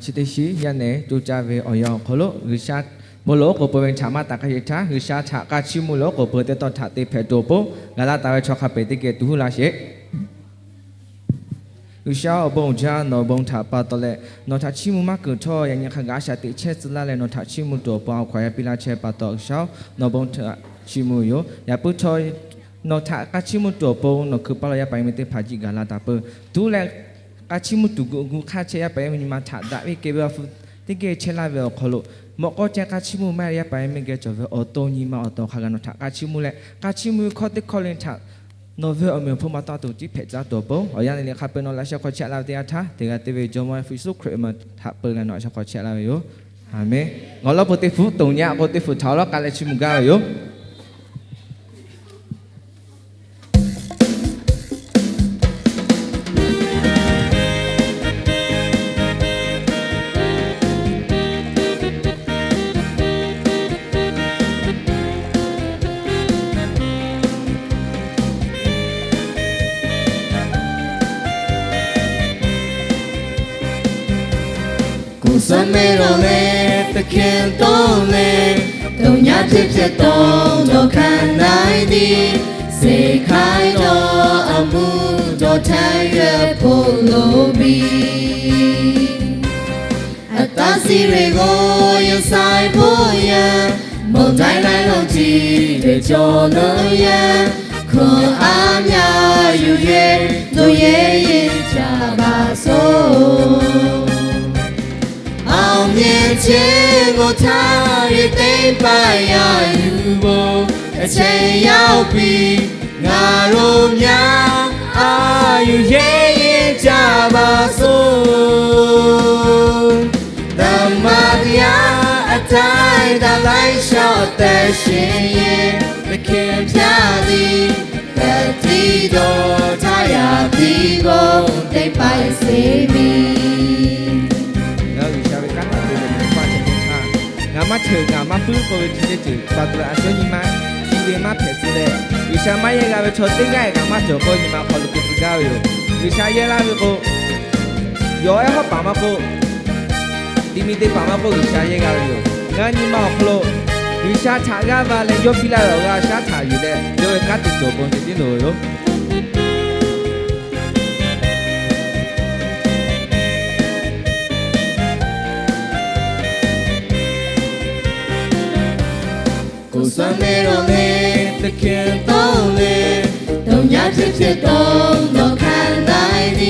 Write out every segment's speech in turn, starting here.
Chi teˇ shiˍ yaˇ nehˬ co caˇ ve awˬ yanˇ awˬ hk'aw lo G'uiˬsha bon lawˬ oˉ k'oˍ peuˬ ve htaꞈ maˇ taˍ hk'a sheˍ htaˇ, G'uiˬsha htaꞈ k'a chiˇ mvuh leh oˉ k'oˍ peuˬ teˇ tawˇ htaꞈ te hpehꞈ tuˬ awˬ pon, gaˬ laˇ taˍ ve chaw hk'a peu-eˬ teˇ geh tu huˉ laˇ sheˍ. G'uiˬsha-oˬ, awˬ bon uiˍ jaˇ. Nawˬ bon htaꞈ pa taw leh nawˬ htaꞈ chiˇ mvuh maˇ keunˍ htawˇ, yaꞈ nyi hk'a gaˬ a shaꞈ teꞈ chehˇ tcuh laˇ leh nawˬ htaꞈ chiˇ mvuh tuˬ awˬ pon a hkaw-anˬ yaˇ piˇ laˇ chehˇ pa taw, G'uiˬsha-oˬ, nawˬ bon htaꞈ chiˇ mvuh yoˬ. Yaꞈ puiˉ htawˇ, nawˬ htaꞈ k'a chiˇ mvuh tuˬ awˬ pon nawˬ hkui paˇ lo yaˇ paˍ yaˇ miˇ teˇ hpaˍ jiˆ gaˬ la taˍ peuˬ. Tuˉ leh k'a chiˇ mvuh tuˬ gu gu hk'aˇ chehˇ yaˇ paˍ yaˇ miˇ nyi ma htaꞈ daꞈ ve kehˬ ve awˬ hpu teˇ geh chehˇ laˇ ve awˬ hk'aw lo, mawꞈ k'aw ceh k'a chiˇ mvuh maˇ heˆ leh yaˇ paˍ yaˇ miˇ geh cawˬ ve awˬ to nyi ma awˬ to hk'a gaˬ nawˬ htaꞈ k'a chiˇ mvuh leh, k'a chiˇ mvuh ve hkawˇ teˇ hkawˇ le htaꞈ nawˬ ve awˬ meꞈ awˬ hponˇ ma taˇ tuˬ tiˉ hpehꞈ caˇ tuˬ awˬ pon, awˬ yanˇ le le hk'a peu-eˬ nawˬ laꞈ sheh hk'aw chehˇ laˇ ve teˇ yanˇ htaˇ, teˇ g'aˇ te ve Jawˇmawˇ Yeˍsuˆ Hkriꞈ meh htaꞈ peu leh nawˬ laꞈ sheh hk'aw chehˇ laˇ ve yoˬ. Aˬmenˍ. Ngaˬ lawˇ peuˬ teˇ hpu toꞈ nyi a k'o, teˇ hpu htaꞈ awˬ lawˉ k'a leh chiˇ mvuh gaˇ ve yoˬ. K'oˍ suhˉ mehˆ lawˬ leh သခင် tawˆ leh, သုည htiˇ hpehꞈ tawˆ dawˬ hkanˍ na-e tiˉ, เสก hk'ai dawˬ အမှုတော်ထမ်းရွက် hpawˇ loˍ piˇ. အတၢ်စံးရ့ၣ်ကို ရင်ဆိုင်ဖို့ရာ မုန်တိုင်းလှိုင်းကြီးတွေ ကျော်လွန်ရန် ခွန်အားများယူ၍ တို့ရဲရင်ကြပါစို့။ အောင်မြင်ခြင်းကို ထား၍ သိမ်းပိုက်ရယူဖို့ အချိန်ရောက်ပြီ။ ငါတို့များ အာရုံရဲရင့်ကြပါစို့။ သမ္မာတရားအတိုင်း သာလိုက်လျှောက် အသက်ရှင်ရင် သခင်ဖျားသည် သက်တည်တော် ထားရာသီးကို သိမ်းပိုက်စေမည်။ Ngaˬ hui G'uiˬsha ve kanˉ htaꞈ te leh, G'uiˬsha htaꞈ te htaˇ, ngaˬ maˇ cheuˬ ngaˬ maˇ puiˉ k'oˆ ve chi teˇ ceuˬ pa taw leh a shawˉ nyi ma ti ve maˇ hpehꞈ tcuh leh, G'uiˬsha maˇ yehˇ g'a ve chaw teˇ g'aˇ kaꞈ maˇ cawˬ k'oˆ nyi ma awˬ hk'aw lo keu tcuh gaˇ ve yoˬ. G'uiˬsha yehˇ laˇ ve k'o, yawˬ ehˉ hawˉ paˍ maˇ k'oˆ, ti mi teˇ hpaˍ maˇ k'oˆ, G'uiˬsha yehˇ g'a ve yoˬ. Ngaˬ nyi ma awˬ hk'aw lo G'uiˬsha htaꞈ g'aˇ va leh yawˇ piˇ laˇ ve awˬ g'aˇ shaˉ htaꞈ yuˬ leh, yawˇ ve kanˉ te cawˬ bon te tiˉ loˍ ve yoˬ. K'oˍ suhˉ mehˆ lawˬ leh သခင် tawˆ leh, သုည htiˇ hpehꞈ tawˆ dawˬ hkanˍ na-e tiˉ,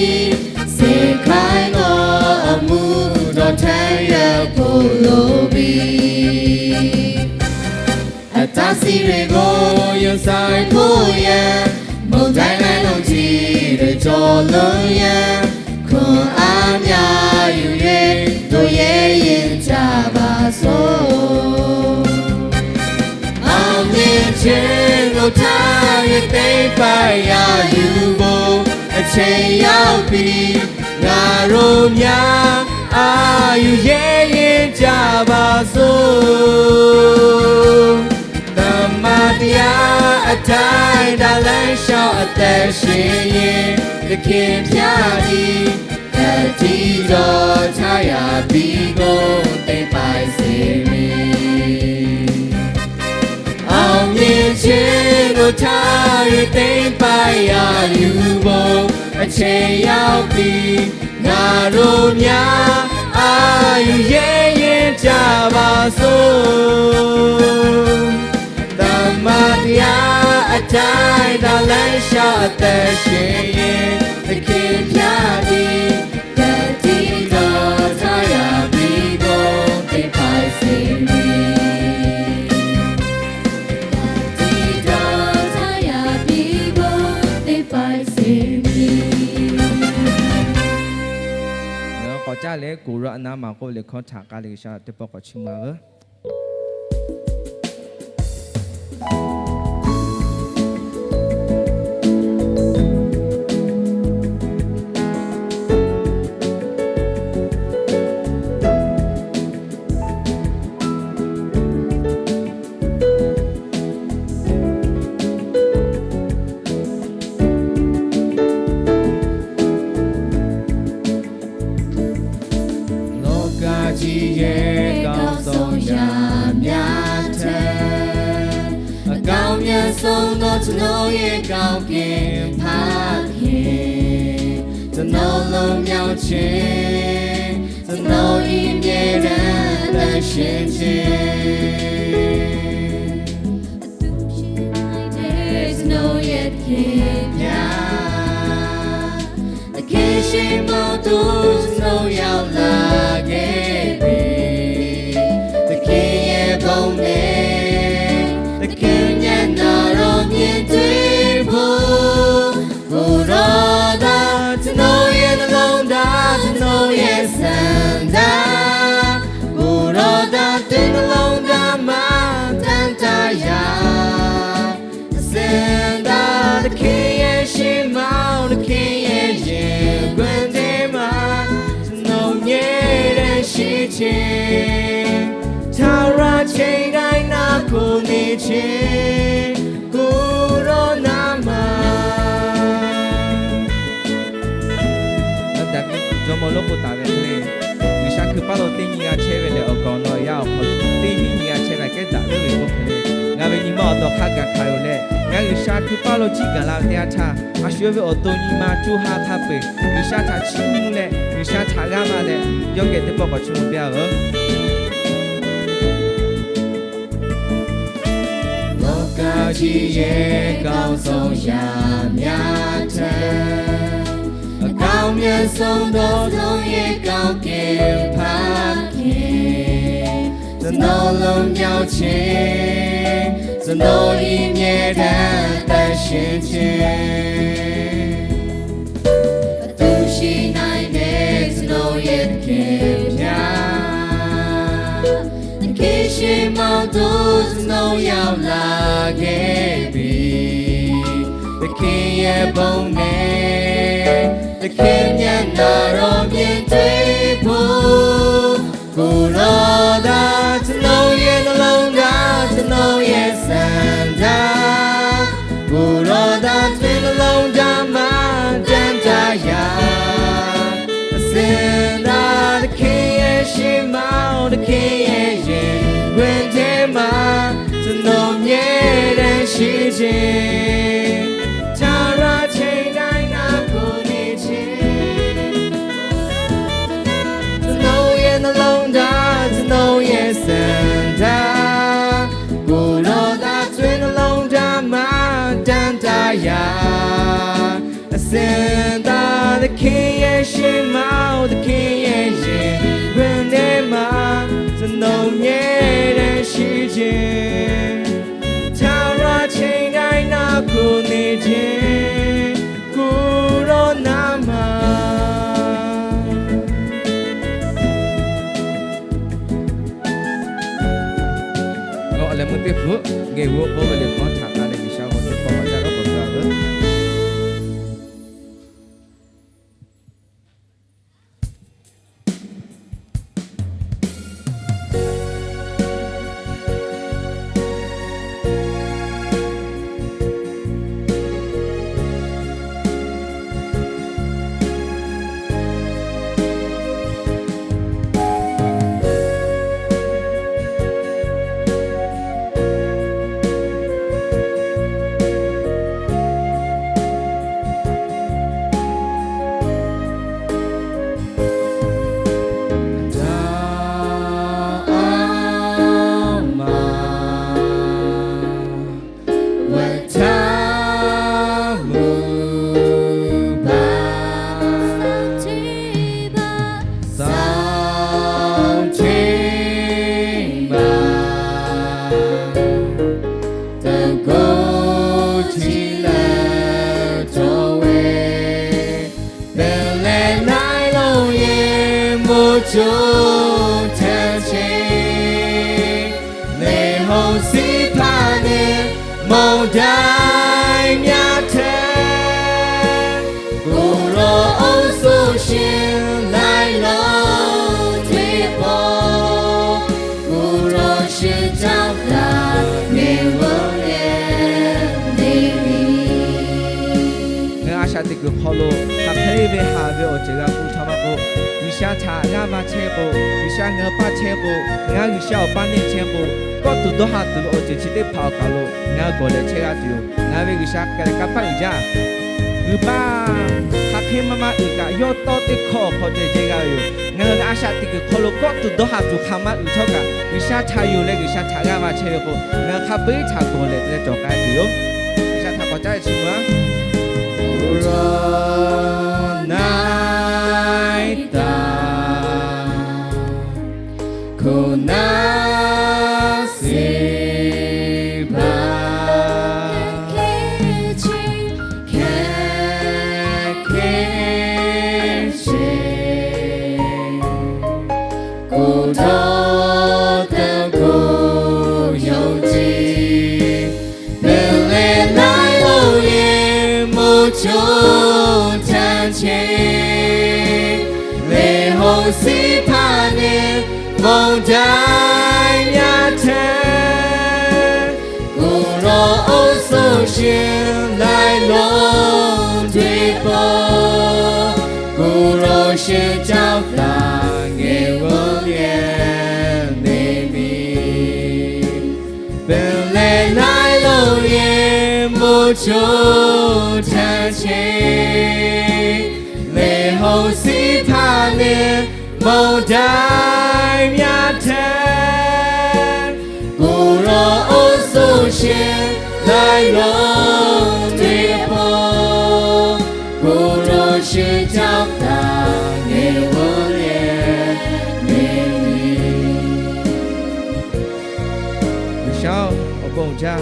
เสก hk'ai dawˬ အမှုတော်ထမ်းရွက် hpawˇ loˍ piˇ. အတၢ်စံးရ့ၣ်ကို ရင်ဆိုင်ဖို့ရာ မုန်တိုင်းလှိုင်းကြီးတွေ ကျော်လွန်ရန် ခွန်အားများယူ၍ တို့ရဲရင့်ကြပါစို့။ အောင်မြင်ခြင်းကို ထား၍ သိမ်းပိုက်ရယူဖို့ အချိန်ရောက်ပြီ။ ငါတို့များ အာရုံရဲရင့်ကြပါစို့။ သမ္မာတရားအတိုင်း သာလိုက်လျှောက် အသက်ရှင်ရင် သခင်ဖျားသည် သက်တည်တော် ထားရာသီးကို သိမ်းပိုက်စေမည်။ အောင်မြင်ခြင်းကို ထား၍ သိမ်းပိုက်ရယူဖို့ အချိန်ရောက်ပြီ။ ငါတို့များ အာရုံရဲရင့်ကြပါစို့။ သမ္မာတရားအတိုင်း သာလိုက်လျှောက် အသက်ရှင်ရင် သခင်ဖျားသည် သက်တည်တော် ထားရာသီးကို သိမ်းပိုက်စေမည်။ သက်တည်တော် ထားရာသီးကို သိမ်းပိုက်စေမည်။ Ngaˬ hui k'awꞈ caˇ leh, ကိုယ်တော် အနမ်းမှာ ကိုယ့်လက် ခီးထၣ် ကါလ့ကဆှါ teˇ pawˆ k'awꞈ chiˇ mvuh a veuˬ. အဆုံးသော ကျွန်တော်ရဲ့ ကောင်းကင်ဖခင်၊ ကျွန်တော်လွတ်မြောက်ခြင်း၊ ကျွန်တော် အမြဲတမ်း အသက်ရှင်ခြင်း၊ အသူရှိနိုင်တဲ့ ကျွန်တော်ရဲ့ သခင်ဘုရား၊ သခင်ရှေ့မှောက်သို့ ကျွန်တော်ရောက်လာခဲ့ပြီ။ သခင်ရဲ့ ပုံနဲ့ သခင်မျက်နှာတော် မြင်တွေ့ဖို့၊ ကိုယ်တော်သာ ကျွန်တော်ရဲ့ နှလုံးသား၊ ကျွန်တော်ရဲ့ ဆန္ဒ၊ ကိုယ်တော်သာ သူ့နှလုံးသားမှာ တန်တားရာ အစဉ်သာ သခင်ရဲ့ ရှေ့မှောက်၊ သခင်ရဲ့ ရင်ခွင်ထဲမှာ ကျွန်တော် အမြဲတမ်း ရှိခြင်း၊ ထာဝရ အချိန်တိုင်း နားခိုနေခြင်း၊ ကိုယ်တော်နားမှာ Jawˇmawˇ lonˉ k'oˆ taˍ ve hk'e leh, G'uiˬsha hkui paˇ lo teˇ nyi g'a chehˇ ve lehˬ, awˬ kaˍ awˬ naw yaˇ awˬ hk'aw teˇ hinˉ nyi g'a chehˇ kaꞈ kehˉ daꞈ ve yoˬ k'oˆ hk'e leh, ngaˬ ve nyi ma awˬ taw hk'a gaˬ hkanˍ yoˬ leh, ngaˬ G'uiˬsha hkui paˇ lo jiˆ gaˬ la ve teˇ yanˇ htaˇ, a shu yawˇ ve awˬ to nyi ma co ha hk'a peu-eˬ G'uiˬsha htaꞈ chiˇ mvuh leh, G'uiˬsha htaꞈ g'aˇ va leh, yawˇ geh teˇ pawˆ k'awꞈ chiˇ mvuh piˇ-a veuˬ. လောကကြီးရဲ့ ကောင်းဆုံးရာများထက် အကောင်းမြတ်ဆုံးသော ကျွန်တော်ရဲ့ ကောင်းကင်ဖခင်၊ ကျွန်တော်လွတ်မြောက်ခြင်း၊ ကျွန်တော် အမြဲတမ်း အသက်ရှင်ခြင်း၊ အသူရှိနိုင်တဲ့ ကျွန်တော်ရဲ့ သခင်ဘုရား၊ သခင်ရှေ့မှောက်သို့ ကျွန်တော်ရောက်လာခဲ့ပြီ။ သခင်ရဲ့ ပုံနဲ့ သခင်မျက်နှာတော် မြင်တွေ့ဖို့၊ ကိုယ်တော်သာ ကျွန်တော်ရဲ့ နှလုံးသား၊ ကျွန်တော်ရဲ့ ဆန္ဒ၊ ကိုယ်တော်သာ သူ့နှလုံးသားမှာ တန်တားရာ အစဉ်သာ သခင်ရဲ့ ရှေ့မှောက်၊ သခင်ရဲ့ ရင်ခွင်ထဲမှာ ကျွန်တော် အမြဲတမ်း ရှိခြင်း၊ ထာဝရ အချိန်တိုင်း နားခိုနေခြင်း၊ ကျွန်တော်ရဲ့ နှလုံးသား၊ ကျွန်တော်ရဲ့ ဆန္ဒ၊ ကိုယ်တော်သာ သူ့နှလုံးသားမှာ တန်တားရာ အစဉ်သာ သခင်ရဲ့ ရှေ့မှောက်၊ သခင်ရဲ့ ရင်ခွင်ထဲမှာ ကျွန်တော် အမြဲတမ်း ရှိခြင်း၊ ထာဝရ အချိန်တိုင်း နားခိုနေခြင်း၊ ကိုယ်တော်နားမှာ Awˬ leh meuˇ teˇ hpu geh g'oˇ k'oˆ ve le hkawˇ htaꞈ taˇ leh G'uiˬsha g'aw teˇ hkawˇ maˇ caˇ lawˉ k'awꞈ gaˬ veuˬ. Pehˬ leh laiˉ lonˉ yehˬ mawˇ co hteˇ che, leˬ hoꞈ siˉ hpaˇ neˇ mawˇ daiˇ myaˇ hteˇ, ကိုယ်တော် အိၣ်ဆိး ရှင် laiˉ lonˉ teˇ pawˆ, ကိုယ်တော် ရှင် ကြောင့်သာ နေဝံလျက် နေပြီ. Ngaˬ hui a shaꞈ teꞈ kuiˬ hk'aw lo hk'aˬ hk'e ve haꞈ ve awˬ ceuˬ g'a hpuˇ htaˇ maˇ k'o, G'uiˬsha htaꞈ g'aˇ va chehˇ k'o, G'uiˬsha ngaˬ hui paˇ chehˇ k'o, ngaˬ hui G'uiˬsha awˬ paˇ neˇ chehˇ k'o, kawˆ tuˬ dawˇ ha tuˬ ve awˬ ceuˬ chi teˇ hpaˍ awˬ kaˬ lo ngaˬ hui gawˬ lehˬ chehˇ g'a tuˬ yoˬ. Ngaˬ hui ve G'uiˬsha ka leh kanˇ paˆ uiˍ jaˇ. G'uiˬ baˆ hk'aˬ hk'e maˇ maˇ uiˍ kaꞈ, yawˇ tawˇ teˇ hkawˇ awˬ hk'aw ceh jehˇ g'a ve yoˬ. Ngaˬ hui a shaꞈ teꞈ kuiˬ hk'aw lo kawˆ tuˬ dawˇ haˍ tuˬ hk'aˬ ma uiˍ htawˇ kaꞈ, G'uiˬsha htaꞈ yonˍ leh G'uiˬsha htaꞈ g'aˇ va chehˇ ve k'o, ngaˬ hui hk'a peu-eˬ htaꞈ gawˬ lehˬ te leh cawˬ k'ai tuˬ yoˬ. G'uiˬsha htaꞈ k'awꞈ caˉ leh chi mvuh-a. Hk'oˆ naˆ seˍ baˆ, hk'oˆ naˆ seˍ baˆ, hkehˇ hkehˇ sheˍ, k'oˍ htawˇ teˇ k'oˍ yonˍ tiˍ, peuˬ leh laiˉ lonˉ yehˬ moˇ choˬ htaˇ cheˇ, lehˬ hoꞈ siˉ hpaˇ nehˬ mawˬ daiˇ yaˇ hteˇ, kuˬ rawˬ oˇ suhˍ sheˍ laiˉ lonˉ teˇ pawˆ, kuˬ rawˬ sheˍ caˇ taˍ ngehˬ g'awˇ yehˬ neˇ miˬ, peuˬ leh laiˉ lonˉ yehˬ moˇ choˬ htaˇ cheˇ, lehˬ hoꞈ siˉ hpaˇ nehˬ mawˬ daiˇ yaˇ hteˇ, kuˬ rawˬ oˇ suhˍ sheˍ laiˉ lonˉ teˇ pawˆ, kuˬ rawˬ sheˍ caˇ taˍ ngehˬ g'awˇ yehˬ neˇ miˬ. G'uiˬsha-oˬ, awˬ bon jaˇ.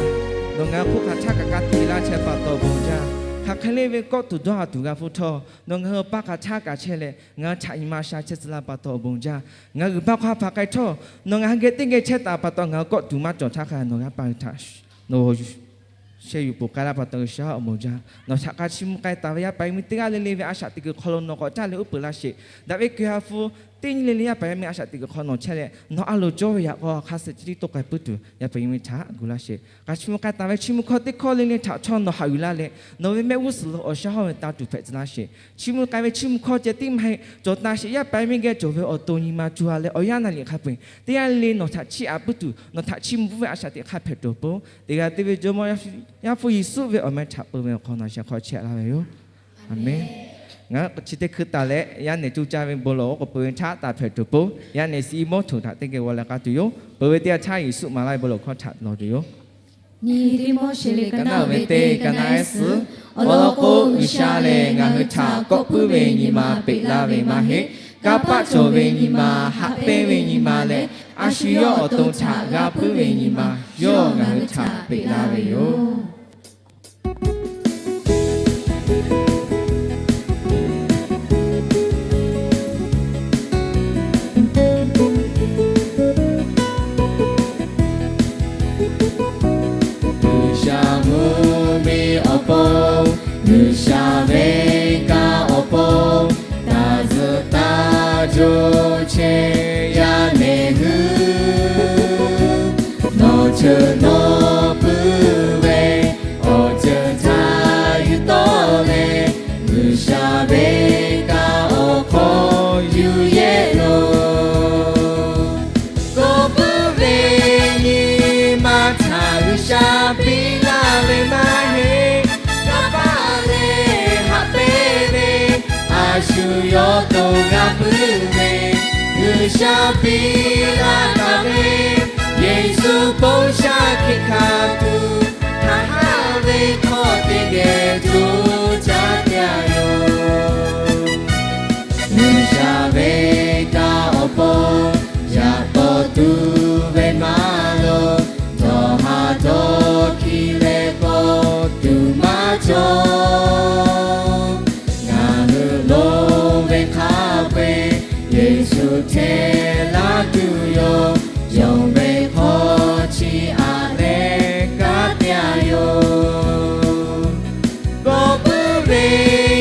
Nawˬ ngaˬ hui hk'oˆ hk'aˬ htaˇ kaꞈ ka tiꞈ laˇ chehˇ pa taw awˬ bon jaˇ. Hk'aˬ hk'e le ve kawˆ tuˬ dawˇ haˍ tuˬ g'a hpfuhˇ htawˇ, nawˬ ngaˬ hui awˬ paˇ hk'aˬ htaˇ kaꞈ chehˇ leh ngaˬ hui htaꞈ nyi ma sha chehˇ tcuh laˇ pa taw awˬ bon jaˇ. Ngaˬ hui g'uiˬ baˆ hk'aw hpaꞈ k'ai htawˇ, nawˬ ngaˬ hui geh teˇ geh chehˇ taˍ pa taw ngaˬ hui kawˆ tuˬ maˇ cawˬ htaˇ hk'a nawˬ g'aˇ pa hui htaꞈ nawˬ sheh yuˬ poˬ k'ai laˇ pa taw G'uiˬsha awˬ bon jaˇ. Nawˬ htaꞈ k'a chiˇ mvuh k'ai taˍ ve yaˇ paˍ yaˇ miˇ teˇ g'aˇ le le ve a shaꞈ teꞈ kuiˬ hk'aw lo nawˬ k'awꞈ caˇ leh uˉ peunˍ laˇ sheˍ. Daꞈ ve kuiˬ ha hpu teˇ nyi le le yaˇ paˍ yaˇ miˇ a shaꞈ teꞈ kuiˬ hk'aw nawˬ chehˇ leh, nawˬ a loˍ cawˇ ve yaꞈ k'aw hk'a suh chi tiˉ toˇ k'ai puiˉ tuˬ yaˇ paˍ yaˇ miˇ htaꞈ gu laˇ sheˍ. K'a chiˇ mvuh k'ai taˍ ve chiˇ mvuh hkawˇ teˇ hkawˇ le le htaꞈ htawˇ nawˬ haꞈ yuˬ laˇ leh, nawˬ ve mehˆ g'uˇ suhˍ lo awˬ shaˉ hawˇ ve taˇ tuˬ hpehꞈ tcuh laˇ sheˍ. Chiˇ mvuh k'ai ve chiˇ mvuh hkawˇ ceh tiˉ maˇ heˆ, cawˬ taˍ sheˍ yaˇ paˍ yaˇ miˇ geh cawˬ ve awˬ to nyi ma co ha leh awˬ yanˇ naˍ liꞈ hk'a peu-eˬ teˇ yanˇ le le nawˬ htaꞈ chiˇ aꞈ puiˉ tuˬ nawˬ htaꞈ chiˇ mvuh ve a shaꞈ teꞈ hk'aˇ hpehꞈ tuˬ awˬ pon, teˇ g'aˇ te ve Jawˇmawˇ Yaˇ hpu Yeˍsuˆ ve awˬ meh htaꞈ peu ve awˬ hk'aw nawˬ shehˍ hk'aw chehˇ laˇ ve yoˬ. Aˬmenˍ. Ngaˬ hui chi teˇ hkui taˍ leh yaˇ nehˬ cuˇ caˇ ve bon lawˬ k'o peu ve htaˇ taˍ hpehꞈ tuˬ pon, yaˇ nehˬ si i mawˇ htuꞈ htaꞈ teˇ geh g'aw leh k'aˇ tuˬ yoˬ. Peu ve teˇ yanˇ htaˇ Yeˍsuˆ maˍ laˇ ve bon lawˬ hkawˇ htaꞈ lawˬ tuˬ yoˬ. Nyi Tiˆmoˉseˍ liꞈ ka naˉ uiˍ ve teˇ ka naˉ ehˉ suhˍ, awˬ lawn k'o, G'uiˬsha lehˬ ngaˬ hui htaꞈ kawˆ puiˉ ve nyi ma peꞈ laˇ ve maˇ heˆ. Kanˇ paˆ cawˬ ve nyi ma, haꞈ pehnˇ ve nyi ma leh, a shu yawˇ awˬ to htaꞈ g'a puiˉ ve nyi ma yawˇ ngaˬ hui htaꞈ peꞈ laˇ ve yoˬ. G'uiˬsha mvuhˇmiˬ awˬ pon, G'uiˬsha venˇ kaˆ awˬ pon, taˍ zuhꞈ taˇ jaˇ chehˇ yaˇ nehˬ hui, nawˬ ceuˬ nawˬ puiˉ ve awˬ ceuˬ htaꞈ yuˬ tawˆ leh, G'uiˬsha venˇ kaˆ awˬ hk'aw yuˬ yehˇ loˬ. Kawˆ puiˉ ve nyi ma htaꞈ G'uiˬsha piˇ laˇ ve maˇ heˆ. Kanˇ paˆ leh haꞈ pehnˇ ve, a shu yawˇ to g'a puiˉ ve, G'uiˬsha piˇ laˇ taˍ ve, Yeˍsuˆ ponˇ shaˉ hkiˆ hkanˍ tuˬ, haꞈ haˉ ve hkawˇ teˇ geh co caˇ te a yoˬ. G'uiˬsha venˇ kaˆ awˬ pon, yaꞈ k'aw tuˬ ve maˇ loˍ, dawˬ ha dawˇ hkiˇ leh k'awꞈ tuˬ maˇ cawˬ. Ngaˬ hui lonˉ ve hk'a peu-eˬ, Yeˍsuˆ hteˇ laˇ tuˬ yoˬ. Yonˍ ve hk'aw chiˇ aꞈ leh kanˉ te a yoˬ. Kawˆ puiˉ ve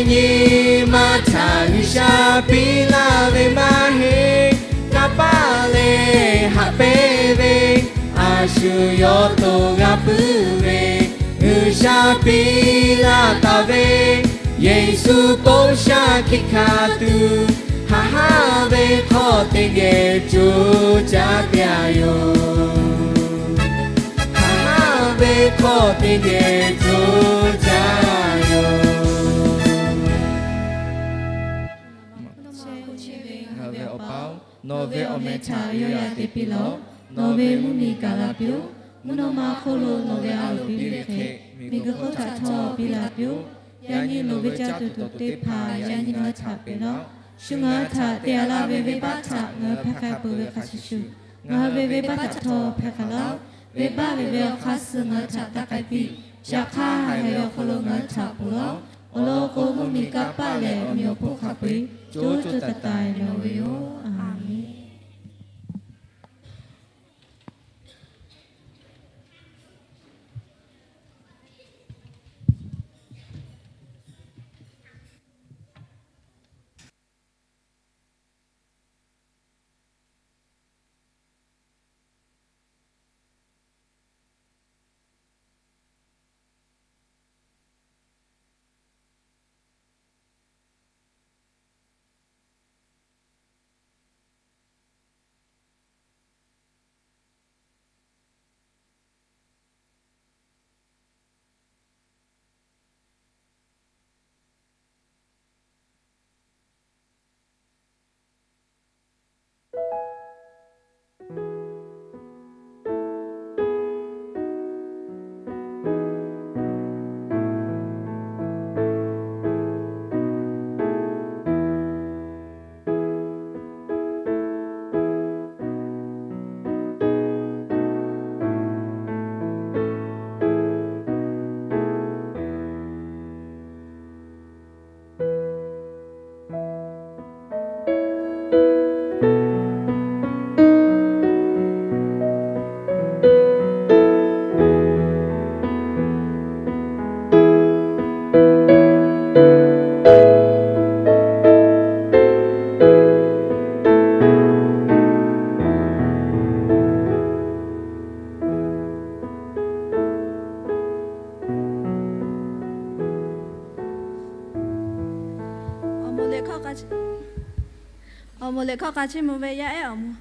nyi ma htaꞈ G'uiˬsha piˇ laˇ ve maˇ heˆ. Kanˇ paˆ leh haꞈ pehnˇ ve, a shu yawˇ to g'a puiˉ ve, G'uiˬsha piˇ laˇ taˍ ve, Yeˍsuˆ ponˇ shaˉ hkiˆ hkanˍ tuˬ, haꞈ haˉ ve hkawˇ teˇ geh co caˇ te a yoˬ. Haꞈ haˉ Teˇ hkawˇ teˇ geh coˇ caˇ yoˬ. Ngaˬ hui ve Awˬ pa-oˬ, nawˬ ve awˬ meh htaꞈ yawˇ yaꞈ te piˇ lawˬ. Nawˬ ve mvuhˇ miˬ gaˬ la piˇ-oˆ. Mvuhˇ naw ma hk'oˆ lo nawˬ ve a loˍ piˇ ve hk'e, miˬguiˬ hk'oˆ htaꞈ htawˇ piˇ la piˇ-oˆ. Yaꞈ nyi nawˬ ve caˇ tuˬ dawˬ tuˬ teˇ hpaˍ yaꞈ nyi ngaˬ hui htaꞈ peꞈ laˇ-oˆ. Shu ngaˬ hui htaꞈ te a laˇ ve venˇbaˆ htaꞈ ngaˬ hui hpehˇ hk'a peuˬ ve hk'a shuˍ shuˍ, ngaˬ hui ve venˇbaˆ htaꞈ htawˇ hpehˇ hk'a laˇ-oˆ. Venˇbaˆ ve venˇ awˬ hk'aˇ suh ngaˬ hui htaꞈ taˇ k'ai piˇ. Yaꞈ hk'aˇ, haiˬ ve awˬ hk'aw lo ngaˬ hui htaꞈ ponˬ laˇ-oˆ. Awˬ lawn k'o, mvuhˇ miˬ kanˇ paˆ leh awˬ meꞈ awˬ hponˇ hk'a peu-eˬ co co taiˍ taiˍ nawˬ ve yoˬ. A menˬ. Awˬ moˍ lehˬ hkawˇ k'a chiˇ mvuh ve yaˇ ehˉ awˬ moˍ.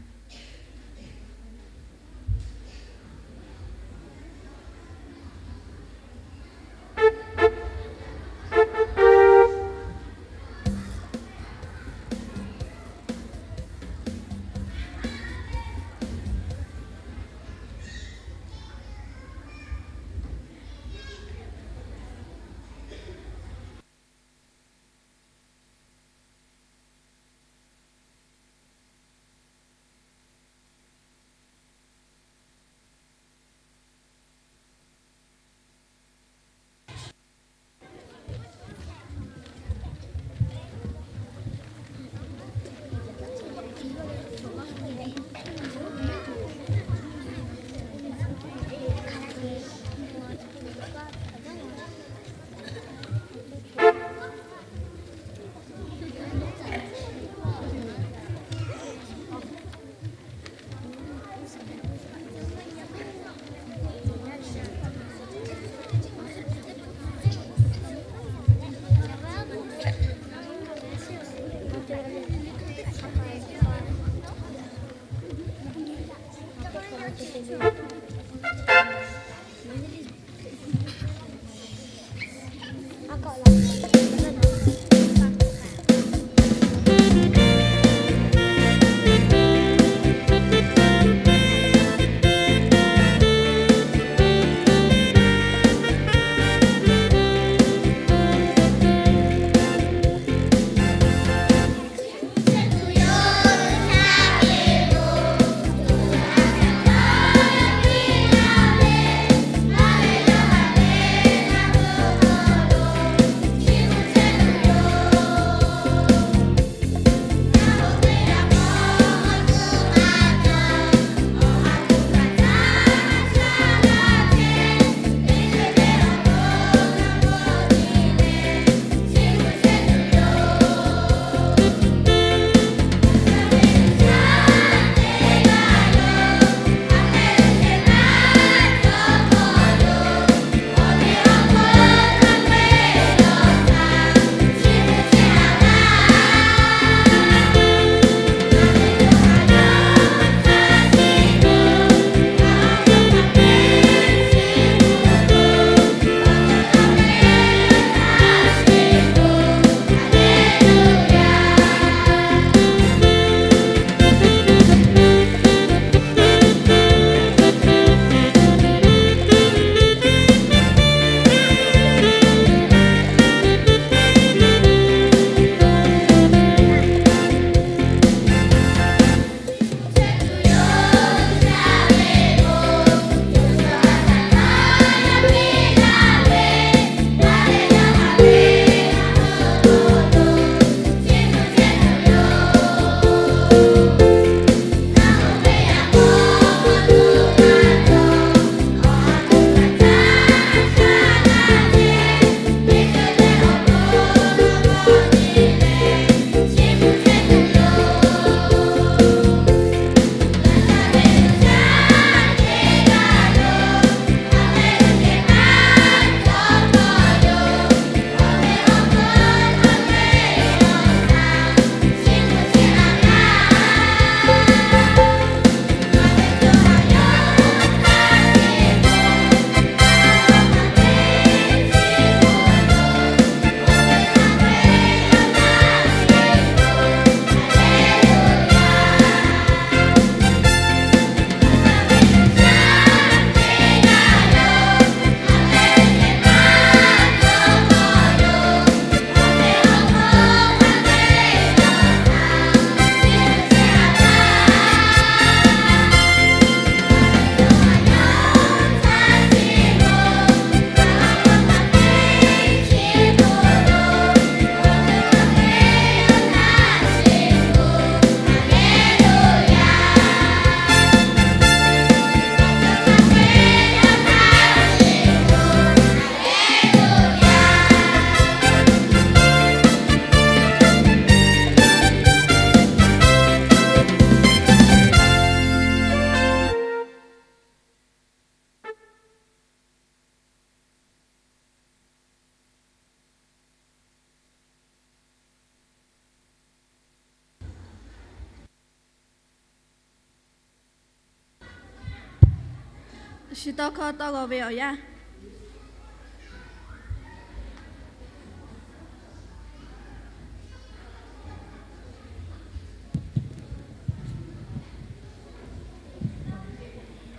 Shiˍ tawˇ hkawˇ tawˇ g'aw ve awˬ yanˇ.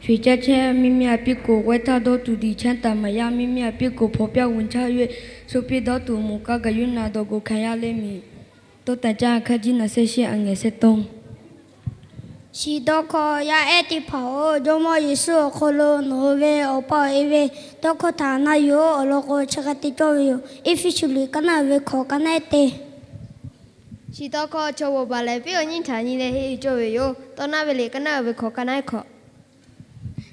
Shuˍ caˇ chehˇ, miˇ miˇ a piˇ k'o, g'awehˇ htaˇ dawˇ tuˬ diˬ chehˇ taˍ maˍ yaˇ, miˇ miˇ a piˇ k'o, hpaw pyaˇ g'uiˬ chaˇ yehˇ, sho piˇ dawˇ tuˬ moˍ kaˇ gaˬ yuˇ naˍ dawˬ g'oꞈ hkanˍ yaˇ le miˬ. Tawˇ taˍ caˇ a hkanˇ jiˇ naˍ sehˉ shiˉ a ngehˬ sehˉ tawˇ. Shiˍ tawˇ hkawˇ yaˇ ehˉ teˇ hpaˍ-oˬ, Jawˇmawˇ Yeˍsuˆ awˬ hk'aw lo nawˬ hui ve awˬ pa awˬ e ve tawˇ hkawˇ htaꞈ na yuˬ-oˬ. Awˬ lawn k'o, chi hk'e te cawˇ ve yoˬ. Eˇfeˇsuꞈ liꞈ kaˇ naˉ uiˍ ve hkawꞈ kaˇ naˉ ehˉ teˇ. Shiˍ tawˇ hkawˇ chaw bawˬ baˬ leh piˇ awˬ nyiˇ htaꞈ nyi leh henˇ yuˬ cawˇ ve yoˬ. Tawˇ naˉ ve liꞈ kaˇ naˉ uiˍ ve hkawꞈ kaˇ naˉ ehˉ hkawꞈ.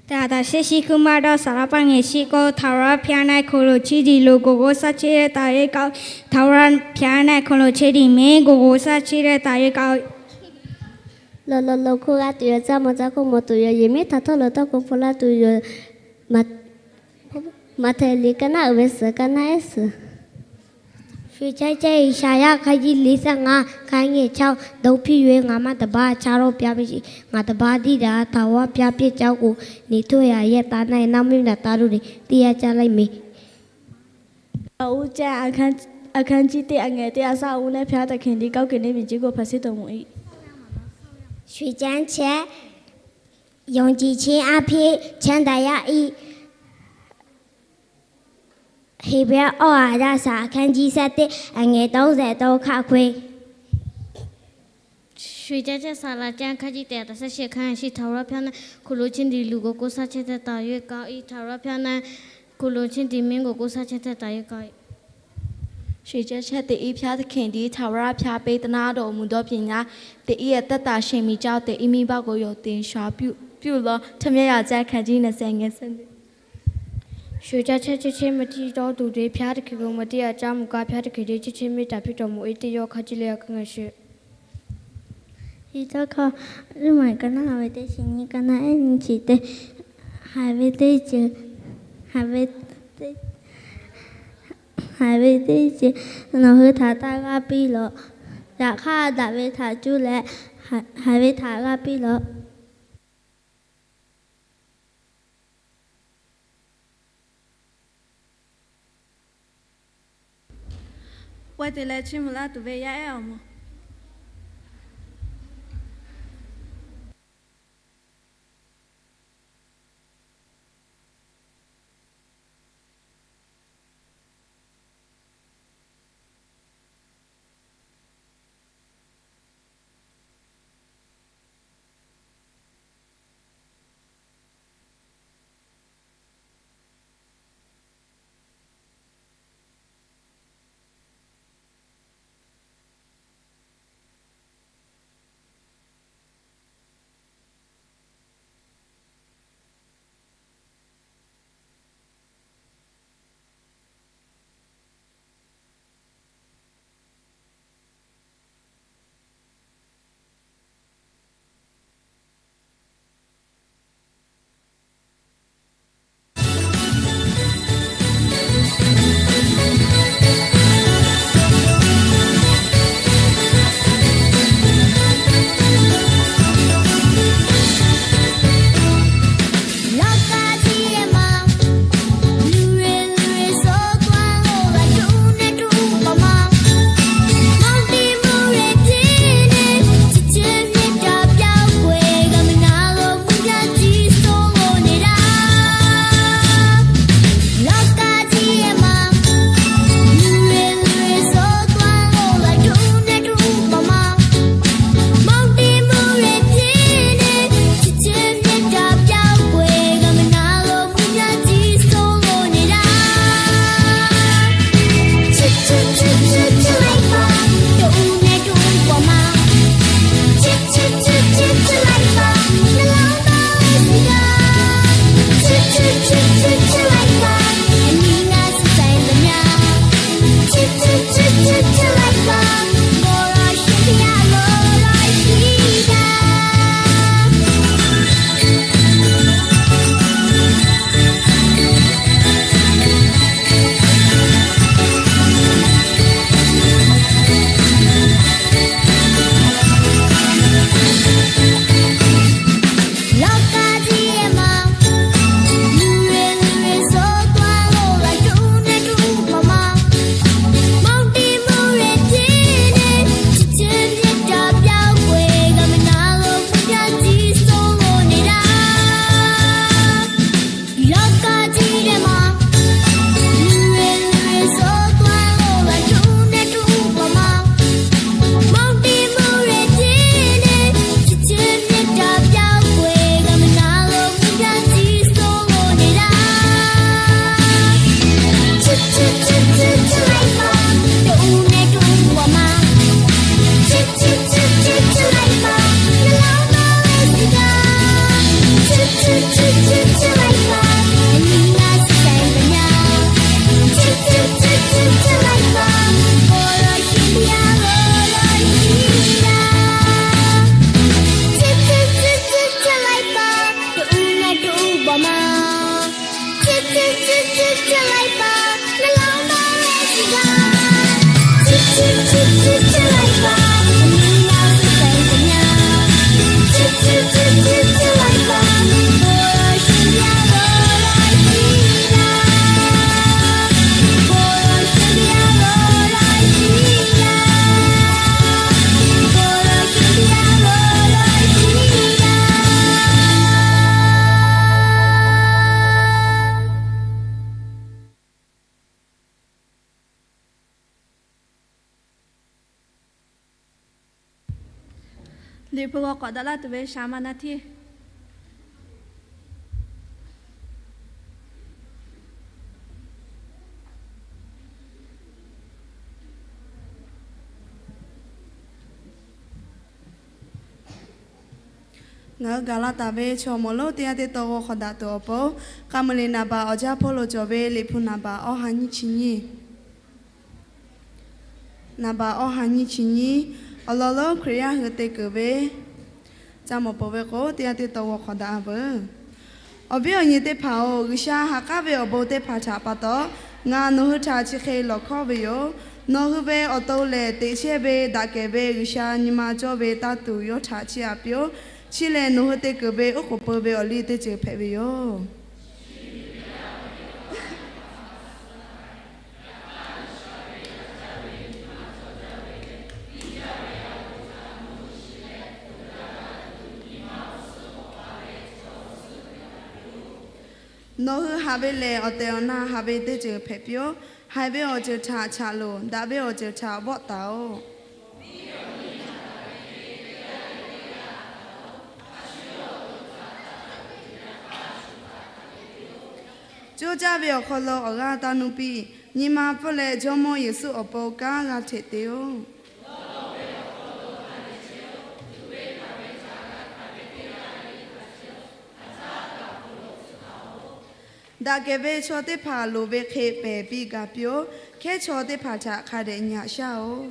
Teˇ ha taꞈ shehˆ shiˉ kuˇ maˇ dawˇ saˍ laꞈ paˇ ngehˬ shiˍ k'o, htaꞈ awˬ laˇ hpyaˇ naˆ hk'oˆ lo chiˇ diˬ lo g'oꞈ g'oꞈ shaˉ chehˇ taˍ ve kaꞈ, htaꞈ awˬ laˇ hpyaˇ naˆ hk'oˆ lo chiˇ diˬ miˬ g'oꞈ g'oꞈ shaˉ chehˇ taˍ ve kaꞈ, lawˬ lawˬ lawˬ hk'oˆ g'a tuˬ yoˬ, caˇ mawˬ caˇ hk'oˆ mawˬ tuˬ yoˬ, yehˬ miˉ htaꞈ htawˇ lawˬ tawˇ hk'oˆ hpaw laˇ tuˬ yoˬ. Maꞈhtehˍ liꞈ kaˇ naˉ uiˍ ve suhˍ kaˇ naˉ ehˉ suhˍ. Shuˍ caˇ chehˇ, Iˉsaˍyaˆ hkanˇ jiˇ liꞈ shehˆ ngaˇ, hkanˇ nyi chaˇ dawˇ hpiˇ ve, ngaˬ maˇ taˍ baˇ chaˇ lawˇ pyaˇ piˇ sheˍ. Ngaˬ taˍ baˇ tiˉ daꞈ htaꞈ g'aˇ pyaˇ piˇ caˇ k'o, niˬ htoˇ yaꞈ yehˇ taˍ naˆ e naˆ miˇ daꞈ taˍ lo le teˇ yanˇ caˇ laiˉ miˬ. Uˉ ceh, a hkanˇ jiˇ teˇ a ngehˬ teˇ a shaˉ uˉ neˉ hpyaˇ taˍ hkeꞈ liꞈ kawˇ kehˬ neˇ miˬ jiˇ k'o hpaˍ siˉ taˍ mawˬ e. Shuˍ caˇ chehˇ, yonˍ jiˬ chi a hpiˇ chehˇ daꞈ yaˇ iˉ Heˍbrehˇ awˬ a yaˇ shaˍ a hkanˇ jiˇ shehˆ teˇ a ngehˬ tawˇ zehˬ tawˇ hk'a hk'oˆ e. Shuˍ caˇ chehˇ, Saˍ laꞈ caˇ hkanˇ jiˇ teˇ a taˍ shehˆ shiˍ hkanˇ shiˍ, htaꞈ awˬ laˇ hpyaˇ naˆ hk'oˆ lo chiˇ diˬ luˬ g'oꞈ k'oˆ shaˉ chehˇ teh taˍ yehˇ kaꞈ iˉ, htaꞈ awˬ laˇ hpyaˇ naˆ hk'oˆ lo chiˇ diˬ miˉ g'oꞈ k'oˆ shaˉ chehˇ teh taˍ yehˇ kaꞈ iˉ. Shuˍ caˇ chehˇ teꞈ iˉ hpyaˇ teˇ hkehˍ diˍ htaꞈ awˬ laˇ hpyaˇ peˇ taˍ naˆ dawˇ mvuh dawˇ piˇ naˆ, teꞈ iˉ a taˇ taˍ shehˍ miˬ caˇ teꞈ iˉ miˉ baˆ k'o yoˬ teꞈ sha piˇ uˬ law chaw myaˇ yaꞈ caˇ hkanˇ jiˇ naˆ sehˍ ngehˬ sehˉ. Shuˍ caˇ chehˇ, chi chi mvuhˇ tiˉ dawˇ tuˬ teˇ hpyaˇ teˇ hkehˍ ve mvuhˇ tiˉ a caˇ mvuhˇ kaˇ hpyaˇ teˇ hkehˍ le, chi chi miˇ taˍ piˇ tawˬ mawˬ e teˇ yawˇ hkanˇ jiˇ le a hkanˇ ngaˬ shuˍ. Iˉ tawˇ hkawˇ, Roˉmaꞈ kaˇ naˉ uiˍ ve teˇ chi nyiˇ kaˇ naˉ ehˉ nyiˇ chi teˇ, haiˬ ve teˇ ceuˬ, haiˬ ve teˇ, haiˬ ve teˇ ceuˬ nawˬ hui htaꞈ taˇ g'aˇ piˇ lawˬ. Yaꞈ hk'aˇ daꞈ ve htaꞈ cuˇ leh, haiˬ ve htaꞈ g'aˇ piˇ lawˬ. Pawehˇ te leh chiˇ mvuh laˇ tuˬ ve yaˇ ehˉ awˬ moˍ. Liꞈ hpu g'aw k'awꞈ daꞈ laˇ tuˬ ve shaˍ ma na htiˇ. Ngaˬ hui gaˬ la taˍ ve chaw mawˬ lonˉ teˇ g'aˇ teˇ taw g'aw hk'awꞈ daꞈ tuˬ awˬ pon, k'a muiˬ liꞈ naˍ baꞈ awˬ jaˇ hpawˇ lo cawˬ ve Liꞈ hpu naˍ baꞈ awˇ ha nyiˇ chi nyiˇ, naˍ baꞈ awˇ ha nyiˇ chi nyiˇ, awˬ lawn lonˉ Hkriꞈ yaˇ hui te keunˍ ve, ca mawˬ peuˬ ve k'o, teˇ g'aˇ teˇ taw g'aw hk'awꞈ daꞈ-a veuˬ. Awˬ viˉ awˬ nyi teˇ hpaˍ-oˬ, G'uiˬsha ha k'aˉ ve awˬ bon teˇ hpaˍ htaꞈ pa taw, ngaˬ nawˬ hui htaꞈ chi hk'e lawˬ hkawˇ ve yoˬ. Nawˬ hui ve awˬ to lehˬ, teꞈ chehˇ ve daꞈ kehˬ ve G'uiˬsha nyi ma cawˇ ve tanˇ tuˬ yawˇ htaꞈ chiˇ aꞈ piˇ-oˆ. Chi lehˬ, nawˬ hui te keunˍ ve oˉ k'oˍ pui ve awˬ liˇ teˇ ceuˬ hpehꞈ ve yoˬ. Nawˬ hui haꞈ ve lehˬ, awˬ tehˬ awˬ na haꞈ ve teˇ ceuˬ hpehꞈ piˇ-oˆ. Haiˬ ve awˬ ceuˬ htaꞈ chaꞈ loˬ. Daꞈ ve awˬ ceuˬ htaꞈ vawˆ taˍ-oꞈ. Coˇ caˇ ve awˬ hk'aw lo awˬ g'aˇ taˇ nuˇ piˇ. Nyi ma pfuhˇ leh Jawˇmawˇ Yeˍsuˆ awˬ pon kanˉ g'a hteꞈ te-oˆ. Daꞈ kehˬ ve chaw teˇ hpaˍ loˍ ve hk'e pehˬ piˇ ga piˇ-oˆ. Hkehˉ chaw teˇ hpaˍ htaꞈ hk'a dehꞈ nyi aꞈ shaˉ-oˆ.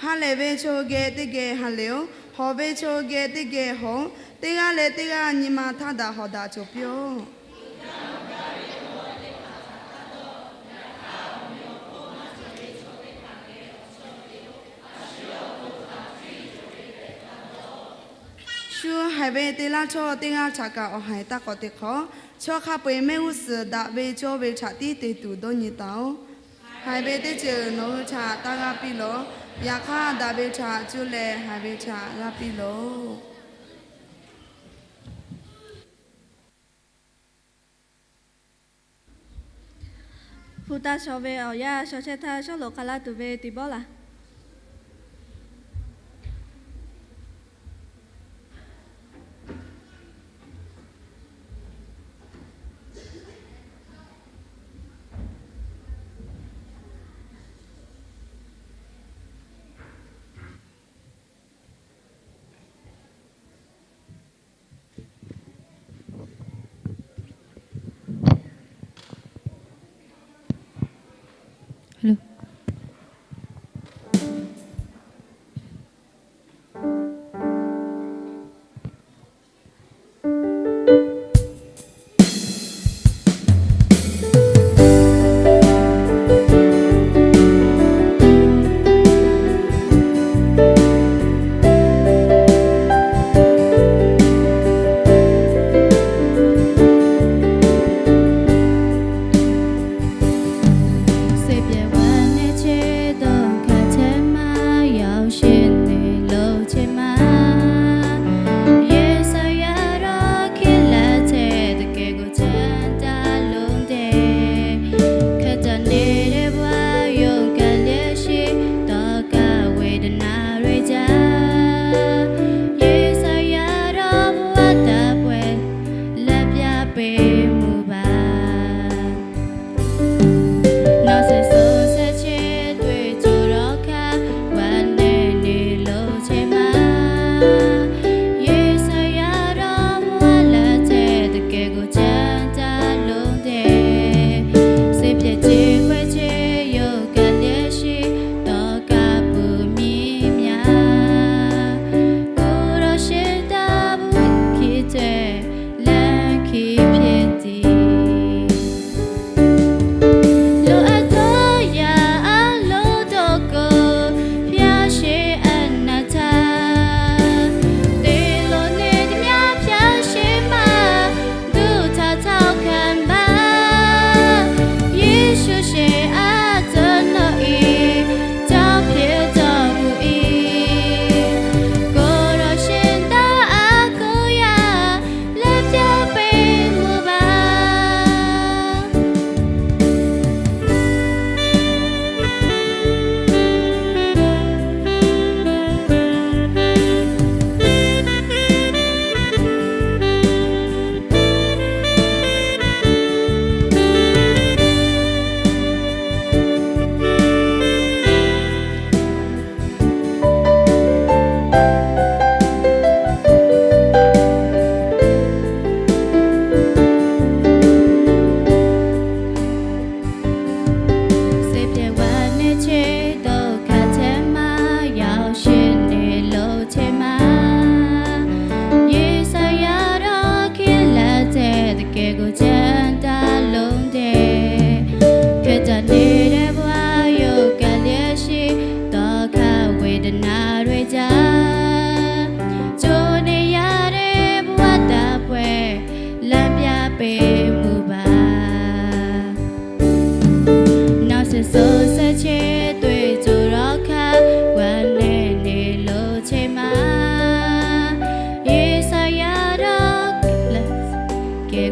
Ha lehˬ ve chaw geh teˇ geh ha lehˬ-oˬ. Hawˬ ve chaw geh teˇ geh hawˬ-oˬ. Teˇ g'aˇ leh teˇ g'aˇ nyi ma htaˇ daꞈ hawˍ daꞈ cawˬ piˇ-oˆ. Shu haiˬ ve te laˇ htawˇ, teˇ g'aˇ htaꞈ kaꞈ awˬ haiˬ taˇ k'awꞈ te hk'awꞈ. Chaw hk'a peu-eˬ mehˆ g'uˇ suhˍ daꞈ ve cawˇ ve htaꞈ tiˉ te tuˬ dawˇ nyi taˍ-oꞈ. Haiˬ ve teˇ ceuˬ nawˬ hui htaꞈ taˇ g'aˇ piˇ lawˬ. Yaꞈ hk'aˇ, daꞈ ve htaꞈ cuˇ leh haiˬ ve htaꞈ g'aˇ piˇ lawˬ. Hpu taˇ shaw ve awˬ yanˇ shaw chehˇ htaˇ, shawˉ loꞈ k'a laˇ tuˬ ve tiꞈ bawˆ laˬ.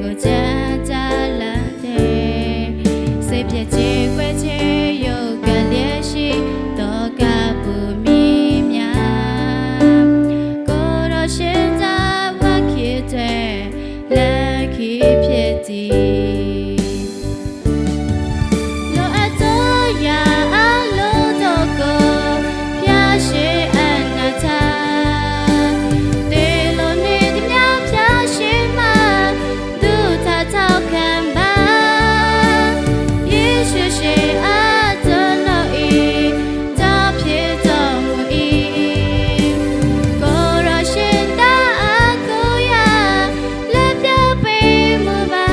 g'aw caˇ caˇ laˇ te, se byaꞈ ce k'ehˇ ce yoˬ kaꞈ lehˬ shiˍ, dawˇ kaꞈ puˬ miˇ myaˇ. K'o rawˬ sheˍ taˇ vaˇ hkiˇ te leh hkiˇ hpehꞈ tiˍ. Lo a taw yaꞈ a lo taw k'o, hpyaˇ sheˍ a naˍ htaˇ, te lo ne teˇ myaˇ hpyaˇ sheˍ maˇ, duˇ htaꞈ htawˇ hkanˍ baˇ. Yeˍsuˆ sheˍ a tcuh nawˬ e, tawˇ hpehꞈ tawˇ mvuh e. K'o rawˬ sheˍ taˇ a kuˬ yaˇ, leuˉ peuˬ peˇ mvuh baˇ.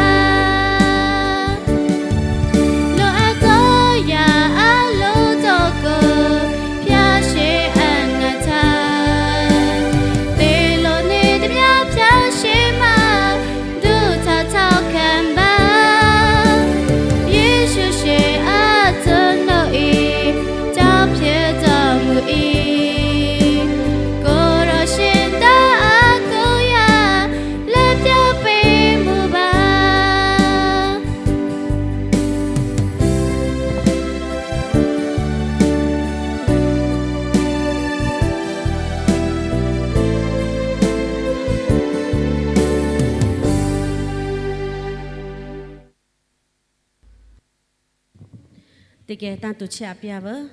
Lo a taw yaꞈ a lo taw k'o, hpyaˇ sheˍ a naˍ htaˇ, te lo ne teˇ myaˇ hpyaˇ sheˍ maˇ, duˇ htaꞈ htawˇ hkanˍ baˇ. Yeˍsuˆ sheˍ a tcuh nawˬ e, tawˇ hpehꞈ tawˇ mvuh e. K'o rawˬ sheˍ taˇ a kuˬ yaˇ, leuˉ peuˬ peˇ mvuh baˇ. Teˇ geh tanˇ tuˬ chehˇ aꞈ piˇ-a veuˬ.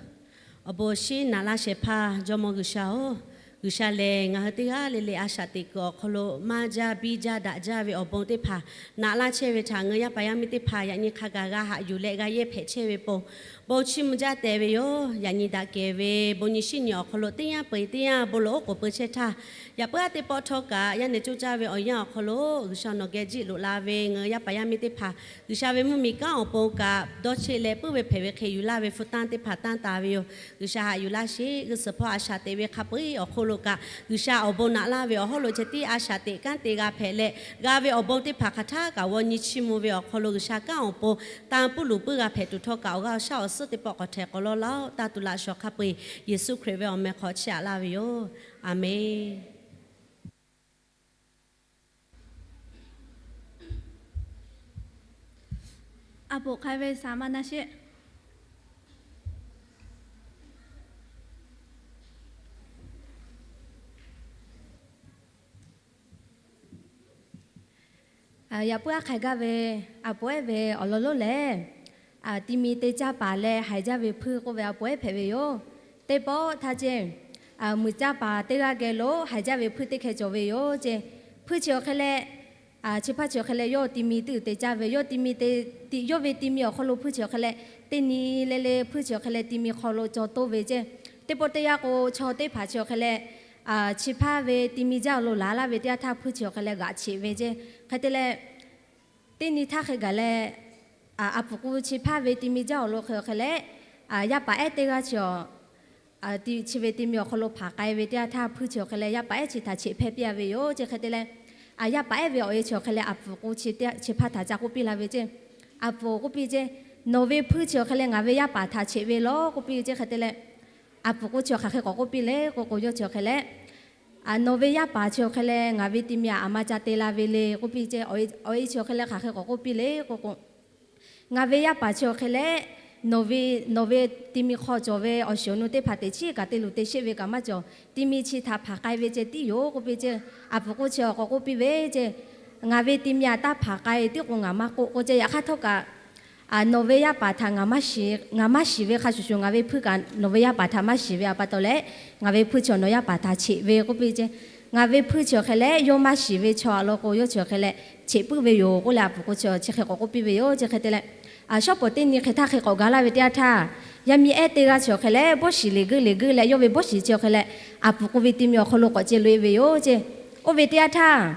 Awˬ bon shinˉ naꞈ laˇ shehˍ hpaˇ Jawˇmawˇ G'uiˬsha-oˬ, G'uiˬsha lehˬ ngaˬ hui teˇ g'aˇ le le a shaꞈ teꞈ kuiˬ awˬ hk'aw lo maˇ jaˇ biˇ jaˇ daꞈ jaˇ ve awˬ bon teˇ hpaˍ naꞈ laˇ chehˇ ve htaꞈ ngaˬ hui yaˇ paˍ yaˇ miˇ teˇ hpaˍ yaꞈ nyi hk'a gaˬ g'a haꞈ yuˬ leh g'a yehˇ hpehꞈ chehˇ ve pon, bon chiˇ mvuh jaˇ tehꞈ ve yoˬ. Yaꞈ nyi daꞈ kehˬ ve bon nyi shinˉ nyi awˬ hk'aw lo teˇ yanˇ peu-eˬ teˇ yanˇ bon lawˬ oˉ k'oˍ peu chehˇ htaˇ, yaꞈ puiˉ aˉ teˇ pawˆ htawˇ kaꞈ yaˇ nehˬ coˇ caˇ ve awˬ yanˇ awˬ hk'aw lo G'uiˬsha nawˬ geh jiˆ loꞈ la ve ngaˬ hui yaˇ paˍ yaˇ miˇ teˇ hpaˍ G'uiˬsha ve mvuhˇmiˬ kanˉ awˬ pon kaꞈ dawˇ cheˆ leh puiˉ ve hpehꞈ ve hk'e yuˬ laˇ ve hpu tanˇ teˇ hpaˍ tanˇ taˍ ve yoˬ. G'uiˬsha haꞈ yuˬ laˇ sheˍ. G'uiˬsha hpu a shaꞈ teꞈ ve hk'a peu-eˬ awˬ hk'oˆ lo kaꞈ G'uiˬsha awˬ bon naꞈ laˇ ve awˬ hawˉ lo ceh tiˉ a shaꞈ teꞈ kanˉ te g'a hpehꞈ leh, g'a ve awˬ bon teˇ hpaˍ hk'aˬ htaˇ kaꞈ g'aw nyi chiˇ mvuh ve awˬ hk'aw lo G'uiˬsha kanˉ awˬ pon tanˇ puiˉ luˬ puiˉ g'a hpehꞈ tuˬ htawˇ kaꞈ awˬ g'aˇ awˬ shaˉ awˬ suhˉ teˇ pawˆ k'awꞈ htehꞈ k'awꞈ lawˇ laˇ-oˆ. Tanˇ tuˬ laꞈ shawˍ hk'a peu-eˬ Yeˍsuˆ Hkriꞈ ve awˬ meh hk'aw chehˇ aꞈ laˇ ve yoˬ. Aˍmenˍ. A poˍ hk'a ve saˍ maˇ na sheˍ. Yaꞈ puiˉ aˉ hk'ai gaˇ ve a poˍ ehˉ ve awˬ lawn lonˉ lehˬ, ti mi te caˇ paˍ leh haiˬ jaˇ ve hpuiˇ k'oˆ ve a poˍ ehˉ hpehꞈ ve yoˬ. Teˇ pawˆ htaˇ ceˇ, muiˬ caˇ paˍ teˇ g'aˇ geh lo haiˬ jaˇ ve hpuiˇ teˇ hkeh cawˬ ve yoˬ ceˇ. Hpuiˇ chi awˬ hk'e leh, chi hpaˇ chi awˬ hk'e leh yawˇ ti mi tuˇ te caˇ ve, yawˇ ti mi te, yawˇ ve ti mi awˬ hk'aw lo hpuiˇ chi awˬ hk'e leh, teˇ nyi le le hpuiˇ chi awˬ hk'e leh ti mi hk'aw lo caw toˇ ve ceˇ. Teˇ pawˆ teˇ yanˇ k'o chaw teˇ hpaˍ chi awˬ hk'e leh, chi hpaˇ ve ti mi jaˇ awˬ lo laˬ laˇ ve teˇ yanˇ htaˇ hpuiˇ chi awˬ hk'e leh g'aꞈ cheꞈ ve ceˇ. Hk'e te leh, teˇ nyi htaˇ hk'e gaˬ leh, a puˍ k'o chi hpaˇ ve ti mi jaˇ awˬ lo hk'e awˬ hk'e leh, yaˇ paˍ ehˉ teˇ g'aˇ chi awˬ, chi ve ti mi awˬ hk'aw lo hpanˍ k'ai ve teˇ yanˇ htaˇ hpuiˇ chi awˬ hk'e leh yaˇ paˍ ehˉ chi htaꞈ cheꞈ hpehˇ piˇ-a ve yoˬ ceˇ. Hk'e te leh, yaˇ paˍ ehˉ ve awˬ e chi awˬ hk'e leh a puˍ k'o chi hpaˇ htaꞈ ca k'oˆ piˇ la ve ceˇ. A puˍ k'oˆ piˇ ceˇ, nawˬ ve hpuiˇ chi awˬ hk'e leh ngaˬ ve yaˇ paˍ htaꞈ cheꞈ ve lawˬ k'oˆ piˇ ceˇ. Hk'e te leh, a puˍ k'o chi awˬ hk'aˬ hk'e k'awꞈ k'oˆ piˇ le k'o k'o, yawˇ chi awˬ hk'e leh, nawˬ ve yaˇ paˍ chi awˬ hk'e leh ngaˬ ve ti mi aꞈ aˬ ma ca te la ve le k'oˆ piˇ ceˇ. Awˬ e chi awˬ hk'e leh hk'aˬ hk'e k'awꞈ k'oˆ piˇ le k'o k'o, ngaˬ ve yaˇ paˍ chi awˬ hk'e leh, nawˬ ve, nawˬ ve ti mi hk'aw cawˬ ve awˬ shiˍ awˬ nu teˇ hpaˍ teꞈ chiˉ kaꞈ te luˬ te sheˆ ve kaꞈ maˇ cawˬ. Ti mi chi htaꞈ hpanˍ k'ai ve ceh tiˉ yoˬ k'oˆ piˇ ceˇ. A puˍ k'o chi awˬ k'awꞈ k'oˆ piˇ ve ceˇ, ngaˬ ve ti mi aꞈ taˇ hpanˍ k'ai tiˉ k'o ngaˬ maˇ k'oˆ k'o ceˇ. Yaꞈ hk'aˇ htawˇ kaꞈ, nawˬ ve yaˇ paˍ htaꞈ ngaˬ maˇ shiˍ ve hk'a shuˍ shuˍ ngaˬ ve hpuiˇ kaꞈ nawˬ ve yaˇ paˍ htaꞈ maˇ shiˍ ve a pa taw leh, ngaˬ ve hpuiˇ chi awˬ nawˬ yaˇ paˍ htaꞈ cheꞈ ve k'oˆ piˇ ceˇ. Ngaˬ ve hpuiˇ chi awˬ hk'e leh yawˇ maˇ shiˍ ve chaw aꞈ law k'o yawˇ chi awˬ hk'e leh cheꞈ puiˉ ve yoˬ k'oˆ leh a puˍ k'o chi chi hk'e k'awꞈ k'oˆ piˇ ve yoˬ ceˇ. Hk'e te leh, shawˉ pawˍ teˇ nyi hk'e htaˇ hk'e k'awꞈ gaˬ laˇ ve teˇ yanˇ htaˇ, yaˇ miˇ ehˉ teˇ g'aˇ chi awˬ hk'e leh bawˇ shiˍ leˬ geuˆ leˬ geuˆ leh yawˇ ve bawˇ shiˍ chi awˬ hk'e leh a puˍ k'o ve ti mi awˬ hk'aw lo k'awꞈ ceh loꞈ-e ve yoˬ ceˇ. Oˇ ve teˇ yanˇ htaˇ,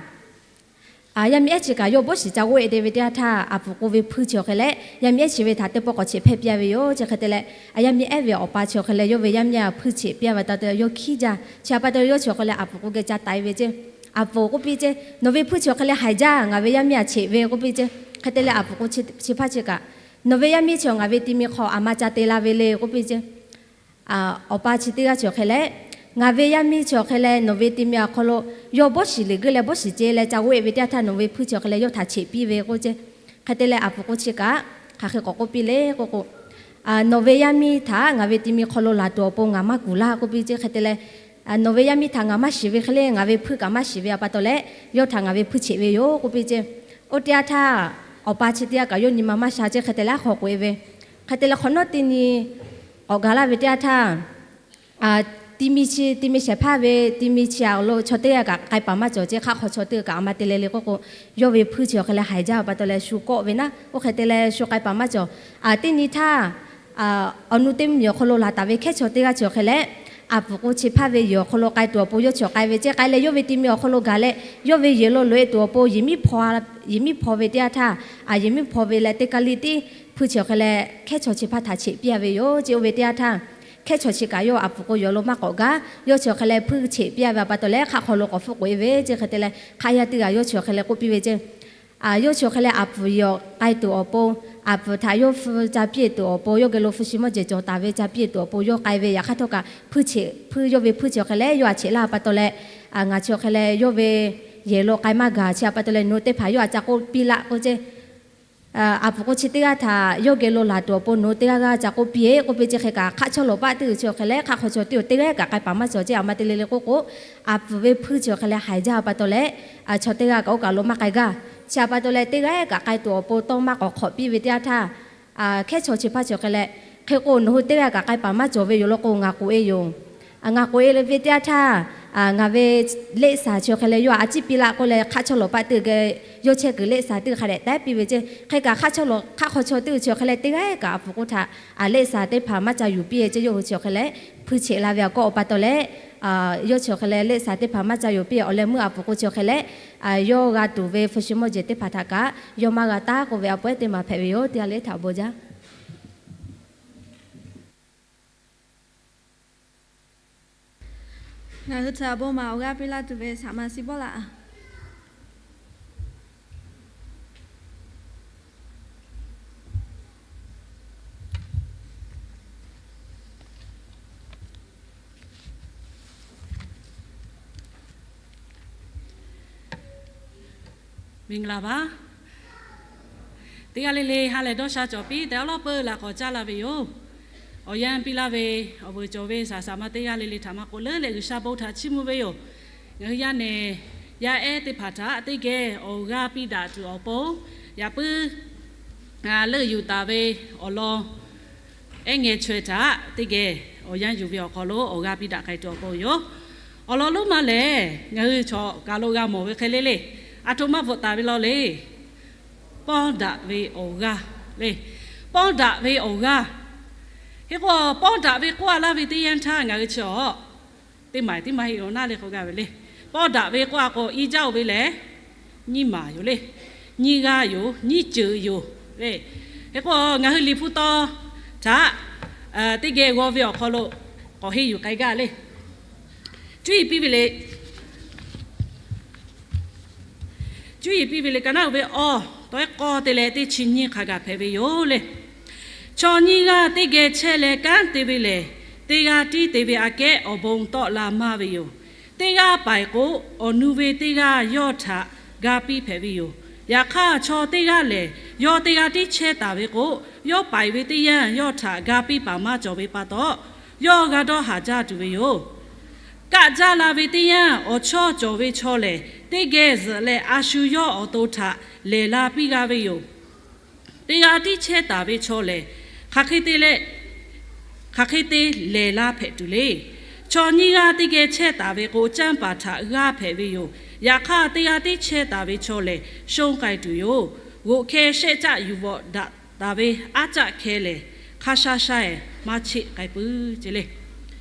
yaˇ miˇ ehˉ chi kaꞈ yawˇ bawˇ shiˍ ca g'oˆ-e te ve teˇ yanˇ htaˇ, a puˍ k'o ve hpuiˇ chi awˬ hk'e leh yaˇ miˇ ehˉ chi ve htaꞈ teˇ pawˆ k'awꞈ cheꞈ hpehˇ piˇ-a ve yoˬ ceˇ. Hk'e te leh, yaˇ miˇ ehˉ ve awˬ pa chi awˬ hk'e leh yawˇ ve yaˇ miˇ hpuiˇ cheꞈ piˇ-a ve pa taw yawˇ hkiˉ jaˇ. Chi a pa taw yawˇ chi awˬ hk'e leh a puˍ k'o geh ca taiˍ ve ceˇ. A puˍ k'oˆ piˇ ceˇ, nawˬ ve hpuiˇ chi awˬ hk'e leh haiˬ jaˇ, ngaˬ ve yaˇ miˇ aꞈ cheꞈ ve k'oˆ piˇ ceˇ. Hk'e te leh a puˍ k'o chi hpaˇ chi kaꞈ, nawˬ ve yaˇ miˇ chi awˬ ngaˬ ve ti mi hk'aw aˬ ma ca te la ve le k'oˆ piˇ ceˇ. Awˬ pa chi teˇ g'aˇ chi awˬ hk'e leh, Ngaˬ ve yaˇ miˇ chi awˬ hk'e leh nawˬ ve ti mi awˬ hk'aw lo yawˇ bawˇ shiˍ liꞈ geuˆ leh bawˇ shiˍ ce leh ca g'oˆ-e ve teˇ yanˇ htaˇ, nawˬ ve hpuiˇ chi awˬ hk'e leh yawˇ htaꞈ cheꞈ piˇ ve k'oˆ ce. Hk'e te leh, a puˍ k'o chi kaꞈ hk'aˬ hk'e k'awꞈ k'oˆ piˇ le k'oˆ k'o, Nawˬ ve yaˇ miˇ htaꞈ ngaˬ ve ti mi hk'aw lo laˬ tuˬ awˬ pon ngaˬ maˇ kuˬ laˇ k'oˆ piˇ ce. Hk'e te leh, Nawˬ ve yaˇ miˇ htaꞈ ngaˬ maˇ shiˍ ve hk'e le, ngaˬ ve hpuiˇ kaꞈ maˇ shiˍ ve a pa taw leh, yawˇ htaꞈ ngaˬ ve hpuiˇ cheꞈ ve yoˬ k'oˆ piˇ ce. Oˇ teˇ yanˇ htaˇ, awˬ pa chi teˇ g'aˇ kaꞈ yawˇ nyi ma maˇ sha ce. Hk'e te leh, aˉ hk'aw k'oꞈ-e ve, hk'e te leh hk'awꞈ nawˉ teˇ nyi k'awꞈ gaˬ laˇ ve teˇ yanˇ htaˇ, ti mi chi, ti mi shehˍ hpaˇ ve ti mi chi awˬ lo chaw teˇ g'aˇ kaꞈ k'ai paˍ maˇ cawˬ ce. Hk'aˆ hk'aw chaw teˇ g'aˇ kaꞈ a ma te leh le k'oˆ k'o, yawˇ ve hpuiˇ chi awˬ hk'e leh haiˬ jaˇ pa taw leh shu kawˆ ve naˉ. Oˇ hk'e te leh shu k'ai paˍ maˇ cawˬ. Teˇ nyi htaˇ, awˬ nu teˇ miˬ awˬ hk'aw lo laˬ taˍ ve hkehˉ chaw teˇ g'aˇ chi awˬ hk'e leh, a puˍ k'o chi hpaˇ ve yehˬ awˬ hk'aw lo k'ai tuˬ awˬ pon yawˇ chi awˬ k'ai ve ce. K'ai leh yawˇ ve ti mi awˬ hk'aw lo gaˬ leh, yawˇ ve yehˬ lo loꞈ-e tuˬ awˬ pon yehˬ miˉ hpaw ve teˇ yanˇ htaˇ, yehˬ miˉ hpaw ve leh teˇ kaˇ liˇ tiˉ hpuiˇ chi awˬ hk'e leh hkehˉ chaw chi hpaˇ htaꞈ cheꞈ piˇ-a ve yoˬ ce. Oˇ ve teˇ yanˇ htaˇ, hkehˉ chaw chi kaꞈ yawˇ a puˍ k'o yehˬ lo maˇ k'awꞈ gaˇ. Yawˇ chi awˬ hk'e leh hpuiˇ cheꞈ piˇ-a ve a pa taw leh, hk'aˆ hk'aw lo k'awꞈ hpfuhˆ k'oꞈ-e ve ce. Hk'e te leh, hk'aˆ yaˇ teˇ g'aˇ yawˇ chi awˬ hk'e leh k'oˆ piˇ ve ce. Yawˇ chi awˬ hk'e leh a puˍ yehˬ k'ai tuˬ awˬ pon, a puˍ htaꞈ yawˇ hpu ca piˇ-e tuˬ awˬ pon, yawˇ geh lo hpu shi mawˇ jehˬ cawˬ taˍ ve ca piˇ-e tuˬ awˬ pon yawˇ k'ai ve. Yaꞈ hk'aˇ htawˇ kaꞈ hpuiˇ cheꞈ, hpuiˇ yawˇ ve hpuiˇ chi awˬ hk'e leh yawˇ a cheꞈ laˇ pa taw leh, ngaˬ chi awˬ hk'e leh yawˇ ve yehˬ lo k'ai maˇ gaˬ chi a pa taw leh, nawˬ hui teˇ hpaˍ yawˇ a ca k'oˆ piˇ laˆ k'oˆ ce. A puˍ k'o chi teˇ g'aˇ htaꞈ yawˇ geh lo laˬ tuˬ awˬ pon nawˬ hui teˇ g'aˇ g'aˇ ca k'oˆ piˇ-e k'oˆ piˇ ce. Hk'e kaꞈ hk'aˆ chawˇ lawˬ paˆ teˇ g'uiˬ chi awˬ hk'e leh hk'aˆ hk'aw chaw teˇ g'aˇ kaꞈ k'ai paˍ maˇ cawˬ ce. A ma te le le k'oˆ k'o, a puˍ ve hpuiˇ chi awˬ hk'e leh haiˬ jaˇ pa taw leh, chaw teˇ g'aˇ kaꞈ oˇ kaꞈ lo maˇ k'ai gaˇ. Chi a pa taw leh teˇ g'aˇ kaꞈ k'ai tuˬ awˬ pon tawˇ maˇ k'awꞈ hk'awꞈ piˇ ve teˇ yanˇ htaˇ, hkehˉ chaw chi hpaˇ chi awˬ hk'e leh, hk'e k'o nawˬ hui teˇ g'aˇ kaꞈ k'ai paˍ maˇ cawˬ ve yoˬ law k'o ngaˬ k'oꞈ-e yoˬ. Ngaˬ k'oꞈ-e ve teˇ yanˇ htaˇ, ngaˬ ve leˆ saˍ chi awˬ hk'e leh yawˇ a ciˉ piˇ laˆ k'oˆ leh hk'aˆ chawˇ lawˬ paˆ teˇ g'aˇ yawˇ chehˇ kuiˬ leˆ saˍ teˇ hk'a dehꞈ taˉ piˇ ve ce. Hk'e kaꞈ hk'aˆ chawˇ lawˬ, hk'aˆ hk'aw chaw teˇ g'uiˬ chi awˬ hk'e leh teˇ g'aˇ kaꞈ a puˍ k'o htaꞈ a leˆ saˍ teˇ hpaˍ maˇ ca yuˬ piˇ-e ce. Yawˇ hui chi awˬ hk'e leh hpuiˇ cheꞈ la ve awˬ kawˆ awˬ pa taw leh, yawˇ chi awˬ hk'e leh leˆ saˍ teˇ hpaˍ maˇ ca yuˬ piˇ. Awˬ leh meuˇ a puˍ k'o chi awˬ hk'e leh, yawˇ g'a tuˬ ve hpu shi mawˇ jehˬ teˇ hpaˍ htaꞈ kaꞈ yawˇ maˇ g'a taˉ k'oˆ ve a pawehˇ teˇ maˬ hpehꞈ ve yoˬ. Teˇ g'aˇ le htaꞈ bon jaˇ. Ngaˬ hui htaꞈ bon maˍ awˬ g'aˇ piˇ laˇ tuˬ ve saˍ ma siˉ bawˆ laꞈ. Minglaˍ baˆ. Teˇ g'aˇ le le ha lehˬ dawˇ sha cawˬ piˇ tehꞈ awˉ lawˉ peuˬ laꞈ k'awꞈ caˇ la ve yoˬ. Awˬ yanˇ piˇ laˇ ve awˬ vuiˬ cawˬ ve saˍ saˍ ma teˇ g'aˇ le le htaꞈ maˇ k'oˆ leuˉ leh G'uiˬsha bon htaꞈ chiˇ mvuh ve yoˬ. Ngaˬ hui yaˇ nehˬ yaˇ ehˉ teˇ hpaˍ htaꞈ teˇ geh awˬ g'aˇ piˇ daꞈ tuˬ awˬ pon, yaꞈ puiˉ leuˆ yuˬ taˍ ve awˬ lawn ehˉ ngeh chaweh htaꞈ teˇ geh awˬ yanˇ yuˬ ve awˬ hk'aw lo awˬ g'aˇ piˇ daꞈ k'ai tuˬ awˬ pon yoˬ. Awˬ lawn lonˉ ma lehˬ, ngaˬ hui chaw kaˬ lo g'a mawˬ ve hk'e le le, aˬ htoꞈ ma bvuhꞈ taˍ ve law le. Pawˇ daꞈ ve awˬ g'aˇ le. Pawˇ daꞈ ve awˬ g'aˇ. Hk'e k'o, pawˇ daꞈ ve k'oˆ a laˇ ve teˇ yanˇ htaˇ ngaˬ hui chi awˬ teˇ maˬ teˇ maˬ heˆ awˬ naˉ le k'oˆ gaˇ ve le. Pawˇ daꞈ ve k'oˆ a k'o, i jaˇ-oˬ ve lehˬ, nyiˇ maˬ yoˬ le. Nyiˇ g'aˇ yoˬ, nyiˇ ceuˬ yoˬ le. Hk'e k'o, ngaˬ hui Liꞈ hpu taw htaꞈ teˇ geh g'aw ve awˬ hk'aw lo k'awꞈ henˇ yuˬ k'ai gaˇ le. Cuˇ yiˍ piˇ ve le. Cuˇ yiˍ piˇ ve le, ka naˉ uiˍ ve awˬ tawˉ k'awˇ te leh teˇ chi nyiˇ hk'a gaˬ hpehꞈ ve yoˬ le. Chaw nyiˇ g'aˇ teˇ geh chehˇ leh kanˉ te ve lehˬ, teˇ g'aˇ tiˉ te ve aꞈ kehˉ awˬ bon tawˆ la maˇ ve yoˬ. Teˇ g'aˇ paiˍ k'o, awˬ nu ve teˇ g'aˇ yawˇ htaꞈ ga piˇ hpehꞈ ve yoˬ. Yaꞈ hk'aˇ, chaw teˇ g'aˇ lehˬ, yawˇ teˇ g'aˇ tiˉ chehˇ taˍ ve k'o, yawˇ paiˍ ve teˇ yanˇ yawˇ htaꞈ ga piˇ paˍ maˇ cawˬ ve pa taw, yawˇ g'a dawˇ haˍ jaˇ tuˬ ve yoˬ. Kaˆ jaˇ la ve teˇ yanˇ, awˬ chawˇ cawˬ ve chaw lehˬ, teˇ geh zuhꞈ leh a shu yawˇ awˬ to htaꞈ lehˬ la piˇ g'a ve yoˬ. Teˇ g'aˇ tiˉ chehˇ taˍ ve chaw lehˬ, hk'aˬ hk'e te leh hk'aˬ hk'e te lehˬ la hpehꞈ tuˬ le. Chaw nyiˇ g'aˇ teˇ geh chehˇ taˍ ve k'o, canˇ paˍ htaꞈ g'aˇ hpehꞈ ve yoˬ. Yaꞈ hk'aˇ, teˇ g'aˇ tiˉ chehˇ taˍ ve chaw lehˬ, shonˇ k'ai tuˬ yoˬ. G'oꞈ hkeh shehˆ caˆ yuˬ vawꞈ daꞈ taˍ ve aˉ caˆ hkeh lehˬ, hk'a sha sha-ehˍ maˇ cheˆ k'ai puiˉ ce le.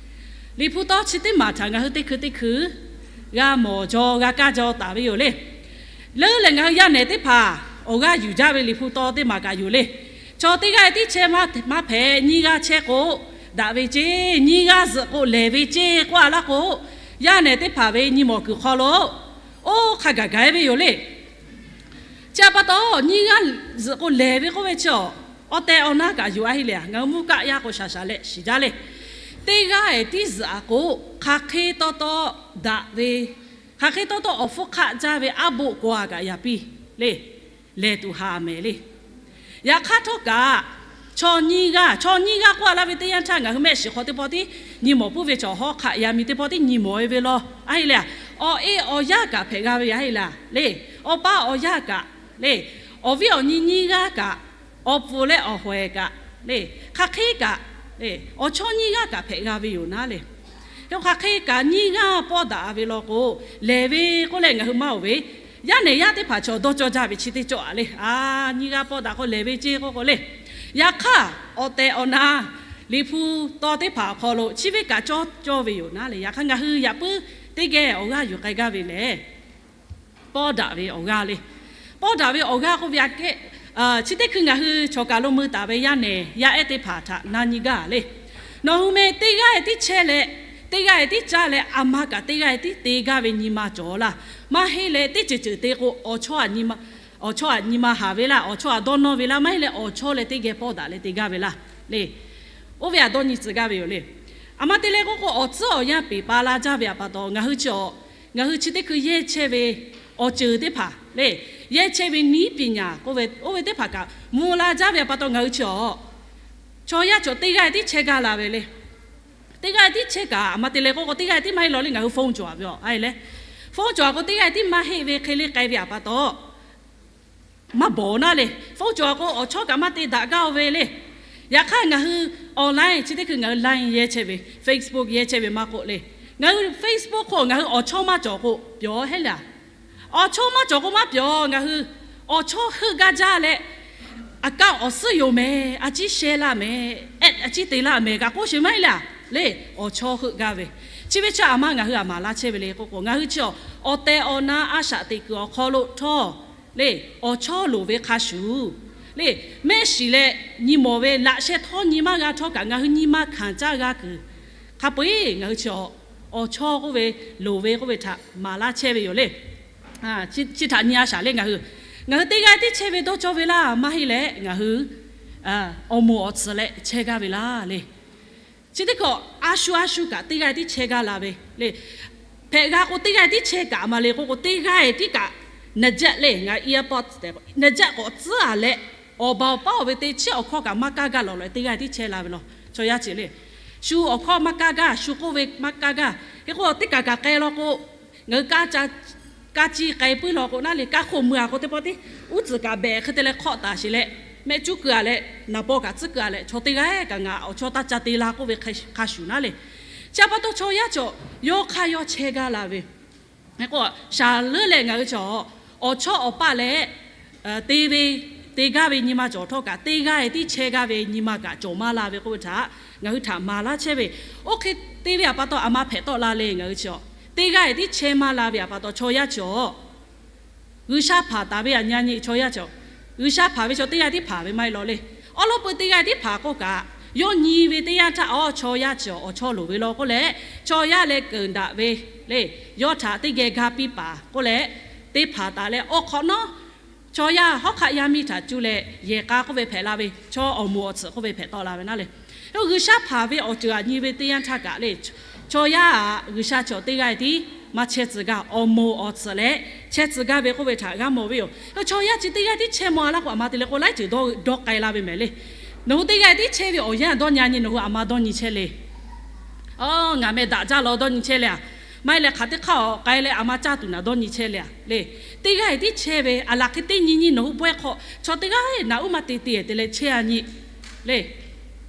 Liꞈ hpu tawˇ chi teˇ maˬ htaꞈ ngaˬ hui teˇ hkui teˇ hkui g'a mawˬ jaw g'a kaˇ jaw taˍ ve yoˬ le. Leuˉ lehˬ, ngaˬ hui yaˇ nehˬ teˇ hpaˍ awˬ g'aˇ yuˬ jaˇ ve Liꞈ hpu tawˇ teˇ maˬ kaꞈ yoˬ le. Chaw teˇ g'aˇ tiˉ chehˇ maˇ hpehꞈ, nyiˇ g'aˇ chehˇ k'o daꞈ ve ceˇ, nyiˇ g'aˇ zuhꞈ k'o lehˬ ve ceˇ k'oˆ a laˇ k'o, yaˇ nehˬ teˇ hpaˍ ve nyi mawˬ kuiˬ hk'aw lo oˇ hk'a gaˬ gaˬ-e ve yoˬ le. Chi a pa taw, nyiˇ g'aˇ zuhꞈ k'o lehˬ ve k'oˆ ve chi awˬ, awˬ tehˬ awˬ naˉ kaꞈ yoˬ a heˆ le. Ngaˬ hui mvuhˇ kaˆ yaˇ k'o shaˍ shaˍ leh shiˍ jaˇ le. Teˇ g'aˇ-ehˍ tiˉ zuhꞈ-a k'o, hk'aˬ hk'e taw taw daꞈ ve, hk'aˬ hk'e taw taw awˬ hpfuhˇ hk'aˆ jaˇ ve aˉ boˆ k'o-a kaꞈ yaꞈ piˇ le, lehˬ tuˬ ha mehˍ le. Yaꞈ hk'aˇ htawˇ kaꞈ, chaw nyiˇ g'aˇ, chaw nyiˇ g'aˇ k'oˆ-a laˇ ve teˇ yanˇ htaˇ ngaˬ hui mehˆ shiˍ hk'aw teˇ pawˆ tiˉ nyi mawˬ puiˉ ve chaw hawˉ hk'aˆ yaˇ miˇ teˇ pawˆ tiˉ nyi mawˬ-e ve law. A heˆ le, awˬ e awˬ yaˇ kaꞈ hpehꞈ g'a ve yaꞈ heˆ la le. Awˬ pa awˬ yaˇ kaꞈ le, awˬ viˉ awˬ nyi nyiˇ g'aˇ kaꞈ, awˬ pfuhˍ leh awˬ hawehˍ kaꞈ le, hk'aˬ hk'e kaꞈ le, awˬ chawˇ nyiˇ g'aˇ kaꞈ hpehꞈ g'a ve yoˬ naˉ le. Hk'aˬ hk'e kaꞈ nyiˇ g'aˇ pawˆ daꞈ ve law k'o, lehˬ ve k'oˆ leh ngaˬ hui maˇ-oˬ ve, yaˇ nehˬ yaˇ teˇ hpaˍ chaw dawˇ cawˇ jaˇ ve chi teˇ cawˇ-a le. A, nyiˇ g'aˇ pawˆ daꞈ k'o lehˬ ve ceˇ k'oˆ k'o le. Yaꞈ hk'aˇ, awˬ tehˬ awˬ na Liꞈ hpu taw teˇ hpaˍ awˬ hk'aw lo chi ve kaꞈ cawˇ cawˇ ve yoˬ naˉ le. Yaꞈ hk'aˇ ngaˬ hui yaꞈ puiˉ teˇ geh awˬ g'aˇ yuˬ k'ai gaˇ ve lehˬ, pawˆ daꞈ ve awˬ g'aˇ le. Pawˆ daꞈ ve awˬ g'aˇ k'oˆ ve aꞈ kehˉ, chi teˇ hkui ngaˬ hui chaw kaˬ lo mui taˍ ve yaˇ nehˬ yaˇ ehˉ teˇ hpaˍ htaꞈ na nyi gaˇ le. Nawˬ hui meh teˇ g'aˇ-ehˍ tiˉ chehˇ leh, teˇ g'aˇ-ehˍ tiˉ caˇ leh, a ma kaꞈ teˇ g'aˇ-ehˍ tiˉ te gaˇ ve nyi ma cawˬ laˇ. Maˇ heˆ leh teˇ ceuˬ ceuˬ te k'o, awˬ chawˇ htaꞈ nyi ma ha ve laˇ, awˬ chawˇ htaꞈ dawˇ nawˇ ve laˇ, maˇ heˆ leh awˬ chawˇ leh teˇ geh pawˆ daꞈ leh te gaˇ ve laˇ le. Oˇ ve htaꞈ dawˇ nyi tcuh gaˇ ve yoˬ le. A ma te leh k'oˆ k'o, awˬ tcuhˉ awˬ yanˇ peˍ pa la jaˇ ve aꞈ pa taw, ngaˬ hui chi awˬ, ngaˬ hui chi teˇ hkui yehˇ chehˇ ve awˬ ceuˬ teˇ hpaˍ le, yehˇ chehˇ ve niˉ piˍ nyaˍ k'oˆ ve, oˇ ve teˇ hpaˍ kaꞈ mvuh la jaˇ ve aꞈ pa taw, ngaˬ hui chi awˬ chaw yaˇ chi awˬ teˇ g'aˇ-ehˍ tiˉ chehˇ gaˇ la ve le. Teˇ g'aˇ-ehˍ tiˉ chehˇ kaꞈ, a ma te leh k'oˆ k'o, teˇ g'aˇ-ehˍ tiˉ maˇ heˆ law le, ngaˬ hui phone cawˬ-a ve aꞈ le. Phone cawˬ-a k'o, teˇ g'aˇ-ehˍ tiˉ maˇ heˆ ve hk'e le k'ai ve aꞈ pa taw, maˇ bawˬ naˉ le. Phone cawˬ-a k'o, awˬ chawˇ kaꞈ maˇ te daꞈ gaˇ-o ve le. Yaꞈ hk'aˇ ngaˬ hui online chi teˇ hkui ngaˬ hui Line yehˇ chehˇ ve, Facebook yehˇ chehˇ ve maˇ k'oˆ le, ngaˬ hui Facebook hk'oˆ ngaˬ hui awˬ chawˇ maˇ cawˬ k'o, pyawˬ heˆ le. Awˬ chawˇ maˇ cawˬ k'o maˇ pyawˬ. Ngaˬ hui awˬ chawˇ heuˆ gaˇ jaˇ leh, a kaˆ awˬ suhˉ yoˬ mehˍ, a ciˉ sheh laˇ mehˍ, a ciˉ te laˇ mehˍ kaꞈ k'oˆ sheˍ maˇ heˆ le. Le, awˬ chawˇ heuˆ gaˇ ve, chi ve chi a ma ngaˬ hui aꞈ maˍ laˇ chehˇ ve le k'oˆ k'o, ngaˬ hui chi awˬ tehˬ awˬ na a shaꞈ teꞈ kuiˬ awˬ hk'aw lo htawˇ le, awˬ chawˇ loˍ ve hk'a shuˍ le, mehˆ shiˍ leh nyi mawˬ ve laꞈ sheh htawˇ nyi maˇ g'a htawˇ kaꞈ, ngaˬ hui nyi ma hkanˍ caˇ g'a kuiˬ hk'a peu-eˬ ngaˬ hui chi awˬ chawˇ k'oˆ ve, loˍ ve k'oˆ ve htaꞈ maˍ laˇ chehˇ ve yoˬ le. Chi htaꞈ nyi a shaꞈ le, ngaˬ hui, ngaˬ hui teˇ g'aˇ tiˉ chehˇ ve dawˇ cawˇ ve laˇ, maˇ heˆ leh ngaˬ hui awˬ moˍ awˬ tsuhˍ leh chehˇ gaˇ ve laˇ le. Chi teˇ hkawꞈ a shu a shu kaꞈ teˇ g'aˇ tiˉ chehˇ gaˇ la ve le. Hpehꞈ g'a k'o, teˇ g'aˇ tiˉ chehˇ kaꞈ a ma le k'oˆ k'o, teˇ g'aˇ tiˉ kaꞈ naˬ jaˆ le, ngaˬ earpod naˬ jaˆ k'awꞈ tcuhˉ-a leh, awˬ ba awˬ paˇ-oˬ ve teˇ chiˉ awˬ hkawˇ kaꞈ maˇ kaˇ gaˇ lawˬ leh teˇ g'aˇ tiˉ chehˇ la ve law. Chaw yaˇ chi le, shu awˬ hkawˇ maˇ kaˇ gaˇ, shu k'oˆ ve maˇ kaˇ gaˇ. Hk'e k'o teˇ kaˬ kaꞈ k'ai law k'o, ngaˬ hui kaˇ ci k'ai puiˉ law k'o naˉ le, kaˇ hk'oˆ mui-a k'o teˇ pawˆ tiˉ uˉ tcuhˍ kaꞈ behꞈ hk'e te leh hk'awˆ taˍ sheˍ leh, mehˆ cuˉ keu-a leh, naˍ paw kaꞈ tcuhˉ keu-a leh, chaw teˇ g'aˇ kaꞈ ngaˬ awˬ chawˇ taˇ ca te la k'oˆ ve hk'a shuˍ naˉ le. Chi aꞈ pa taw chaw yaˇ cawˬ yawˇ hk'aˇ yawˇ chehˇ gaˇ la ve k'o, shaˍ leuˉ leh ngaˬ hui cawˬ awˬ chawˇ awˬ paˇ leh te ve, te gaˇ ve nyi ma cawˬ htawˇ kaꞈ, teˇ g'aˇ-ehˍ tiˉ chehˇ gaˇ ve nyi ma kaꞈ cawˬ maˇ la ve k'oˆ ve htaꞈ ngaˬ hui htaꞈ maˍ laˇ chehˇ ve. Oˇ hk'e te ve aꞈ pa taw a ma hpehꞈ tawˆ la le, ngaˬ hui chi teˇ g'aˇ-ehˍ tiˉ chehˇ maˇ la ve aꞈ pa taw chaw yaˇ cawˬ G'uiˬsha hpanˍ taˍ ve aꞈ nyi a nyi chaw yaˇ cawˬ, G'uiˬsha hpanˍ ve chaw teˇ g'aˇ tiˉ hpanˍ ve maˇ heˆ law le. Awˉ lawˉ peu teˇ g'aˇ tiˉ hpanˍ k'oˆ kaꞈ, yawˇ nyi ve teˇ yanˇ htaˇ, awˬ chaw yaˇ cawˬ awˬ chawˇ loˍ ve law k'oˆ leh, chaw yaˇ leh keunˍ daꞈ ve le, yawˇ htaꞈ teˇ geh ga piˇ paˍ k'oˆ leh, te hpanˍ taˍ leh awˬ hk'awꞈ nawˉ chaw yaˇ hawˉ hk'aˆ yaˇ miˇ htaꞈ cuˇ leh yehˬ k'a k'oˆ ve hpehꞈ la ve, chaw awˬ moˍ awˬ tsuhꞈ k'oˆ ve hpehꞈ tawˆ la ve naˉ le. Yawˇ G'uiˬsha hpanˍ ve awˬ ceuˬ aꞈ nyi ve teˇ yanˇ htaˇ kaꞈ le, chaw yaˇ aꞈ G'uiˬsha cawˬ teˇ g'aˇ tiˉ maˇ chehˇ tcuh gaˇ, awˬ moˍ awˬ tsuhꞈ leh chehˇ tcuh gaˇ ve k'oˆ ve htaꞈ g'a mawˬ ve yoˬ. Chaw yaˇ chi teˇ g'aˇ tiˉ chehˇ maw a laˇ k'o, aˬ ma te leh k'o laiˉ ceuˬ dawˇ k'ai la ve mehˍ le. Nawˬ hui teˇ g'aˇ tiˉ chehˇ ve awˬ yanˇ dawˇ nyi a nyi nawˬ hui aˬ ma dawˇ nyi chehˇ le. Aˬ, ngaˬ meh daꞈ jaˇ law dawˇ nyi chehˇ le a. Maˇ heˆ leh hk'aˬ teˇ hk'aˇ awˬ k'ai leh aˬ ma caˇ tuˬ naˬ dawˇ nyi chehˇ le a le. Teˇ g'aˇ tiˉ chehˇ ve aˬ laˬ hk'e teˇ nyi nyi nawˬ hui bawehˇ hk'aw, chaw teˇ g'aˇ naꞈ uˉ maˇ te te te leh chehˇ a nyi le.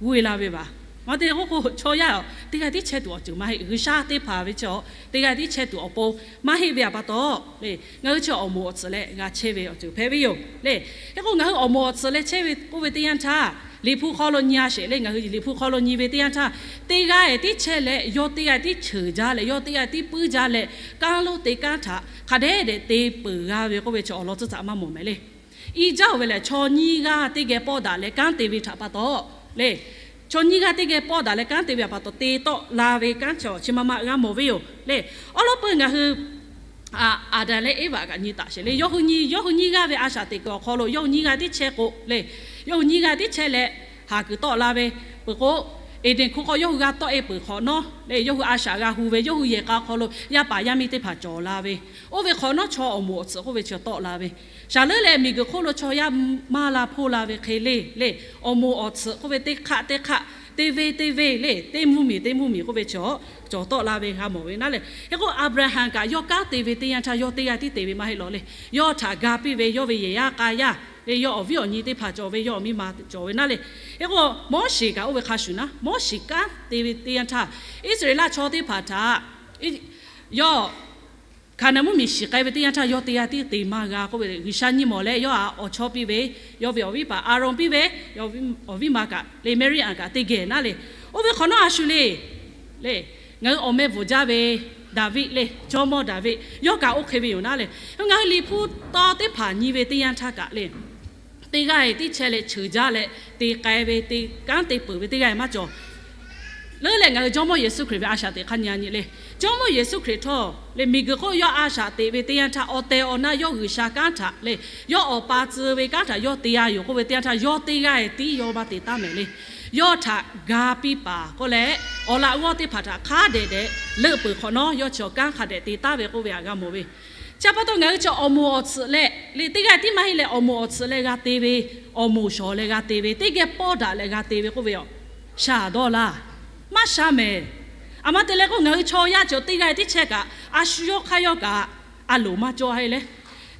G'uˇ e la ve baˬ. Maˇ te k'oˆ k'o, chaw yaˇ teˇ g'aˇ tiˉ chehˇ tuˬ awˬ ceuˬ maˇ heˆ. G'uiˬsha teˇ hpaˍ ve chaw teˇ g'aˇ tiˉ chehˇ tuˬ awˬ pon maˇ heˆ ve aꞈ pa taw le, ngaˬ hui chi awˬ moˍ awˬ tsuhꞈ leh g'a chehˇ ve awˬ ceuˬ hpehꞈ ve yoˬ le. Hk'e k'o, ngaˬ hui awˬ moˍ awˬ tsuhꞈ leh chehˇ ve k'oˆ ve teˇ yanˇ htaˇ, Liꞈ hpu hk'aw lo nyi a sheˍ le. Ngaˬ hui Liꞈ hpu hk'aw lo nyi ve teˇ yanˇ htaˇ, teˇ g'aˇ tiˉ chehˇ leh yawˇ teˇ g'aˇ tiˉ cheuˬ jaˇ leh yawˇ teˇ g'aˇ tiˉ puiˉ jaˇ leh, kanˉ lonˉ te kanˉ htaꞈ hk'a dehꞈ dehꞈ te peuˬ g'a ve k'oˆ ve chi awˬ lawn tcuhˉ htaꞈ maˇ mawˬ mehˍ le. I jaˇ-oˬ ve lehˬ, chaw nyiˇ g'aˇ teˇ geh pawˆ daꞈ leh kanˉ te ve htaꞈ pa taw le, chaw nyiˇ g'aˇ teˇ geh pawˆ daꞈ leh kanˉ te ve aꞈ pa taw te tawˆ la ve kanˉ chi chi ma ma g'a mawˬ ve yoˬ le. Awˉ lawˉ peu ngaˬ hui Aˍdanˍ leh Eˇvaꞈ kaꞈ nyi taˍ sheˍ le. Yawˇ hui nyi, yawˇ hui nyiˇ g'aˇ ve a shaꞈ teꞈ kuiˬ awˬ hk'aw lo yawˇ hui nyiˇ g'aˇ tiˉ chehˇ k'o le, yawˇ hui nyiˇ g'aˇ tiˉ chehˇ leh haˍ kuiˬ tawˆ la ve peuˬ k'o, Eˍdenˍ hk'oˆ hk'aw yawˇ hui g'a tawˆ e peuˬ hk'awꞈ nawˉ le, yawˇ hui a shaꞈ g'a hu ve, yawˇ hui yehˬ k'a hk'aw lo yaˇ paˍ yaˇ miˇ teˇ hpaˍ cawˬ la ve, oˇ ve hk'awꞈ nawˉ chaw awˬ moˍ awˬ tsuhꞈ k'oˆ ve chi tawˆ la ve. Shaˍ leuˉ leh miˬ guiˬ hk'oˆ lo chaw yaˇ maˇ la hpoˇ la ve hk'e le le, awˬ moˍ awˬ tsuhꞈ k'oˆ ve teˇ hk'aˆ teˇ hk'aˆ, teˇ venˇ teˇ venˇ le, teˇ mvuhˇmiˬ teˇ mvuhˇmiˬ k'oˆ ve chi cawˬ tawˆ la ve g'a mawˬ ve naˉ leh, hk'e k'o Aˍbraˍhanˍ kaꞈ yawˇ kanˉ te ve teˇ yanˇ htaˇ yawˇ teˇ g'aˇ tiˉ te ve maˇ heˆ lawˬ le. Yawˇ htaꞈ ga piˇ ve, yawˇ ve yehˬ yaˇ k'a yaˇ le, yawˇ awˬ viˉ awˬ nyi teˇ hpaˍ cawˬ ve, yawˇ awˬ miˇ ma cawˬ ve naˉ leh, hk'e k'o Moˉseˍ kaꞈ oˇ ve hk'a shuˍ naˉ, Moˉseˍ kanˉ te ve teˇ yanˇ htaˇ Iˉsaˍreˍlaˆ chaw teˇ hpaˍ htaꞈ yawˇ Hkaˍnanˍ mvuhˇmiˬ shiˍ k'ai ve teˇ yanˇ htaˇ yawˇ teˇ g'aˇ tiˉ te maˇ g'a k'oˆ ve, G'uiˬsha nyi mawˬ leh yawˇ htaꞈ awˬ chawˇ piˇ ve, yawˇ ve awˬ viˉ paˍ Aˍronˍ piˇ ve, awˬ viˉ ma kaꞈ le, Meˍriˆaˍ kaꞈ teˇ geh naˉ le. Oˇ ve hk'awꞈ nawˉ a shu le le, ngaˬ hui awˬ meh bvuhˬ jaˇ ve Daˍviˆ le, jawˇmawˇ Daˍviˆ yawˇ kaꞈ oˇ hk'e ve yoˬ naˉ le. Ngaˬ hui Liꞈ hpu taw teˇ hpaˍ nyi ve teˇ yanˇ htaˇ kaꞈ le, teˇ g'aˇ tiˉ chehˇ leh cheuˬ jaˇ leh te k'ai ve, te kanˉ te peuˬ ve teˇ g'aˇ maˇ cawˬ. Leuˉ leh ngaˬ hui Jawˇmawˇ Yeˍsuˆ Hkriꞈ ve a shaꞈ teꞈ hk'aˇ nyi a nyi le. Jawˇmawˇ Yeˍsuˆ Hkriꞈ htawˇ le, miˬ guiˬ hk'oˆ yawˇ a shaꞈ teꞈ ve teˇ yanˇ htaˇ awˬ tehˬ awˬ na yawˇ G'uiˬsha kanˉ htaꞈ le, yawˇ awˬ pa tcuh ve kanˉ htaꞈ yawˇ te a yoˬ k'oˆ ve teˇ yanˇ htaˇ yawˇ teˇ g'aˇ tiˉ yawˇ maˇ te taˉ mehˍ le. Yawˇ htaꞈ ga piˇ paˍ k'oˆ leh, awˬ laꞈ g'awˇ teˇ hpaˍ htaꞈ hk'a dehꞈ dehꞈ leuˆ peuˬ hk'awꞈ nawˉ yawˇ chi awˬ kanˉ hk'a dehꞈ te taˉ ve k'oˆ ve htaꞈ g'a mawˬ ve. Chi pa taw ngaˬ hui chi awˬ moˍ awˬ tsuhꞈ leh le, teˇ g'aˇ tiˉ maˇ heˆ leh awˬ moˍ awˬ tsuhꞈ leh g'a te ve, awˬ moˍ shawˍ leh g'a te ve, teˇ geh pawˇ daꞈ leh g'a te ve k'oˆ ve yoˬ. Shaˍ dawˇ laˇ, maˇ sha mehˍ. Aˬ ma te leh k'o ngaˬ hui chaw yaˇ cawˬ teˇ g'aˇ tiˉ chehˇ kaꞈ a shu yawˇ hk'aˇ yawˇ kaꞈ a loˍ maˇ cawˇ a e le.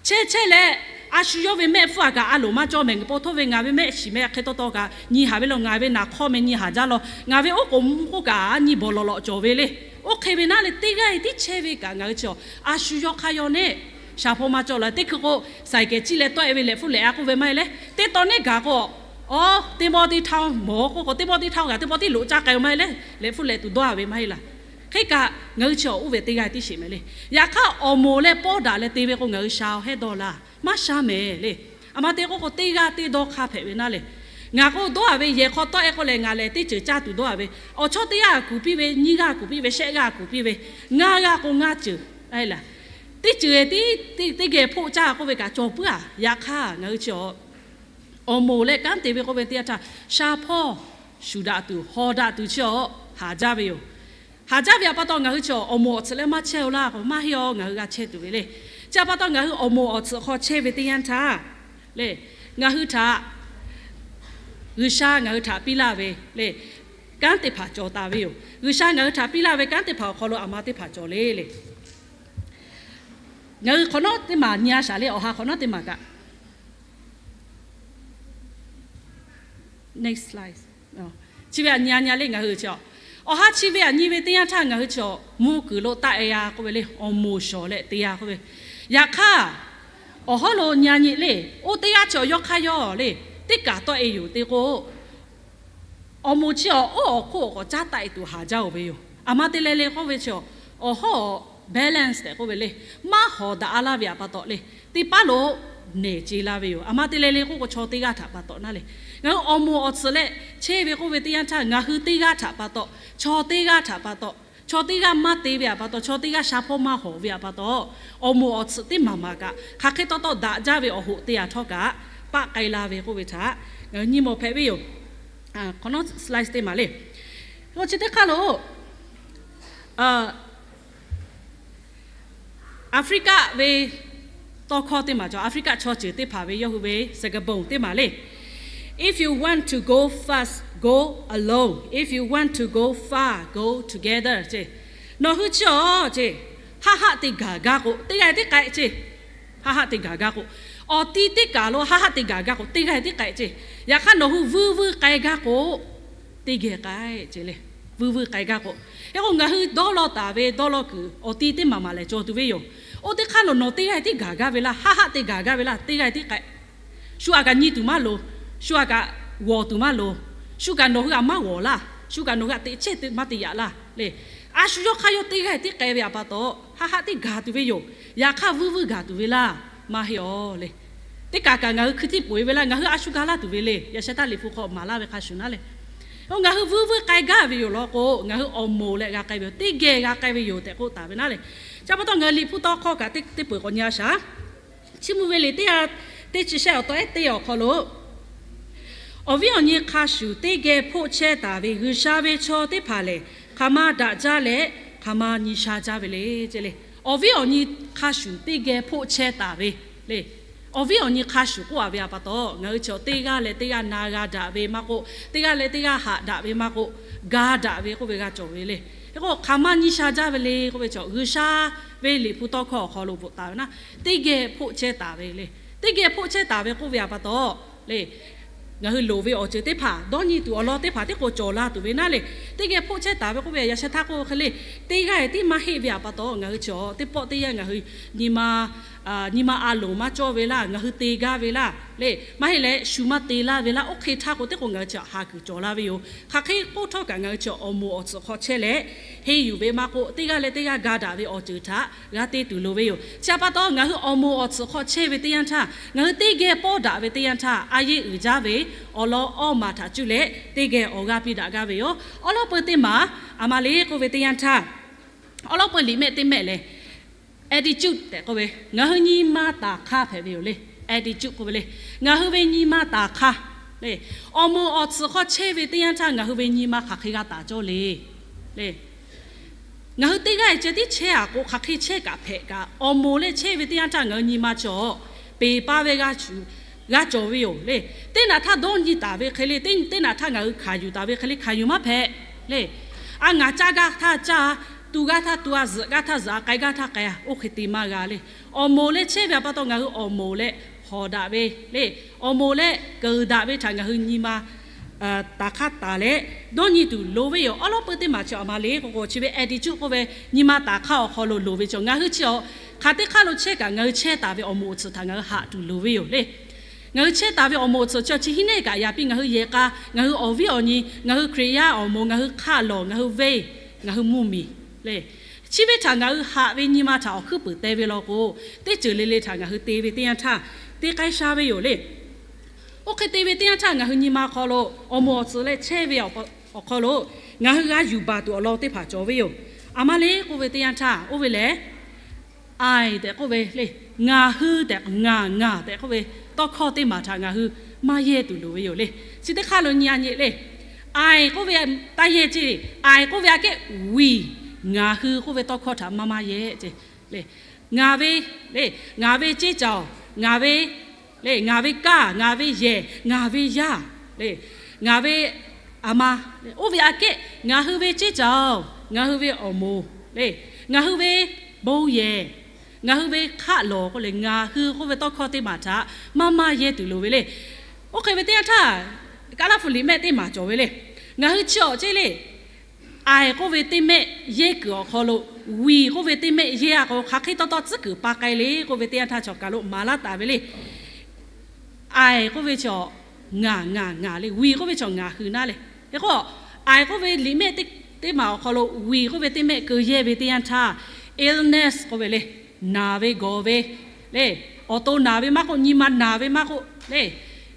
Chehˇ chehˇ leh a shu yawˇ ve mehˆ hpfuhˇ a kaꞈ a loˍ maˇ cawˇ mehˍ. Ngaˬ pa htawˇ ve ngaˬ ve mehˆ shiˍ mehˆ hk'e taw taw kaꞈ nyi haˍ ve lawˬ, ngaˬ ve naˍ hk'awˇ meh nyi haˍ jaˇ lawˬ, ngaˬ ve oˉ k'oˍ mvuhˇ k'oˆ kaꞈ nyi bawˬ lawˬ lawꞈ cawˬ ve le. Oˇ hk'e ve naˉ leh teˇ g'aˇ tiˉ chehˇ ve kaꞈ ngaˬ hui chi a shu yawˇ hk'aˇ yawˇ neˆ shaˍ hpawˇ maˇ cawˇ la. Teˇ hkui k'o saiˍ kehˍ ciˇ leh tawˆ e ve lehꞈ hpfuhˇ lehꞈ a k'oˆ ve maˇ heˆ leh, teˇ taw neˇ gaˬ k'o, aw, teˇ mawˇ teˇ htaˇ mawˬ k'oˆ k'o teˇ mawˇ teˇ htaˇ kaꞈ teˇ mawˇ tiˉ loꞈ caˇ k'ai ve maˇ heˆ leh lehꞈ hpfuhˇ lehꞈ tuˬ dawˇ a ve maˇ heˆ laˬ. Hk'e kaꞈ ngaˬ hui chi awˬ oˇ ve teˇ g'aˇ tiˉ sheˍ mehˍ le. Yaꞈ hk'aˇ awˬ moˍ leh pawˇ daꞈ leh te ve k'o ngaˬ hui shaˍ heˆ dawˇ laˇ, maˇ sha mehˍ le. Aˬ ma te k'oˆ k'o teˇ g'aˇ teˇ dawˇ hk'a hpehꞈ ve naˉ leh, ngaˬ k'o dawˇ a ve yehˬ hk'aw tawˆ e k'oˆ leh ngaˬ lehˬ teˇ ceuˬ caˇ tuˬ dawˇ a ve, awˬ chawˇ teˇ g'aˇ kuˬ piˇ ve, nyiˇ g'aˇ kuˬ piˇ ve, shehˆ g'aˇ kuˬ piˇ ve, ngaˇ g'aˇ k'o ngaˇ ceuˬ a laˬ. Teˇ ceuˬ e tiˉ teˇ geh hpoˆ caˇ k'oˆ ve kaꞈ cawˬ puiˉ a. Yaꞈ hk'aˇ ngaˬ hui chi awˬ moˍ leh kanˉ te ve k'oˆ ve teˇ yanˇ htaˇ shaˍ hpawˇ shuˍ daꞈ tuˬ hawˍ daꞈ tuˬ chi awˬ haˍ jaˇ ve yoˬ. Haˍ jaˇ ve aꞈ pa taw ngaˬ hui chi awˬ moˍ awˬ tsuhꞈ leh maˇ chehˇ-oˬ laˇ k'o maˇ heˆ-oˬ, ngaˬ hui g'a chehˇ tuˬ ve le. Chi aꞈ pa taw ngaˬ hui awˬ moˍ awˬ tsuhꞈ hk'aw chehˇ ve teˇ yanˇ htaˇ le, ngaˬ hui htaꞈ G'uiˬsha ngaˬ hui htaꞈ piˇ laˇ ve le, kanˉ teˇ hpaˍ cawˬ taˍ ve yoˬ. G'uiˬsha ngaˬ hui htaꞈ piˇ laˇ ve kanˉ teˇ hpaˍ awˬ hk'aw lo aˬ ma teˇ hpaˍ cawˬ le le. Ngaˬ hui hk'awꞈ nawˉ teˇ maˬ nyi a shaˍ le, awˬ ha hk'awꞈ nawˉ teˇ maˬ kaꞈ. Next slide. Chi ve aꞈ nyi a nyi a le ngaˬ hui chi awˬ, awˬ ha chi ve aꞈ nyi ve teˇ yanˇ htaˇ ngaˬ hui chi awˬ mvuhˇ kuiˬ lo taˆ e a k'oˆ ve le, awˬ moˍ shawˍ leh te a k'oˆ ve. Yaꞈ hk'aˇ, awˬ hawˉ lo nyi a nyi le, oˇ teˇ g'aˇ chi awˬ yawˇ hk'aˇ yawˇ le, teˇ kaˬ tawˆ e yoˬ te k'o, awˬ moˍ chi awˬ oˉ awˬ hk'oˆ awˬ k'awꞈ caˉ taˆ e tuˬ haˍ jaˇ-oˬ ve yoˬ. Aˬ ma te leh le k'oˆ ve chi awˬ hawˉ awˬ balance tehꞈ k'oˆ ve le, maˇ hawˍ daꞈ a laˇ ve aꞈ pa taw le, teˇ paˉ lo nehˬ ce la ve yoˬ. Aˬ ma te leh le k'oˆ k'o chaw teˇ g'aˇ htaꞈ pa taw naˉ le, ngaˬ hui awˬ moˍ awˬ tsuhꞈ leh chehˇ ve k'oˆ ve teˇ yanˇ htaˇ ngaˬ hui teˇ g'aˇ htaꞈ pa taw, chaw teˇ g'aˇ htaꞈ pa taw, chaw teˇ g'aˇ maˇ te ve aꞈ pa taw, chaw teˇ g'aˇ shaˍ hpawˇ maˇ hawˍ ve aꞈ pa taw, awˬ moˍ awˬ tsuhꞈ teˇ maˬ maˬ kaꞈ hk'aˬ hk'e taw taw daꞈ jaˇ ve awˬ hoꞈ te yaꞈ htawˇ kaꞈ paˆ k'ai la ve k'oˆ ve htaꞈ ngaˬ hui nyi mawˬ hpehꞈ ve yoˬ. Hk'awꞈ nawˉ slides teˇ maˬ le. Chi teˇ hk'aˇ lo Aˍfriˆkaˆ ve tawˇ hkawˇ teˇ maˬ cawˬ, Aˍfriˆkaˆ chaw ceuˬ teˇ hpaˍ ve yawˇ hui ve စကားပုံ teˇ maˬ le. If you want to go fast, go alone. If you want to go far, go together ce. Nawˬ hui chi awˬ ce, haˆ haˆ te gaˬ gaˇ k'o teˇ g'aˇ tiˉ k'ai ce. Haˆ haˆ te gaˬ gaˇ k'o, awˬ ti teˇ kaˬ lo haˆ haˆ te gaˬ gaˇ k'o teˇ g'aˇ tiˉ k'ai ce. Yaꞈ hk'aˇ nawˬ hui vuiˇ vuiˇ k'ai gaˇ k'o, teˇ geh k'ai ce le. Vuiˇ vuiˇ k'ai gaˇ k'o, hk'e k'o ngaˬ hui dawˇ law taˍ ve dawˇ law kuiˬ awˬ ti teˇ maˬ maˬ lehˬ cawˬ tuˬ ve yoˬ. Oˇ teˇ hk'aˇ lo nawˬ teˇ g'aˇ tiˉ gaˬ gaˇ ve laˇ, haˆ haˆ te gaˬ gaˇ ve laˇ, teˇ g'aˇ tiˉ k'ai. Shu aꞈ kaꞈ nyi tuˬ maˇ loˍ. Shu aꞈ kaꞈ g'awˬ tuˬ maˇ loˍ. Shu kaꞈ nawˬ hui aꞈ maˇ g'awˬ laˇ. Shu kaꞈ nawˬ hui aꞈ teꞈ chehˇ maˇ te yaꞈ laˇ le. A shu yawˇ hk'aˇ yawˇ teˇ g'aˇ tiˉ k'ai ve aꞈ pa taw, haˆ haˆ tiˉ gaˬ tuˬ ve yoˬ. Yaꞈ hk'aˇ vuiˇ vuiˇ gaˬ tuˬ ve laˇ, maˇ heˆ aw le. Teˇ kaˬ kaꞈ ngaˬ hui hkui tiˉ peuˬ e ve laˇ, ngaˬ hui a shu ga laˇ tuˬ ve le. Yaꞈ sheh taˇ liꞈ hpu hk'aw maˍ laˇ ve hk'a shuˍ naˉ le, ngaˬ hui vuiˇ vuiˇ k'ai gaˇ ve yoˬ law k'o, ngaˬ hui awˬ moˍ leh g'a k'ai ve yoˬ, teˇ geh g'a k'ai ve yoˬ tehꞈ k'oˆ taˍ ve naˉ le. Chi pa taw ngaˬ hui liꞈ hpu tawˇ hkawˇ kaꞈ teˇ peuˬ k'awꞈ nyi a shaˍ. Chiˇ mvuh ve liꞈ teˇ ha teˇ chi shehˆ awˬ taw ehˉ teˇ awˬ hk'aw lo, Awˬ viˉ awˬ nyi hk'a shuˍ teˇ geh hpoˆ chehˇ taˍ ve G'uiˬsha ve chaw teˇ hpaˍ lehˬ, hk'aˬ ma daꞈ jaˇ leh hk'aˬ ma nyi sha jaˇ ve le ce le. Awˬ viˉ awˬ nyi hk'a shuˍ teˇ geh hpoˆ chehˇ taˍ ve le. Awˬ viˉ awˬ nyi hk'a shuˍ k'oˆ a ve a pa taw, ngaˬ hui chi teˇ g'aˇ leh teˇ g'aˇ na g'a daꞈ ve maˇ k'oˆ, teˇ g'aˇ leh teˇ g'aˇ haꞈ daꞈ ve maˇ k'oˆ, ga daꞈ ve k'oˆ ve g'a cawˬ ve le. Hk'e k'o hk'aˬ ma nyi sha jaˇ ve le k'oˆ ve chi G'uiˬsha ve Liꞈ hpu tawˇ hkawˇ awˬ hk'aw lo bvuhꞈ taˍ ve na, teˇ geh hpoˆ chehˇ taˍ ve le. Teˇ geh hpoˆ chehˇ taˍ ve k'oˆ ve a pa taw le, ngaˬ hui loˍ ve awˬ ceuˬ teˇ hpaˍ, dawˇ nyi tuˬ awˬ lawn teˇ hpaˍ teˇ k'o cawˬ la tuˬ ve naˉ le. Teˇ geh hpoˆ chehˇ taˍ ve k'oˆ ve yaꞈ sheh htaˇ k'oˆ hk'e le, teˇ g'aˇ tiˉ maˇ heˆ ve a pa taw, ngaˬ hui chi teˇ pawˆ teˇ yanˇ ngaˬ hui nyi ma nyi ma a loˍ maˇ cawˇ ve laˇ, ngaˬ hui te gaˇ ve laˇ le, maˇ heˆ leh shu maˇ te laˇ ve laˇ, oˇ hk'e htaˇ k'o teˇ k'o ngaˬ hui chi haˍ kuiˬ cawˬ la ve yoˬ. Hk'aˬ hk'e k'oˆ htawˇ kaꞈ ngaˬ hui chi awˬ moˍ awˬ tsuhꞈ hk'aw chehˇ leh, henˇ yuˬ ve maˇ k'oˆ, teˇ g'aˇ leh teˇ g'aˇ ga daꞈ ve awˬ ceuˬ htaꞈ g'a te tuˬ loˍ ve yoˬ. Chi a pa taw ngaˬ hui awˬ moˍ awˬ tsuhꞈ hk'aw chehˇ ve teˇ yanˇ htaˇ, ngaˬ hui teˇ geh pawˇ daꞈ ve teˇ yanˇ htaˇ, a yeˇ uiˍ jaˇ ve awˬ lawn awˇ maˬ htaꞈ cuˇ leh teˇ geh awˬ g'aˇ piˇ daꞈ gaˇ ve yoˬ. Awˉ lawˉ peu teˇ maˬ a ma le k'oˆ ve teˇ yanˇ htaˇ, awˉ lawˉ peu liꞈ mehˆ teˇ mehˆ lehˬ, attitude tehꞈ k'oˆ ve, ngaˬ hui nyi ma taˍ hk'aˇ hpehꞈ ve yoˬ le. Attitude k'oˆ ve le, ngaˬ hui ve nyi ma taˍ hk'aˇ le. Awˬ moˍ awˬ tsuhꞈ hk'aw chehˇ ve teˇ yanˇ htaˇ ngaˬ hui ve nyi ma hk'aˬ hk'e g'a taˍ cawˇ le le. Ngaˬ hui teˇ g'aˇ ceh tiˉ chehˇ a k'o, hk'aˬ hk'e chehˇ kaꞈ hpehꞈ kaꞈ, awˬ moˍ leh chehˇ ve teˇ yanˇ htaˇ ngaˬ hui nyi ma chi peˬ pa ve g'a shuˍ g'a cawˬ ve yoˬ le. Teˇ naꞈ htaˇ dawˇ nyi taˍ ve hk'e le, teˇ naꞈ htaˇ ngaˬ hui hkanˍ yuˬ taˍ ve hk'e le hkanˍ yuˬ maˇ hpehꞈ le. A ngaˬ caˇ gaˇ htaˇ caˇ, tu gaˇ htaˇ tu a, zuhꞈ gaˇ htaˇ zuhꞈ a, k'ai gaˇ htaˇ k'ai a, oˇ hk'e te maˇ g'a le. Awˬ moˍ leh chehˇ ve a pa taw ngaˬ hui awˬ moˍ leh hawˍ daꞈ ve le. Awˬ moˍ leh keunˍ daꞈ ve htaꞈ ngaˬ hui nyi ma taˍ hk'aˇ taˍ leh dawˇ nyi tuˬ loˍ ve yoˬ. Awˉ lawˉ peu teˇ maˬ chi a ma le k'o k'o, chi ve attitude k'oˆ ve nyi ma taˍ hk'aˇ awˬ hk'aw lo loˍ ve chaw ngaˬ hui chi a, hk'aˬ teˇ hk'aˇ lo chehˇ kaꞈ ngaˬ hui chehˇ taˍ ve awˬ moˍ awˬ tsuhꞈ htaꞈ ngaˬ hui haꞈ tuˬ loˍ ve yoˬ le. Ngaˬ hui chehˇ taˍ ve awˬ moˍ awˬ tsuhꞈ chi chi hiˉ neˇ kaꞈ yaꞈ piˇ ngaˬ hui yehˬ k'a, ngaˬ hui awˬ viˉ awˬ nyi, ngaˬ hui Hkriꞈ yaˇ awˬ moˍ, ngaˬ hui hk'aˆ lawˬ, ngaˬ hui venˇ, ngaˬ hui mvuhˇmiˬ le. Chi ve htaꞈ ngaˬ hui haꞈ ve nyi ma htaꞈ awˬ hkuiˉ puiˍ te ve law k'o, teˇ ceuˬ le le htaꞈ ngaˬ hui te ve teˇ yanˇ htaˇ, te k'ai sha ve yoˬ le. Oˇ hk'e te ve teˇ yanˇ htaˇ ngaˬ hui nyi ma hk'aw lo awˬ moˍ awˬ tsuhꞈ leh chehˇ ve awˬ hk'aw lo ngaˬ hui g'a yuˬ baˬ tuˬ awˬ lawn teˇ hpaˍ cawˬ ve yoˬ. A ma le k'oˆ ve teˇ yanˇ htaˇ oˇ ve lehˬ, I tehꞈ k'oˆ ve le, ngaˬ hui tehꞈ, ngaˬ, ngaˬ tehꞈ k'oˆ ve tawˇ hkawˇ teˇ maˬ htaꞈ ngaˬ hui maˇ yehˇ tuˬ loˍ ve yoˬ le. Chi teˇ hk'aˇ lo nyi a nyi le. I k'oˆ ve taˇ yehˇ ce. I k'oˆ ve aꞈ kehˉ we, ngaˬ hui k'oˆ ve tawˇ hkawˇ htaꞈ maˇ maˇ yehˇ ce le. Ngaˬ ve le, ngaˬ ve ceˇ caˬ-oˬ, ngaˬ ve le, ngaˬ ve kaˇ, ngaˬ ve yehˬ, ngaˬ ve yaˇ le, ngaˬ ve a ma, oˇ ve aꞈ kehˉ ngaˬ hui ve ceˇ caˬ-oˬ, ngaˬ hui ve awˬ moˍ le, ngaˬ hui ve bon yehˬ, ngaˬ hui ve hk'aˆ lawˬ k'oˆ leh ngaˬ hui k'oˆ ve tawˇ hkawˇ teˇ maˬ htaꞈ maˇ maˇ yehˇ tuˬ loˍ ve le. Oˇ hk'e ve teˇ yanˇ htaˇ, Kaˇlaˇ hpu liꞈ mehˆ teˇ maˬ cawˬ ve le. Ngaˬ hui chi awˬ ceˇ le, I k'oˆ ve teˇ mehˆ yehˇ kuiˬ awˬ hk'aw lo, we k'oˆ ve teˇ mehˆ yehˇ a k'o, hk'aˬ hk'e taw taw tcuhˉ kuiˬ pa k'ai le k'oˆ ve teˇ yanˇ htaˇ chaw kaˬ lo maˍ laˇ taˍ ve le. I k'oˆ ve chaw ngaˬ, ngaˬ, ngaˬ le, we k'oˆ ve chaw ngaˬ hui naˉ le. Hk'e k'o, I k'oˆ ve liꞈ mehˆ teˇ maˬ awˬ hk'aw lo we k'oˆ ve teˇ mehˆ keu yehˇ ve teˇ yanˇ htaˇ, illness k'oˆ ve le, naˬ ve gawˬ ve le, awˬ to naˬ ve maˇ k'oˆ, nyi ma naˬ ve maˇ k'oˆ le,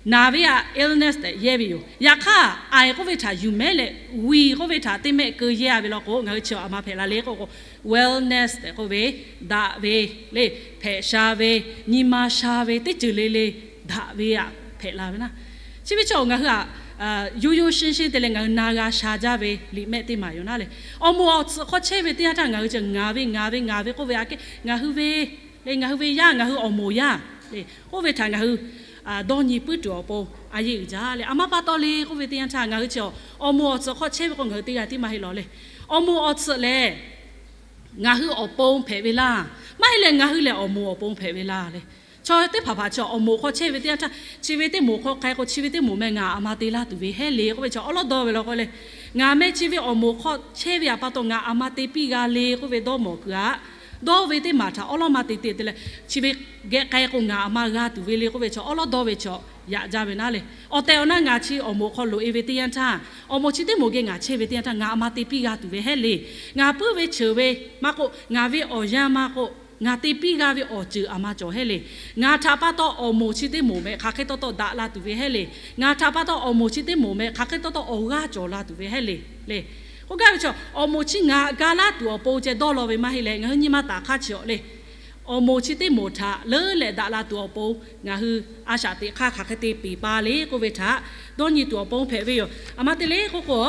naˬ ve aꞈ illness tehꞈ yehˇ ve yoˬ. Yaꞈ hk'aˇ, I k'oˆ ve htaꞈ yuˬ mehˉ leh we k'oˆ ve htaꞈ teˇ mehˆ keu yehˇ a ve law k'o, ngaˬ hui chi aꞈ ma hpehꞈ la le k'o k'o, wellness tehꞈ k'oˆ ve, daꞈ ve le, hpehꞈ sha ve, nyi ma sha ve, teˇ ceuˬ le le daꞈ ve aꞈ hpehꞈ la ve naˉ. Chi ve chaw ngaˬ hui aꞈ, yo yo shinˉ shinˉ te leh ngaˬ hui na g'a sha jaˇ ve liꞈ mehˆ teˇ maˬ yoˬ naˉ le. Awˬ moˍ awˬ tsuhꞈ hk'aw chehˇ ve teˇ yanˇ htaˇ ngaˬ hui chi ngaˬ ve, ngaˬ ve, ngaˬ ve k'oˆ ve aꞈ kehˉ ngaˬ hui ve le, ngaˬ hui ve yaˇ, ngaˬ hui awˬ moˍ yaˇ le, oˇ ve htaꞈ ngaˬ hui dawˇ nyi puiˉ tuˬ awˬ pon a yeˇ uiˍ jaˇ le. Aˬ ma pa taw le k'oˆ ve teˇ yanˇ htaˇ ngaˬ hui chi awˬ moˍ awˬ tsuhꞈ hk'aw chehˇ ve k'o ngaˬ hui teˇ g'aˇ tiˉ maˇ heˆ law le. Awˬ moˍ awˬ tsuhꞈ lehˬ, ngaˬ hui awˬ pon hpehꞈ ve laˇ. Maˇ heˆ leh ngaˬ hui lehˬ awˬ moˍ awˬ pon hpehꞈ ve laˇ le. Chaw teˇ hpaˍ hpaˍ chi awˬ moˍ hk'aw chehˇ ve teˇ yanˇ htaˇ, chi ve teˇ moˍ hk'aw k'ai k'o, chi ve teˇ moˍ meh ngaˬ aꞈ ma te laˇ tuˬ ve hehˉ le k'oˆ ve chaw awˉ lawˉ dawˇ ve law k'o le. Ngaˬ meh chi ve awˬ moˍ hk'aw chehˇ ve aꞈ pa taw ngaˬ aꞈ ma te piˇ g'a le k'oˆ ve dawˇ mawˬ kuiˬ aꞈ, dawˇ ve teˇ maˬ htaꞈ awˉ lawˉ maˇ te te te leh, chi ve geh k'ai k'o ngaˬ aꞈ ma g'a tuˬ ve le k'oˆ ve chaw awˉ lawˉ dawˇ ve chaw yaꞈ jaˇ ve naˉ le. Awˬ tehˬ awˬ na ngaˬ chi awˬ moˍ hk'aw loꞈ e ve teˇ yanˇ htaˇ, awˬ moˍ chi teˇ moˍ geh ngaˬ chehˇ ve teˇ yanˇ htaˇ ngaˬ aꞈ ma te piˇ g'a tuˬ ve hehˉ le. Ngaˬ puiˉ ve cheuˬ ve maˇ k'oˆ, ngaˬ ve awˬ yanˇ maˇ k'oˆ, ngaˬ te piˇ g'a ve awˬ ceuˬ aꞈ ma cawˬ hehˉ le. Ngaˬ htaꞈ pa taw awˬ moˍ chi teˇ moˍ meh hk'aˬ hk'e taw taw daꞈ la tuˬ ve hehˉ le. Ngaˬ htaꞈ pa taw awˬ moˍ chi teˇ moˍ meh hk'aˬ hk'e taw taw awˬ g'aˇ cawˬ la tuˬ ve hehˉ le le. K'oˆ gaˇ ve chaw, awˬ moˍ chi ngaˬ ga laˇ tuˬ awˬ pon ceh dawˇ law ve maˇ heˆ leh, ngaˬ hui nyi ma taˍ hk'aˇ chi awˬ le. awˬ moˍ chi teˇ moˍ htaꞈ leuˉ leh daꞈ la tuˬ awˬ pon ngaˬ hui a shaꞈ teꞈ hk'aˇ hk'aˬ hk'e te peˍ pa le k'oˆ ve htaꞈ dawˇ nyi tuˬ awˬ pon hpehꞈ ve yoˬ. A ma te le k'oˆ k'o,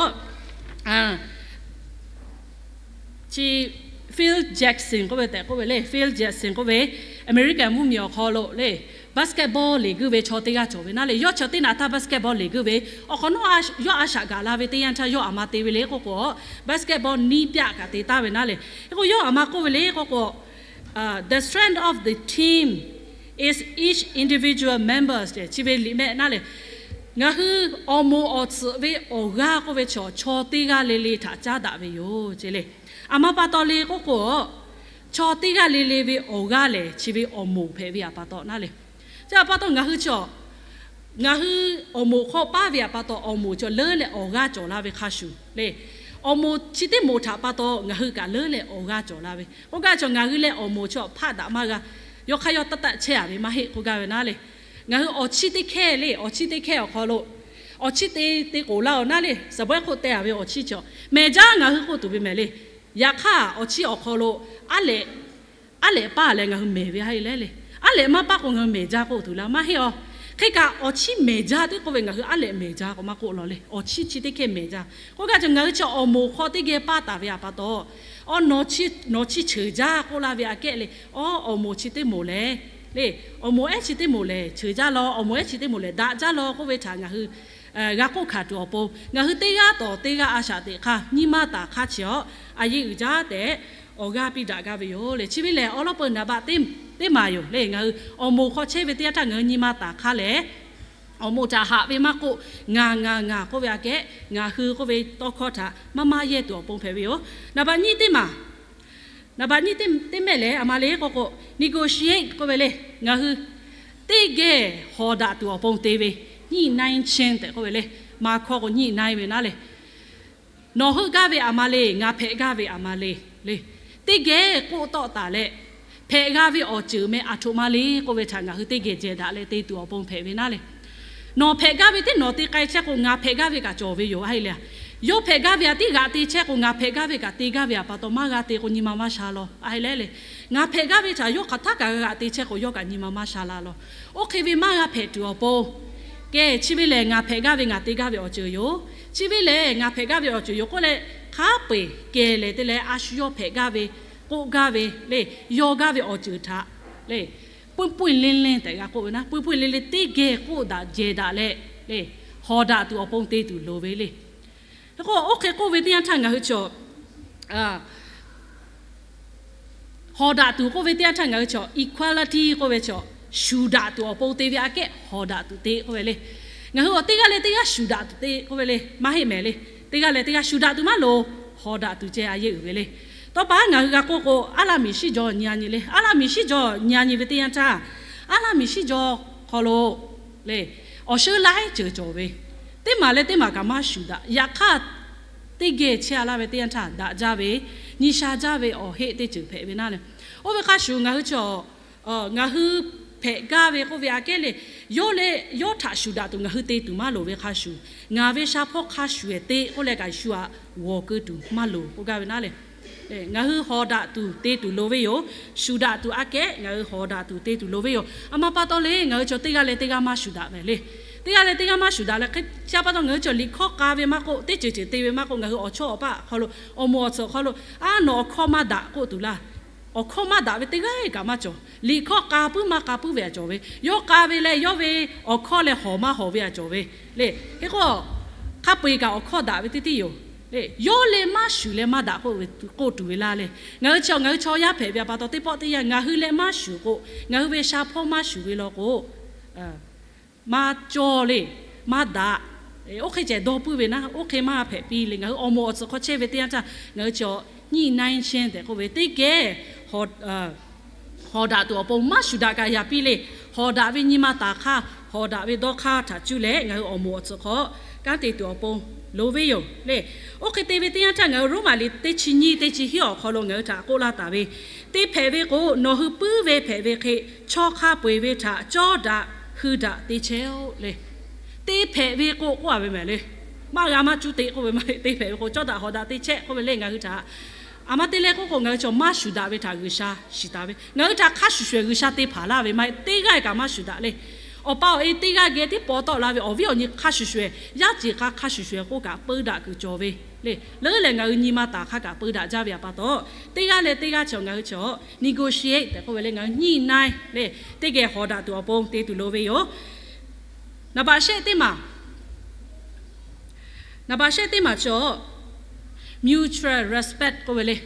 chi Phil Jackson k'oˆ ve tehꞈ k'oˆ ve le, Phil Jackson k'oˆ ve, American mvuhˇmiˬ awˬ hk'aw lo le, basketball leˬ guiˇ ve chaw teˇ g'aˇ cawˬ ve naˉ le. Yawˇ chaw teˇ naꞈ htaˇ basketball leˬ guiˇ ve awˬ hk'awꞈ nawˉ yawˇ a shaꞈ gaˬ la ve teˇ yanˇ htaˇ yawˇ a ma te ve le k'oˆ k'o, basketball nyiˇ pyaˆ kaꞈ te taˍ ve naˉ le. Hk'e k'o yawˇ a ma k'oˆ ve le k'oˆ k'o, the strength of the team is each individual members tehꞈ chi ve liꞈ mehˆ naˉ le. Ngaˬ hui awˬ moˍ awˬ tsuhꞈ ve awˬ g'aˇ k'oˆ ve chaw, chaw teˇ g'aˇ le le htaꞈ caˉ daꞈ ve yoˬ ce le. A ma pa taw le k'oˆ k'o, chaw teˇ g'aˇ le le ve awˬ g'aˇ lehˬ chi ve awˬ moˍ hpehꞈ ve a pa taw naˉ le. Chi a pa taw ngaˬ hui chaw ngaˬ hui awˬ moˍ hk'aw paˇ ve a pa taw awˬ moˍ chaw leuˉ leh awˬ g'aˇ cawˬ la ve hk'a shuˍ le, awˬ moˍ chi teˇ moˍ htaꞈ pa taw ngaˬ hui kaꞈ leuˉ leh awˬ g'aˇ cawˬ la ve k'oˆ gaˇ chaw, ngaˬ hui leh awˬ moˍ chaw hpaˆ daꞈ maˇ g'a, yawˇ hk'aˇ yawˇ taˇ taˆ chehˇ a ve maˇ heˆ k'oˆ gaˇ ve naˉ le. Ngaˬ hui awˬ chiˇ teˇ hkehˇ le, awˬ chiˇ teˇ hkehˇ awˬ hk'aw lo awˬ chiˇ te te k'oˍ laˇ-oˬ naˉ le. Saˍ bawehˇ hk'oˆ teh a ve awˬ chiˇ chaw mehˬ jaˇ ngaˬ hui k'oˆ tuˬ ve mehˍ le. Yaꞈ hk'aˇ awˬ chiˇ awˬ hk'aw lo aˉ lehꞈ aˉ lehꞈ paˇ leh ngaˬ hui mehˬ ve ha e leh le. Aˉ lehꞈ maˇ paˇ k'o ngaˬ hui mehˬ jaˇ k'oˆ tuˬ laˇ maˇ heˆ a. Hk'e kaꞈ awˬ chiˇ mehˬ jaˇ teˇ k'oˆ ve ngaˬ hui aˉ lehꞈ mehˬ jaˇ k'o maˇ k'oˆ law le. Awˬ chiˇ chi teˇ hkehˇ mehˬ jaˇ k'oˆ gaˇ chaw, ngaˬ hui chi awˬ moˍ hk'aw teˇ geh paˇ taˍ ve a pa taw, awˬ, nawˬ chi cheuˬ jaˇ k'oˆ laˇ ve aꞈ kehˉ le. Awˬ, awˬ moˍ chi teˇ moˍ lehˬ le, awˬ moˍ ehˉ chi teˇ moˍ lehˬ cheuˬ jaˇ law, awˬ moˍ ehˉ chi teˇ moˍ lehˬ daꞈ jaˇ law k'oˆ ve htaꞈ ngaˬ hui g'a k'oˆ hkanˍ tuˬ awˬ pon, ngaˬ hui teˇ g'aˇ tawˍ teˇ g'aˇ a shaꞈ teꞈ hk'aˇ nyi ma taˍ hk'aˇ chi awˬ, a yeˇ uiˍ jaˇ tehꞈ awˬ g'aˇ piˇ daꞈ gaˇ ve yoˬ le. Chi ve lehˬ awˬ lawn peu naˍ baꞈ teˇ maˍ yoˬ le. Ngaˬ hui awˬ moˍ hk'aw chehˇ ve teˇ yanˇ htaˇ ngaˬ hui nyi ma taˍ hk'aˇ lehˬ, awˬ moˍ htaꞈ haꞈ ve maˇ k'oˆ, ngaˬ ngaˬ ngaˬ k'oˆ ve aꞈ kehˉ ngaˬ hui k'oˆ ve tawˇ hkawˇ htaꞈ maˇ maˇ yehˇ tuˬ awˬ pon hpehꞈ ve yoˬ. Naˍ baꞈ nyiˇ teˇ maˍ, naˍ baꞈ nyiˇ teˇ mehˆ lehˬ a ma le k'oˆ k'o, negotiate k'oˆ ve le. Ngaˬ hui teˇ geh hawˍ daꞈ tuˬ awˬ pon te ve, nyiˇ naiˇ chehˇ tehꞈ k'oˆ ve le. Maˍ hkawˇ k'o nyiˇ naiˇ ve naˉ le. Nawˬ heuˆ gaˇ ve a ma le, ngaˬ hpehꞈ gaˇ ve a ma le le. Teˇ geh k'oˆ tawˆ taˍ leh, hpehꞈ g'a ve awˬ ceuˬ meh aˬ htoꞈ ma le k'oˆ ve htaꞈ ngaˬ hui teˇ geh jehˬ daꞈ leh te tuˬ awˬ pon hpehꞈ ve naˉ le. Nawˬ hpehꞈ gaˇ ve teˇ nawˬ te k'ai chehˇ k'o ngaˬ hpehꞈ gaˇ ve kaꞈ cawˬ ve yoˬ a heˆ le. Yawˇ hpehꞈ gaˇ ve aꞈ tiˉ g'aꞈ te chehˇ k'o ngaˬ hpehꞈ gaˇ ve kaꞈ te gaˇ ve a pa taw maˇ g'a te k'o nyi ma maˇ sha law a heˆ leh le. Ngaˬ hpehꞈ gaˇ ve htaꞈ yawˇ hk'aˬ htaˇ kaꞈ g'aꞈ te chehˇ k'o yawˇ kaꞈ nyi ma maˇ sha la law. Oˇ hk'e ve maˇ g'a hpehꞈ tuˬ awˬ pon, kehˬ chi ve lehˬ ngaˬ hpehꞈ gaˇ ve ngaˬ te gaˇ ve awˬ ceuˬ yoˬ. Chi ve lehˬ ngaˬ hpehꞈ gaˇ ve awˬ ceuˬ yoˬ k'oˆ leh, hk'a peu-eˬ kehˬ lehˬ te leh a shu yawˇ hpehꞈ gaˇ ve, k'oˆ gaˇ ve le, yaw gaˇ ve awˬ ceuˬ htaꞈ le, puiˇ puiˇ le le tehꞈ g'a k'oˆ ve naˉ, puiˇ puiˇ le le teˇ geh k'oˆ daꞈ jehˬ daꞈ leh le, hawˍ daꞈ tuˬ awˬ pon te tuˬ loˍ ve le. Hk'e k'o oˇ hk'e k'oˆ ve teˇ yanˇ htaˇ ngaˬ hui chaw hawˍ daꞈ tuˬ k'oˆ ve teˇ yanˇ htaˇ ngaˬ hui chaw equality k'oˆ ve chaw, shuˍ daꞈ tuˬ awˬ pon te ve aꞈ kehˉ hawˍ daꞈ tuˬ te k'oˆ ve le. Ngaˬ hui awˬ teˇ g'aˇ leh teˇ g'aˇ shuˍ daꞈ tuˬ te k'oˆ ve le maˇ heˆ mehˍ le. Teˇ g'aˇ leh teˇ g'aˇ shuˍ daꞈ tuˬ maˇ loˍ, hawˍ daꞈ tuˬ ceh a yeˇ uiˍ ve le. Tawˇ pa ngaˬ hui g'a k'oˆ k'o, aˉ laˇ miˬ shiˉ jaw nyi a nyi le. Aˉ laˇ miˬ shiˉ jaw nyi a nyi ve teˇ yanˇ htaˇ, aˉ laˇ miˬ shiˉ jaw hk'aw lo le, awˬ sheuˉ laiˉ ceuˬ cawˬ ve, teˇ maˬ leh teˇ maˬ kaꞈ maˇ shuˍ daꞈ. Yaꞈ hk'aˇ, teˇ geh chehˇ a laˇ ve teˇ yanˇ htaˇ daꞈ jaˇ ve, nyi sha jaˇ ve awˬ heˆ teˇ ceuˬ hpehꞈ ve naˉ le. Oˇ ve hk'a shuˍ ngaˬ hui chaw ngaˬ hui hpehꞈ gaˇ ve k'oˆ ve aꞈ kehˉ le, yawˇ leh yawˇ htaꞈ shuˍ daꞈ tuˬ ngaˬ hui te tuˬ maˇ loˍ ve hk'a shuˍ, ngaˬ ve sha hpawˇ hk'a shuˍ ehˬ te k'oˆ leh kaꞈ shu aꞈ g'awˬ keu tuˬ maˇ loˍ k'oˆ gaˇ ve naˉ le. Ngaˬ hui hawˍ daꞈ tuˬ te tuˬ loˍ ve yoˬ. Shuˍ daꞈ tuˬ aꞈ kehˉ ngaˬ hui hawˍ daꞈ tuˬ te tuˬ loˍ ve yoˬ. A ma pa taw le ngaˬ hui chaw teˇ g'aˇ leh teˇ g'aˇ maˇ shuˍ daꞈ mehˍ le. Teˇ g'aˇ leh teˇ g'aˇ maˇ shuˍ daꞈ leh hk'e chi a pa taw ngaˬ hui chaw liꞈ hkawˇ k'a ve maˇ k'oˆ, teˇ ceuˬ ceuˬ te ve maˇ k'oˆ, ngaˬ hui awˬ chawˇ awˬ paˆ hk'aw lo, awˬ moˍ awˬ tsuhꞈ hk'aw lo, a nawˬ awˬ hkawˇ maˇ daꞈ k'oˆ tuˬ laˇ. Awˬ hkawˇ maˇ daꞈ ve teˇ g'aˇ kaꞈ maˇ cawˬ. Liꞈ hkawˇ k'a puiˉ maˇ k'a puiˉ ve aꞈ cawˬ ve, yawˇ k'a ve leh yawˇ ve awˬ hkawˇ leh hawˍ maˇ hawˍ ve aꞈ cawˬ ve le. Hk'e k'o, hk'a peu-eˬ kaꞈ awˬ hkawˇ daꞈ ve teˇ tiˉ yoˬ. Yawˇ leh maˇ shuˍ leh maˇ daꞈ k'oˆ tuˬ ve laˇ le. Ngaˬ hui chaw ngaˬ hui chaw yaˇ hpehꞈ ve a pa taw teˇ pawˆ teˇ yanˇ ngaˬ hui leh maˇ shuˍ k'o, ngaˬ hui ve sha hpawˇ maˇ shuˍ ve law k'o, maˇ cawˇ le, maˇ daꞈ. Oˇ hk'e ceh dawˇ puiˉ ve naˉ, oˇ hk'e maˇ hpehꞈ piˇ le. Ngaˬ hui awˬ moˍ awˬ tsuhꞈ hk'aw chehˇ ve teˇ yanˇ htaˇ ngaˬ hui chaw nyiˇ naiˉ chehˇ tehꞈ k'oˆ ve teˇ geh hawˍ daꞈ tuˬ awˬ pon maˇ shuˍ daꞈ kaꞈ yaꞈ piˇ le. Hawˍ daꞈ ve nyi ma taˍ hk'aˇ, hawˍ daꞈ ve dawˇ hk'aˇ htaꞈ cuˇ leh ngaˬ hui awˬ moˍ awˬ tsuhꞈ hk'aw kanˉ te tuˬ awˬ pon loˍ ve yoˬ le. Oˇ hk'e te ve teˇ yanˇ htaˇ ngaˬ hui Roˉmaꞈ liꞈ teˇ chi nyiˇ teˇ chi hiˉ awˬ hk'aw lo ngaˬ hui htaꞈ k'oˆ laˇ taˍ ve, teˇ hpehꞈ ve k'o nawˬ hui puiˉ ve hpehꞈ ve hk'e, chaw hk'a peu-eˬ ve htaꞈ cawˇ daꞈ hui daꞈ te chehˇ-oˆ le. Teˇ hpehꞈ ve k'o k'oˆ a ve mehˍ le. Maˇ g'a maˇ cuˇ te k'oˆ ve maˇ heˆ. Teˇ hpehꞈ ve k'o cawˇ daꞈ hawˍ daꞈ te chehˇ k'oˆ ve le ngaˬ hui htaꞈ Aˬ ma te leh k'oˆ k'o, ngaˬ hui chaw maˇ shuˍ daꞈ ve htaꞈ G'uiˬsha shiˍ taˍ ve. Ngaˬ hui htaꞈ hk'a shuˍ shuˍ G'uiˬsha te hpanˍ laˇ ve maˇ heˆ. Teˇ g'aˇ kaꞈ maˇ shuˍ daꞈ le. Awˬ pa awˬ e teˇ g'aˇ geh tiˉ paw tawˆ la ve awˬ viˉ awˬ nyi hk'a shuˍ shuˍ, yaˇ ceˬ hk'a hk'a shuˍ shuˍ k'oˆ kaꞈ peu daꞈ kuiˬ cawˬ ve le. Leuˉ leh ngaˬ hui nyi ma taˍ hk'a kaꞈ peu daꞈ jaˇ ve aꞈ pa taw, teˇ g'aˇ leh teˇ g'aˇ chaw ngaˬ hui chaw negotiate tehꞈ k'oˆ ve le, ngaˬ hui nyiˇ na le, teˇ geh hawˍ daꞈ tuˬ awˬ pon te tuˬ loˍ ve yoˬ. Naˍ baꞈ shehˆ teˇ maˬ, naˍ baꞈ shehˆ teˇ maˬ chaw mutual respect k'oˆ ve le,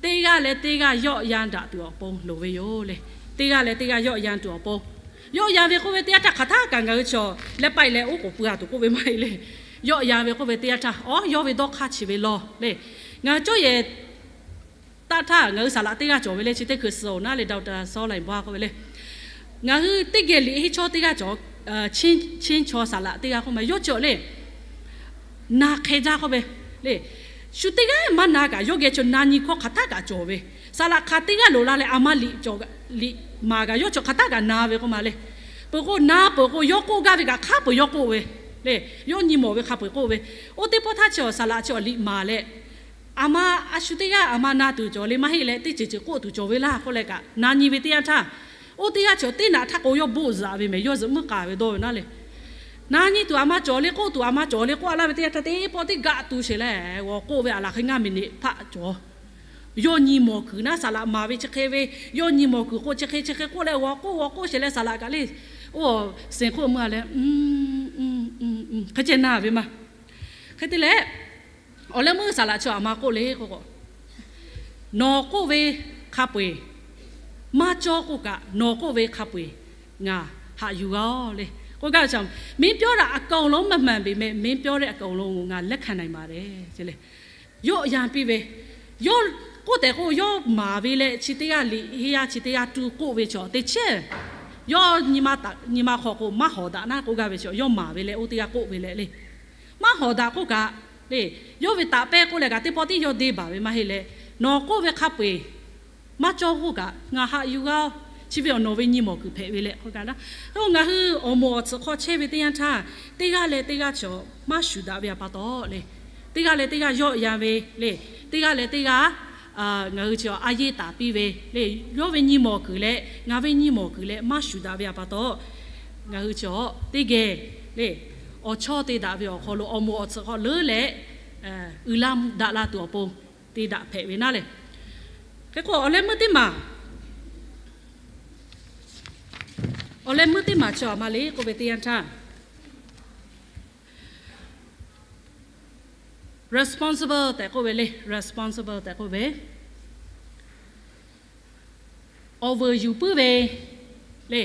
teˇ g'aˇ leh teˇ g'aˇ yawˆ yan daꞈ tuˬ awˬ pon loˍ ve yoˬ le. Teˇ g'aˇ leh teˇ g'aˇ yawˆ yan tuˬ awˬ pon, yawˆ yan ve k'oˆ ve teˇ yanˇ htaˇ hk'aˬ htaˇ kaꞈ ngaˬ hui chaw leh paiˍ leh oˉ k'oˍ pui a tuˬ k'oˆ ve maˇ heˆ le. Yawˆ yan ve k'oˆ ve teˇ yanˇ htaˇ, awˉ, yawˇ ve dawˇ hk'aˇ chi ve lawˇ le. Ngaˬ hui cawˇ yehˬ taˆ htaˇ ngaˬ hui saˍ laꞈ teˇ g'aˇ cawˬ ve le, chi teˇ hkui suh awˬ naˉ leh doctor Sawˉ Laꞈ Baw k'oˆ ve le. Ngaˬ hui teˇ geh liꞈ henˇ chawˇ teˇ g'aˇ cawˬ, chi chaw saˍ laꞈ teˇ g'aˇ k'oˆ ma yawˇ cawˬ le. Na hk'e jaˇ k'oˆ ve le. Shu teˇ g'aˇ maˇ na kaꞈ yawˇ geh chaw na nyi hkawˇ hk'aˬ htaˇ kaꞈ cawˬ ve. Saˍ laꞈ hk'aˬ teˇ g'aˇ loˍ la leh aˬ ma liꞈ cawˬ, liꞈ maˍ kaꞈ yawˇ chaw hk'aˬ htaˇ kaꞈ na ve k'oˆ ma le. Peuˬ k'o na peuˬ k'o yawˇ k'oˆ gaˇ ve kaꞈ hk'a peuˬ yawˇ k'oˆ ve le. Yawˇ nyi mawˬ ve hk'a peuˬ k'oˆ ve. Oˇ teˇ pawˆ htaˇ chi awˬ saˍ laꞈ chi awˬ liꞈ maˍ leh, aˬ ma a shu teˇ g'aˇ aˬ ma na tuˬ cawˬ le maˇ heˆ leh teˇ ceuˬ ceuˬ k'oˆ tuˬ cawˬ ve laˇ k'oˆ leh kaꞈ na nyi ve teˇ yanˇ htaˇ, oˇ teˇ g'aˇ cawˬ teˇ naꞈ htaˇ k'o yawˇ boˆ zaꞈ ve mehˍ, yawˇ zuhꞈ muiˉ k'aˍ ve dawˇ ve naˉ le. Na nyi tuˬ aˬ ma cawˬ le, k'oˆ tuˬ aˬ ma cawˬ le k'oˆ a laˇ ve teˇ yanˇ htaˇ teˇ pawˆ teˇ gaꞈ tu sheˍ leh g'awˬ k'oˆ ve aˬ laˬ hk'e ngaˇ miˬ niꞈ hpaˆ cawˬ. Yawˇ nyi mawˬ kuiˬ naˉ saˍ laꞈ maˍ ve chi hk'e ve, yawˇ nyi mawˬ kuiˬ k'o chi hk'e chi hk'e k'oˆ leh g'awˬ k'oˆ g'awˬ k'oˆ sheˍ leh saˍ laꞈ kaꞈ le, oˇ, senˍ hk'oˆ meuˇ a leh, hk'e ceh na ve maˇ. Hk'e te leh, awˬ leh meuˇ saˍ laꞈ chi aˬ ma k'oˆ le k'o, nawˬ k'oˆ ve hk'a peu-eˬ maˇ cawˇ k'oˆ kaꞈ, nawˬ k'oˆ ve hk'a peu-eˬ ngaˬ haꞈ yuˬ g'a-oˬ le. K'oˆ gaˇ ve chi, မင်းပြောတာ အကုန်လုံး မမှန်ပေမဲ့ မင်းပြောတဲ့ အကုန်လုံးကို ငါလက်ခံနိုင်ပါတယ် le. Yawˆ yan piˇ ve, yawˇ k'oˆ tehꞈ k'o yawˇ maˍ ve leh chi teˇ g'aˇ liꞈ henˇ yaˇ chi teˇ g'aˇ tu k'oˆ ve chaw teˇ chehˇ, yawˇ nyi ma hk'awꞈ k'o maˇ hawˍ daꞈ naˉ k'oˆ gaˇ ve chi, yawˇ maˍ ve leh oˇ teˇ g'aˇ k'oˆ ve leh le. Maˇ hawˍ daꞈ k'oˆ kaꞈ le, yawˇ ve taꞈ pehˇ k'oˆ leh kaꞈ teˇ pawˆ tiˉ yawˇ deˇ baˬ ve maˇ heˆ leh, nawˬ k'oˆ ve hk'a peu-eˬ maˇ cawˇ k'oˆ kaꞈ ngaˬ haꞈ yuˬ g'a-oˬ. Chi ve awˬ nawˬ ve nyi mawˬ kuiˬ hpehꞈ ve leh k'oˆ gaˇ naˉ. Oˇ ngaˬ hui awˬ moˍ awˬ tsuhꞈ hk'aw chehˇ ve teˇ yanˇ htaˇ, teˇ g'aˇ leh teˇ g'aˇ chaw maˇ shuˍ daꞈ ve aꞈ pa taw le, teˇ g'aˇ leh teˇ g'aˇ yawˆ yan ve le, teˇ g'aˇ leh teˇ g'aˇ ngaˬ hui chi a yeˇ taˍ piˇ ve le, yawˇ ve nyi mawˬ kuiˬ leh ngaˬ ve nyi mawˬ kuiˬ leh maˇ shuˍ daꞈ ve aꞈ pa taw, ngaˬ hui chi teˇ geh le awˬ chawˇ te daꞈ ve awˬ hk'aw lo awˬ moˍ awˬ tsuhꞈ hk'aw leuˉ leh uiˍ la daꞈ la tuˬ awˬ pon te daꞈ hpehꞈ ve naˉ le. Hk'e k'o awˬ leh meuˇ teˇ maˬ, awˬ leh meuˇ teˇ maˬ chi aˬ ma le k'oˆ ve teˇ yanˇ htaˇ, responsible tehꞈ k'oˆ ve le, responsible tehꞈ k'oˆ ve awˬ vuiˬ yuˬ puiˉ ve le.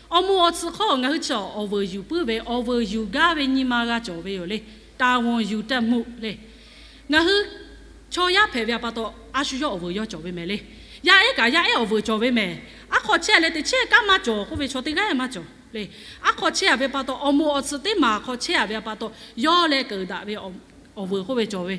Awˬ moˍ awˬ tsuhꞈ hk'aw ngaˬ hui chi awˬ vuiˬ yuˬ puiˉ ve, awˬ vuiˬ yuˬ gaˇ ve nyi ma g'a cawˬ ve yoˬ le. တာဝန်ယူတတ်မှု le. Ngaˬ hui chaw yaˇ hpehꞈ ve aꞈ pa taw, a shu yawˇ awˬ vuiˬ yawˇ cawˬ ve mehˍ le. Yaˇ ehˉ kaꞈ yaˇ ehˉ awˬ vuiˬ cawˬ ve mehˍ. Aˉ hk'aw chehˇ leh teˇ chehˇ kanˉ maˇ cawˬ k'oˆ ve chaw teˇ g'aˇ maˇ cawˬ le. Aˉ hk'aw chehˇ a ve pa taw, awˬ moˍ awˬ tsuhꞈ teˇ maˬ hk'aw chehˇ a ve aꞈ pa taw, yawˇ leh keunˍ daꞈ ve awˬ vuiˬ k'oˆ ve cawˬ ve.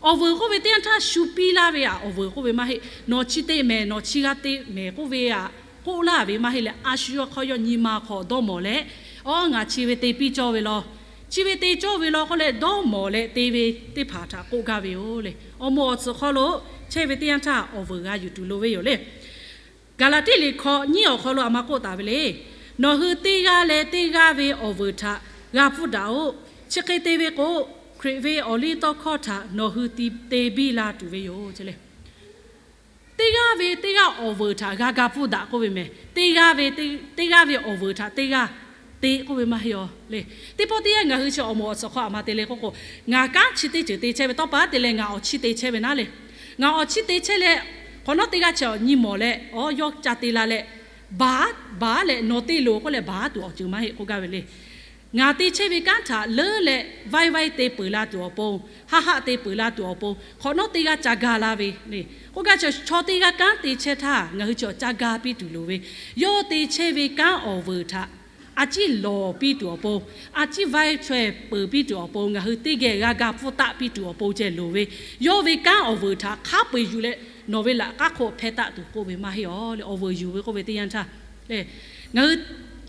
Awˬ vuiˬ k'oˆ ve teˇ yanˇ htaˇ shu piˇ laˇ ve aꞈ awˬ vuiˬ k'oˆ ve maˇ heˆ. Nawˬ chi te mehˍ, nawˬ chi g'a te mehˍ k'oˆ ve aꞈ k'oˆ laˇ ve maˇ heˆ leh, a shu yawˇ hk'aw yawˇ nyi ma hk'aw dawˇ mawˬ leh, awˉ, ngaˬ chi ve te piˇ cawˇ ve law. Chi ve te cawˇ ve law k'oˆ leh dawˇ mawˬ leh te ve teˇ hpaˍ htaꞈ k'oˆ gaˇ ve yoˬ le. Awˬ moˍ awˬ tsuhꞈ hk'aw lo chehˇ ve teˇ yanˇ htaˇ awˬ vuiˬ g'a yuˬ tuˬ loˍ ve yoˬ le. Gaˍlaˍtiˆ liꞈ hkawꞈ nyiˇ awˬ hk'aw lo aˬ ma k'oˆ taˍ ve le. Nawˬ hui teˇ g'aˇ leh teˇ g'aˇ ve awˬ vuiˬ htaꞈ g'a hpfuhˆ daꞈ-oˬ. Chi hk'e te ve k'o, Hkriꞈ ve awˬliˇtawˇhkawˇ htaꞈ nawˬ hui te biˇ la tuˬ ve yoˬ ce le. Teˇ g'aˇ ve teˇ g'aˇ awˬ vuiˬ htaꞈ g'a ga pfuhˇ daꞈ k'oˆ ve mehˍ. Teˇ g'aˇ ve teˇ g'aˇ ve awˬ vuiˬ htaꞈ teˇ g'aˇ te k'oˆ ve maˇ heˆ aˬ le. Teˇ pawˆ teˇ yanˇ ngaˬ hui chi awˬ moˍ awˬ tsuhꞈ hk'aw aˬ ma te le k'oˆ k'o, ngaˬ kanˉ chi teˇ ceuˬ te chehˇ ve tawˇ pa te leh ngaˬ awˬ chiˇ te chehˇ ve naˉ le. Ngaˬ awˬ chiˇ te chehˇ leh, hk'awꞈ nawˉ teˇ g'aˇ chi awˬ nyi mawˬ leh, awˉ, yawˇ ca te la leh, baˬ, baˬ leh nawˬ te loˬ k'oˆ leh baˬ tuˬ awˬ ceuˬ maˇ heˆ k'oˆ gaˇ ve le. Ngaˬ te chehˇ ve kanˉ htaꞈ leuˉ leh vaiˇ vaiˇ te peuˬ la tuˬ awˬ pon, haˆ haˆ te peuˬ la tuˬ awˬ pon, hk'awꞈ nawˉ teˇ g'aˇ ca ga la ve le. K'oˆ gaˇ chi chaw teˇ g'aˇ kanˉ te chehˇ htaˇ ngaˬ hui chi awˬ ca ga piˇ tuˬ loˍ ve, yawˇ te chehˇ ve kanˉ awˬ vuiˬ htaꞈ a ciˉ lawˬ piˇ tuˬ awˬ pon, a ciˉ vaiˇ chaweh peuˬ piˇ tuˬ awˬ pon, ngaˬ hui teˇ geh g'a ga pfuhˇ taˆ piˇ tuˬ awˬ pon ceh loˍ ve, yawˇ ve kanˉ awˬ vuiˬ htaꞈ hk'a peu-eˬ yuˬ leh nawˬ ve laꞈ k'aˉ hk'oˆ hpehˇ taˆ tuˬ k'oˆ ve maˇ heˆ aˬ le. Awˬ vuiˬ yuˬ ve k'oˆ ve teˇ yanˇ htaˇ le, ngaˬ hui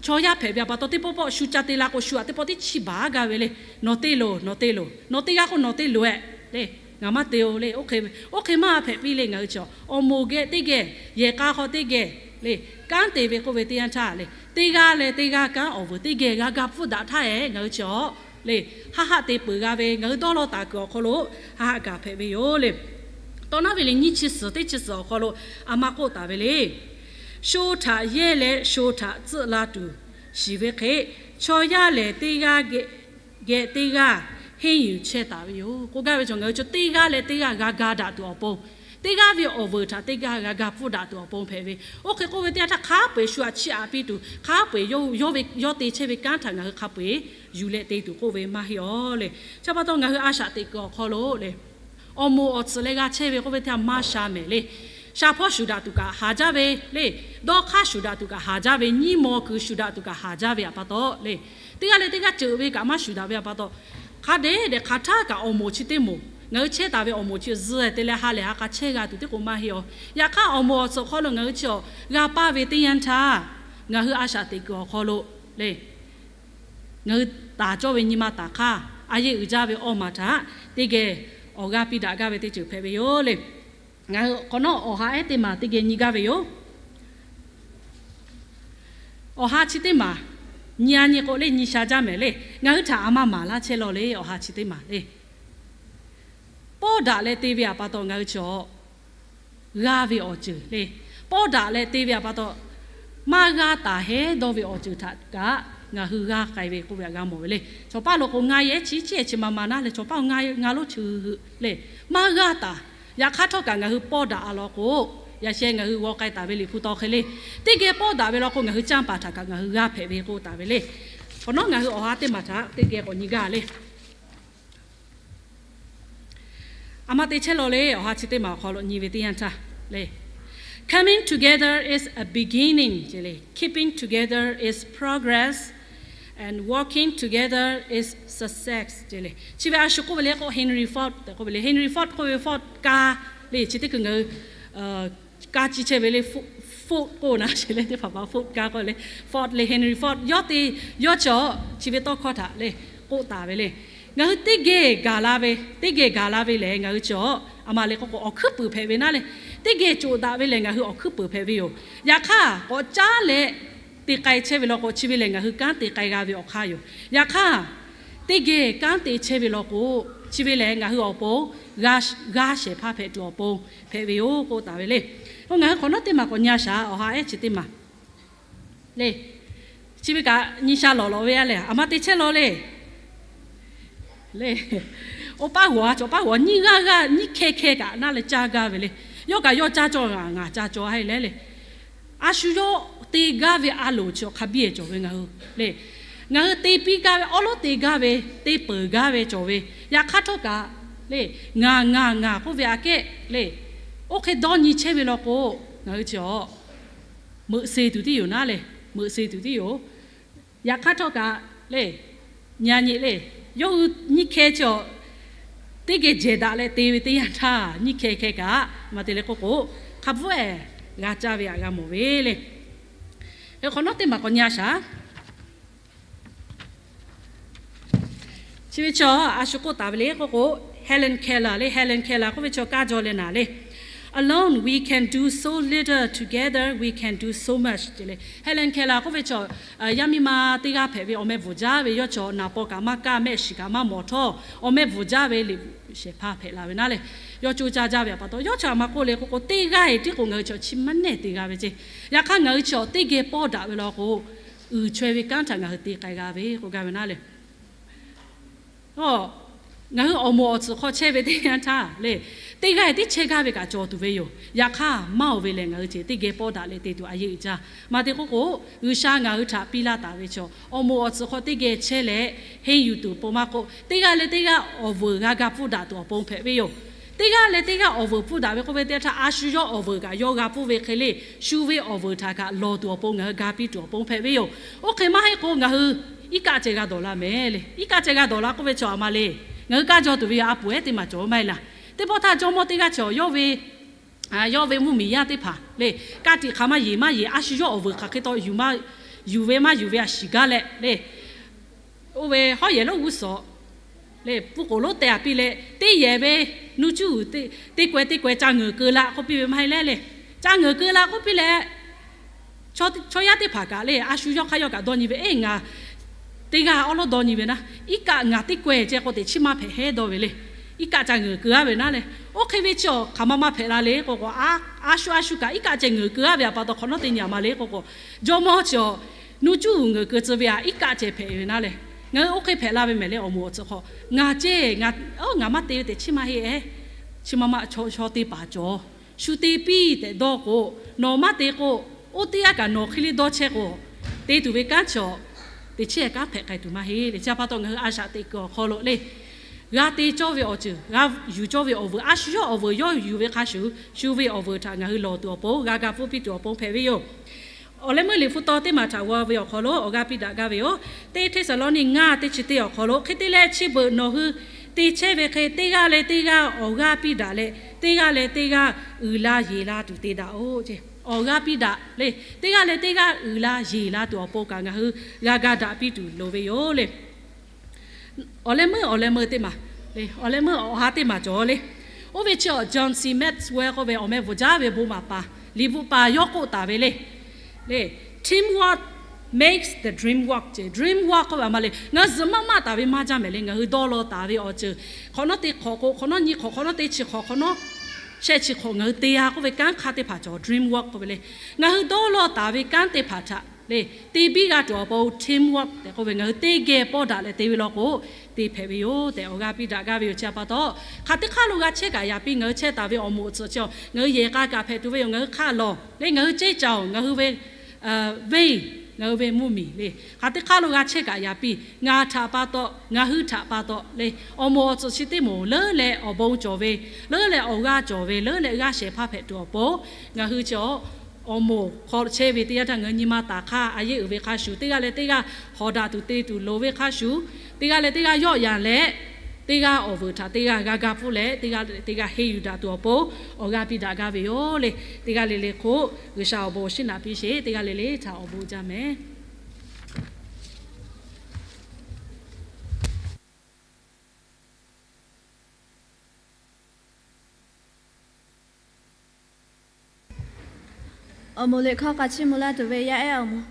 chaw yaˇ hpehꞈ ve aꞈ pa taw teˇ pawˆ pawˆ shu ca te la k'o shu aꞈ teˇ pawˆ tiˉ chiˇ baˬ gaˇ ve le. Nawˬ te loˬ, nawˬ te loˬ, nawˬ te g'a k'o nawˬ te loˬ-eh le. Ngaˬ maˇ te-o le. Oˇ hk'e maˇ hpehꞈ piˇ le. Ngaˬ hui chi awˬ moˍ geh teˇ geh, yehˬ k'a hk'aw teˇ geh le, kanˉ te ve k'oˆ ve teˇ yanˇ htaˇ le, teˇ g'aˇ leh teˇ g'aˇ kanˉ awˬ vuiˬ teˇ geh g'a ga pfuhˇ daꞈ htaˇ-ehˍ, ngaˬ hui chi awˬ le, haˆ haˆ te peuˬ g'a ve, ngaˬ hui dawˇ law taˍ kuiˬ awˬ hk'aw lo haˆ haˆ gaˬ hpehꞈ ve yoˬ le. Tawˇ naˉ ve liꞈ nyiˇ chi suhˍ teˇ chi suhˍ awˬ hk'aw lo a ma k'oˆ taˍ ve le, sho htaꞈ yehˇ leh sho htaꞈ tcuhˆ la tuˬ shiˍ ve hk'e, chaw yaˇ lehˬ teˇ g'aˇ geh teˇ g'aˇ henˇ yuˬ chehˇ taˍ ve yoˬ k'oˆ gaˇ ve chaw, ngaˬ hui chi teˇ g'aˇ leh teˇ g'aˇ g'a ga daꞈ tuˬ awˬ pon, teˇ g'aˇ ve awˬ vuiˬ htaꞈ teˇ g'aˇ g'a ga pfuhˇ daꞈ tuˬ awˬ pon hpehꞈ ve. Oˇ hk'e k'oˆ ve teˇ yanˇ htaˇ, hk'a peu-eˬ shu htaꞈ chiˇ aꞈ piˇ tuˬ, hk'a peu-eˬ yawˇ ve yawˇ te chehˇ ve kanˉ htaꞈ ngaˬ hui hk'a peu-eˬ yuˬ leh te tuˬ k'oˆ ve maˇ heˆ-aˬ le. Chi pa taw ngaˬ hui a shaꞈ teꞈ kuiˬ awˬ hk'aw lo le, awˬ moˍ awˬ tsuhꞈ leh g'a chehˇ ve k'oˆ ve teˇ yanˇ maˇ sha mehˍ le. Sha hpawˇ shuˍ daꞈ tuˬ kaꞈ haˍ jaˇ ve le. Dawˇ hk'aˇ shuˍ daꞈ tuˬ kaꞈ haˍ jaˇ ve, nyiˇ maw kuiˬ shuˍ daꞈ tuˬ kaꞈ haˍ jaˇ ve pa taw le, teˇ g'aˇ leh teˇ g'aˇ ceuˬ ve kaꞈ maˇ shuˍ daꞈ ve pa taw, hk'a dehꞈ dehꞈ hk'aˬ htaˇ kaꞈ awˬ moˍ chi teˇ moˍ, ngaˬ hui chehˇ taˍ ve awˬ moˍ chi zuhˆ-e te leh ha lehˬ ha k'a chehˇ g'a tuˬ teˇ k'o maˇ heˆ-aˬ. Yaꞈ hk'aˇ awˬ moˍ awˬ tsuhꞈ hk'aw lo ngaˬ hui chi awˬ g'a paˇ ve teˇ yanˇ htaˇ, ngaˬ hui a shaꞈ teꞈ kuiˬ awˬ hk'aw lo le, ngaˬ hui taˍ cawˇ ve nyi ma taˍ hk'aˇ, a yehˬ uiˍ jaˇ ve awˇ maˬ htaꞈ teˇ geh awˬ g'aˇ piˇ daꞈ gaˇ ve teˇ ceuˬ hpehꞈ ve yoˬ le. Ngaˬ hui hk'awꞈ nawˉ awˬ ha ehˉ teˇ maˬ teˇ geh nyi gaˇ ve yoˬ. Awˬ ha chi teˇ maˬ nyi-a nyi k'o le, nyi sha jaˇ mehˍ le. Ngaˬ hui htaꞈ a ma maˍ laˇ chehˇ law le. Awˬ ha chi teˇ maˬ le, pawˇ daꞈ leh te ve pa taw ngaˬ hui chi awˬ g'aˇ ve awˬ ceuˬ le, pawˇ daꞈ leh te ve pa taw maˇ g'aˇ taˍ hehˉ dawˇ ve awˬ ceuˬ htaꞈ kaꞈ ngaˬ hui g'aˇ k'ai ve k'oˆ ve htaꞈ g'a mawˬ ve le. Chawˬ paˇ lo k'o, ngaˇ yehˉ chi chi ehˉ chi ma ma naˉ leh chawˬ paˇ ngaˇ lo cheuˬ le, maˇ g'aˇ taˍ. Yaꞈ hk'aˇ htawˇ kaꞈ ngaˬ hui pawˇ daꞈ-a law k'o, yaꞈ sheh ngaˬ hui g'aw k'ai taˍ ve Liꞈ hpu taw hk'e le, teˇ geh pawˇ daꞈ ve law k'o, ngaˬ hui canˇ paˍ htaꞈ kaꞈ ngaˬ hui g'aˇ hpehꞈ ve k'oˆ taˍ ve le. Hk'awꞈ nawˉ ngaˬ hui awˬ ha teˇ maˬ htaꞈ teˇ geh k'awꞈ nyi gaˇ le. A ma te chehˇ law le. Awˬ ha chi teˇ maˬ awˬ hk'aw lo nyi ve teˇ yanˇ htaˇ le, coming together is a beginning ce le, keeping together is progress, and working together is success ce le. Chi ve a shu k'oˆ ve le k'o, Henry Ford tehꞈ k'oˆ ve le. Henry Ford k'oˆ ve Ford kaˇ le, chi teˇ hkui ngaˬ hui kaˇ ciˇ chehˇ ve le, Ford k'oˆ naˉ sheˍ le, teˇ hpaˍ hpaˍ Ford kaˇ k'oˆ le. Ford le, Henry Ford yawˇ te, yawˇ chi awˬ chi ve tawˇ hkawˇ htaꞈ le k'oˆ taˍ ve le. Ngaˬ hui teˇ geh gaˬ la ve, teˇ geh gaˬ la ve lehˬ ngaˬ hui chi awˬ a ma le k'oˆ k'o awˬ hkuiˉ puiˍ hpehꞈ ve naˉ le. Teˇ geh coꞈ daꞈ ve lehˬ ngaˬ hui awˬ hkuiˉ puiˍ hpehꞈ ve yoˬ. Yaꞈ hk'aˇ k'awꞈ caˉ leh te k'ai chehˇ ve law k'o, chi ve lehˬ ngaˬ hui kanˉ te k'ai g'a ve awˬ hk'aˇ yoˬ. Yaꞈ hk'aˇ, teˇ geh kanˉ te chehˇ ve law k'o, chi ve lehˬ ngaˬ hui awˬ pon g'aˇ shehˍ hpaˇ hpehꞈ tuˬ awˬ pon hpehꞈ ve yoˬ k'oˆ taˍ ve le. Ngaˬ hui hk'awꞈ nawˉ teˇ maˬ k'awꞈ nyi-a shaˍ. Awˬ ha ehˉ chi teˇ maˬ le, chi ve kaꞈ nyi sha lawˬ lawˬ ve a lehˬ, a ma te chehˇ law le. Le, oˇ paˉ g'awˬ-a cawˬ paˉ g'awˬ nyiˇ g'aˇ g'aˇ nyiˇ hkeh hkeh kaꞈ naˉ leh caˇ gaˇ ve le. Yawˇ kaꞈ yawˇ caˇ cawˇ, ngaˬ caˇ cawˇ-a le le. A shu yawˇ te gaˇ ve a loˍ chi awˬ hk'a biˇ-e cawˬ ve ngaˬ hui le. Ngaˬ hui te piˇ gaˇ ve awˉ lawˉ te gaˇ ve, te peuˬ gaˇ ve cawˬ ve. Yaꞈ hk'aˇ htawˇ kaꞈ le, ngaˬ ngaˬ ngaˬ k'oˆ ve aꞈ kehˉ le, oˇ hk'e dawˇ nyi chehˇ ve law k'o, ngaˬ hui chi awˬ meuꞈ se tuˬ tiˉ yoˬ naˉ le, meuꞈ se tuˬ tiˉ yoˬ. Yaꞈ hk'aˇ htawˇ kaꞈ le, nyi-a nyi le, yawˇ hui nyiˇ hkeh chi awˬ teˇ geh jehˬ daꞈ leh te ve teˇ yanˇ htaˇ nyiˇ hkeh hkeh kaꞈ ma te leh k'oˆ k'o, hk'a bvuhˆ-ehˍ g'a caˇ ve htaꞈ g'a mawˬ ve le. Hk'awꞈ nawˉ teˇ maˬ k'awꞈ nyi-a shaˍ. Chi ve chaw a shu k'oˆ taˍ ve le k'oˆ k'o, Helen Keller le. Helen Keller k'oˆ ve chaw kaˇ jaw leh naˍ le, Alone we can do so little, together we can do so much ce le. Helen Keller k'oˆ ve chaw yaˇ miˇ ma teˇ g'aˇ hpehꞈ ve, awˬ meh bvuhˬ jaˇ ve yawˇ chaw naˍ paw kaꞈ maˇ kaˇ, mehˆ shiˍ kaꞈ maˇ mawˬ htawˇ, awˬ meh bvuhˬ jaˇ ve liꞈ shehˍ hpaˇ hpehꞈ la ve naˉ le. Yawˇ co caˇ jaˇ ve pa taw, yawˇ chaw a ma k'oˆ le k'oˆ k'o, teˇ g'aˇ-e tiˉ k'o ngaˬ hui chaw chi maˇ nehˬ te g'a ve ce. Yaꞈ hk'aˇ ngaˬ hui chaw teˇ geh pawˇ daꞈ ve law k'o, uiˍ chaweh ve kanˉ htaꞈ ngaˬ hui te k'ai g'a ve k'oˆ gaˇ ve naˉ le. Ngaˬ hui awˬ moˍ awˬ tsuhꞈ hk'aw chehˇ ve teˇ yanˇ htaˇ le, teˇ g'aˇ-e tiˉ chehˇ gaˇ ve kaꞈ cawˬ tuˬ ve yoˬ. Yaꞈ hk'aˇ maˇ-oˬ ve lehˬ, ngaˬ hui ceh teˇ geh pawˇ daꞈ leh te tuˬ a yeˇ uiˍ jaˇ. Maˇ te k'oˆ k'o, G'uiˬsha ngaˬ hui htaꞈ piˇ laˇ taˍ ve chaw awˬ moˍ awˬ tsuhꞈ hk'aw teˇ geh chehˇ leh henˇ yuˬ tuˬ pon maˇ k'oˆ, teˇ g'aˇ leh teˇ g'aˇ awˬ vuiˬ g'a ga pfuhˇ daꞈ tuˬ awˬ pon hpehꞈ ve yoˬ. Teˇ g'aˇ leh teˇ g'aˇ awˬ vuiˬ pfuhˇ daꞈ ve k'oˆ ve teˇ yanˇ htaˇ, a shu yawˇ awˬ vuiˬ kaꞈ yawˇ g'a pfuhˇ ve hk'e le, shu ve awˬ vuiˬ htaꞈ kaꞈ lawˬ tuˬ awˬ pon ngaˬ hui ga piˇ tuˬ awˬ pon hpehꞈ ve yoˬ. Oˇ hk'e maˇ heˆ k'o, ngaˬ hui iˉ kaˆ ceh g'a dawˬ la mehˍ le. Iˉ kaˆ ceh g'a dawˬ la k'oˆ ve chaw a ma le, ngaˬ hui kaˇ jaw tuˬ ve yoˬ. A puˍ ehˉ teˇ maˬ cawˬ maˇ heˆ laˇ. Teˇ pawˆ htaˇ jawˇmawˇ teˇ g'aˇ cawˬ, yawˇ ve yawˇ ve mvuhˇmiˬ yaˇ teˇ hpaˍ le, kaˇ tiꞈ hk'aˬ maˇ yeˬ maˇ yeˬ, a shu yawˇ awˬ vuiˬ hk'aˬ hk'e taw yuˬ ve maˇ yuˬ ve a shiˍ gaˇ leh le, oˇ ve hawˉ yehˬ lonˉ g'uˇ suhˍ le, pfuhˇ k'oˍ lonˉ teh a piˇ leh, teˇ yehˬ ve nuˇ cuˇ uiˍ teˇ k'aweh teˇ k'aweh ca ngeuˍ keu la k'oˆ piˇ ve maˇ heˆ leh le. Ca ngeuˍ keu la k'oˆ piˇ leh, chaw yaˇ teˇ hpaˍ kaꞈ le, a shu yawˇ hk'aˇ yawˇ kaꞈ dawˇ nyi ve, Eˇ, ngaˬ teˇ g'aˇ awˉ lawˉ dawˇ nyi ve naˉ, iˉ kaˆ ngaˬ teˇ k'aweh ceh k'o teꞈ chiˇ maˇ hpehꞈ hehˉ dawˇ ve le. Iˉ kaˆ ca ngeuˍ keu a ve naˉ le. Oˇ hk'e ve chi awˬ hk'aˬ ma maˇ hpehꞈ la le k'o k'o, a shu a shu kaꞈ iˉ kaˆ ceh ngeuˍ keu a ve a pa taw hk'awꞈ nawˉ teˇ nyi a ma le k'o k'o, jawˇmawˇ chi awˬ nuˇ cuˇ uiˍ ngeuˍ keu tcuh ve a iˉ kaˆ ceh hpehꞈ ve naˉ le. Ngaˬ hui oˇ hk'e hpehꞈ la ve mehˍ le, awˬ moˍ awˬ tcuhꞈ hk'aw ngaˬ ceh, ngaˬ maˇ te ve teꞈ chiˇ maˇ heˆ ehˉ. Chi ma ma chaw teˇ hpaˍ cawˬ, shu te piˇ tehꞈ dawˇ k'o, nawˬ maˇ te k'o, oˇ teˇ g'aˇ kaꞈ nawˬ hk'e le dawˇ chehˇ k'o, te tuˬ ve kanˉ chi awˬ teꞈ chiˇ ehˉ kanˉ hpehꞈ k'ai tuˬ maˇ heˆ le. Chi a pa taw ngaˬ hui a shaꞈ teꞈ kuiˬ awˬ hk'aw lo le, g'a te cawˇ ve awˬ ceuˬ, g'a yuˬ cawˇ ve awˬ veuˬ, a shu yawˇ awˬ veuˬ yawˇ yuˬ ve hk'a shuˍ, shu ve awˬ veuˬ htaꞈ ngaˬ hui lawˬ tuˬ awˬ pon, g'a ga pfuhˇ piˇ tuˬ awˬ pon hpehꞈ ve yoˬ. Awˬ leh meuˇ Liꞈ hpu taw teˇ maˬ htaꞈ g'aw ve awˬ hk'aw lo awˬ g'aˇ piˇ daꞈ gaˇ ve yoˬ. Teˇ Hteˇsaˍlawˇniˆ ngaˇ teˇ chi teˇ awˬ hk'aw lo, hk'e te leh chi beuꞈ nawˬ hui te chehˇ ve hk'e, teˇ g'aˇ leh teˇ g'aˇ awˬ g'aˇ piˇ daꞈ leh, teˇ g'aˇ leh teˇ g'aˇ uiˍ la yeˬ la tuˬ te daꞈ-oˬ. Awˬ g'aˇ piˇ daꞈ le, teˇ g'aˇ leh teˇ g'aˇ uiˍ la yeˬ la tuˬ awˬ pon kaꞈ ngaˬ hui g'a ga daꞈ piˇ tuˬ loˍ ve yoˬ le. Awˬ leh meuˇ awˬ leh meuˇ teˇ maˬ, awˬ leh meuˇ awˬ ha teˇ maˬ cawˬ le. Oˇ ve chi awˬ Johnson Maxwell k'oˆ ve awˬ meh bvuhꞈ jaˇ ve bon maˍ paˍ, liꞈ bvuhꞈ paˍ yawˇ k'oˆ taˍ ve le. Le, teamwork makes the dream work ce. Dream work k'oˆ ve a ma le, ngaˬ hui zuhꞈ maˆ maˆ taˍ ve maˇ jaˇ mehˍ le. Ngaˬ hui dawˇ law taˍ ve awˬ ceuˬ hk'awꞈ nawˉ te hk'awꞈ k'o, hk'awꞈ nawˉ nyi hk'awꞈ, hk'awꞈ nawˉ te chi hk'awꞈ, hk'awꞈ nawˉ shehˆ chi hk'awꞈ ngaˬ hui te a k'oˆ ve kanˉ hk'aˇ teˇ hpaˍ cawˬ, dream work k'oˆ ve le. Ngaˬ hui dawˇ law taˍ ve kanˉ teˇ hpaˍ htaꞈ le, te biˇ g'a tuˬ awˬ pon teamwork tehꞈ k'oˆ ve, ngaˬ hui teˇ geh pawˇ daꞈ leh te ve law k'o, te hpehꞈ ve yoˬ tehꞈ awˬ g'aˇ piˇ daꞈ gaˇ ve yoˬ. Chi a pa taw, hk'aˬ teˇ hk'aˇ lo g'a chehˇ kaꞈ yaꞈ piˇ, ngaˬ hui chehˇ taˍ ve awˬ moˍ awˬ tcuhꞈ chi ngaˬ hui yehˬ k'a kaꞈ hpehꞈ tuˬ ve yoˬ. Ngaˬ hui hk'aˇ lawˬ le, ngaˬ hui ceˇ caoˬ, ngaˬ hui ve venˇ, ngaˬ hui ve mvuhˇmiˬ le, hk'aˬ teˇ hk'aˇ lo g'a chehˇ kaꞈ yaꞈ piˇ, ngaˬ htaꞈ pa taw, ngaˬ hui htaꞈ pa taw le, awˬ moˍ awˬ tcuhꞈ chi teˇ moˍ leuˉ leh awˬ bon cawˬ ve, leuˉ leh awˬ g'aˇ cawˬ ve, leuˉ leh g'aˇ shehˍ hpaˇ hpehꞈ tuˬ awˬ pon, ngaˬ hui chi awˬ moˍ hk'aw chehˇ ve teˇ yanˇ htaˇ ngaˬ hui nyi ma taˍ hk'aˇ, a yehˉ uiˍ ve hk'a shuˍ, teˇ g'aˇ leh teˇ g'aˇ hawˍ daꞈ tuˬ te tuˬ loˍ ve hk'a shuˍ, teˇ g'aˇ leh teˇ g'aˇ yawˆ yan leh, teˇ g'aˇ awˬ veuˬ htaꞈ teˇ g'aˇ g'a ga pfuhˇ leh, teˇ g'aˇ leh teˇ g'aˇ henˇ yuˬ daꞈ tuˬ awˬ pon awˬ g'aˇ piˇ daꞈ gaˇ ve yoˬ le. Teˇ g'aˇ le le hk'oˆ G'uiˬsha awˬ bon awˬ shinˉ naꞈ piˇ sheˍ. Teˇ g'aˇ le le htaꞈ awˬ bon jaˇ mehˍ. Awˬ moˍ liꞈ hkawˇ k'a chiˇ mvuh laˇ tuˬ ve yaˇ ehˉ awˬ moˍ.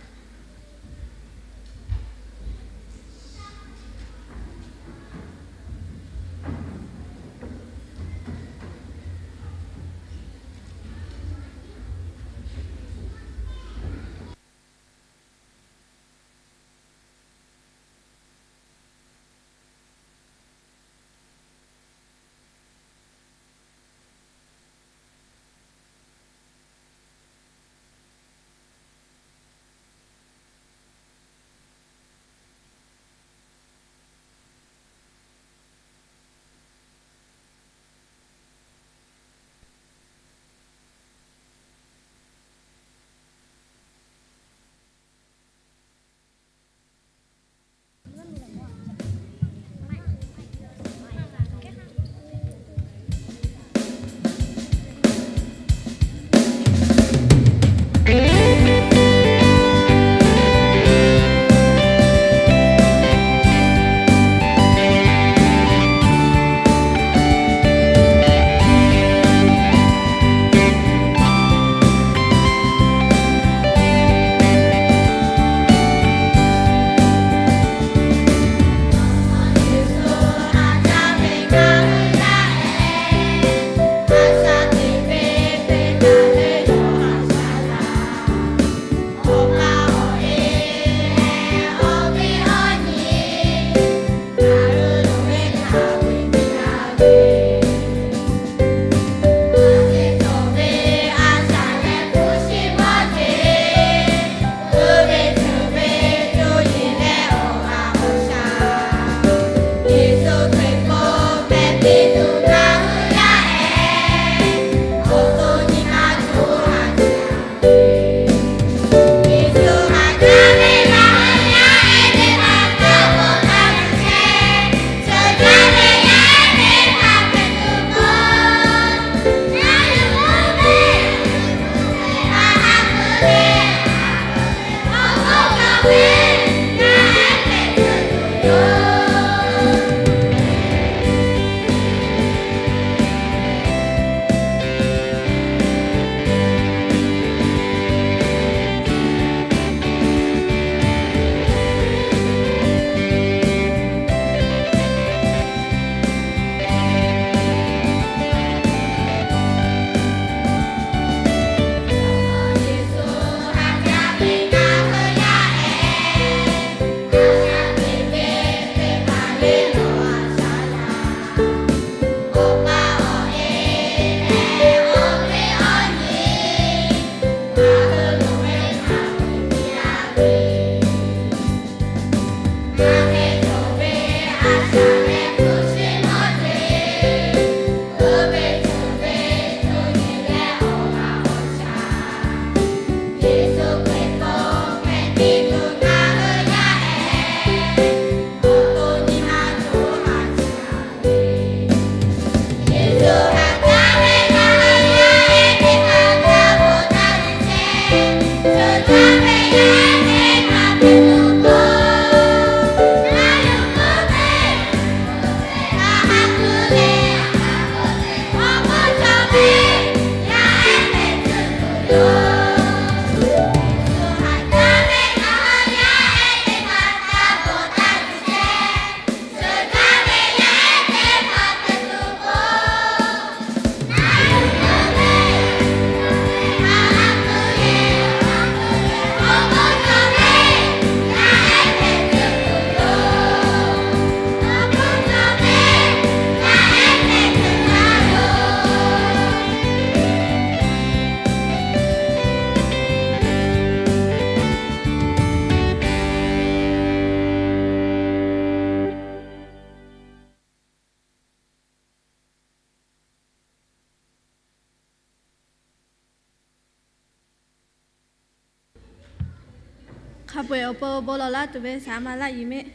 Hk'a peu-eˬ awˬ pon bon lawˬ laˇ tuˬ ve shaˍ ma laˇ yiˍ mehˆ.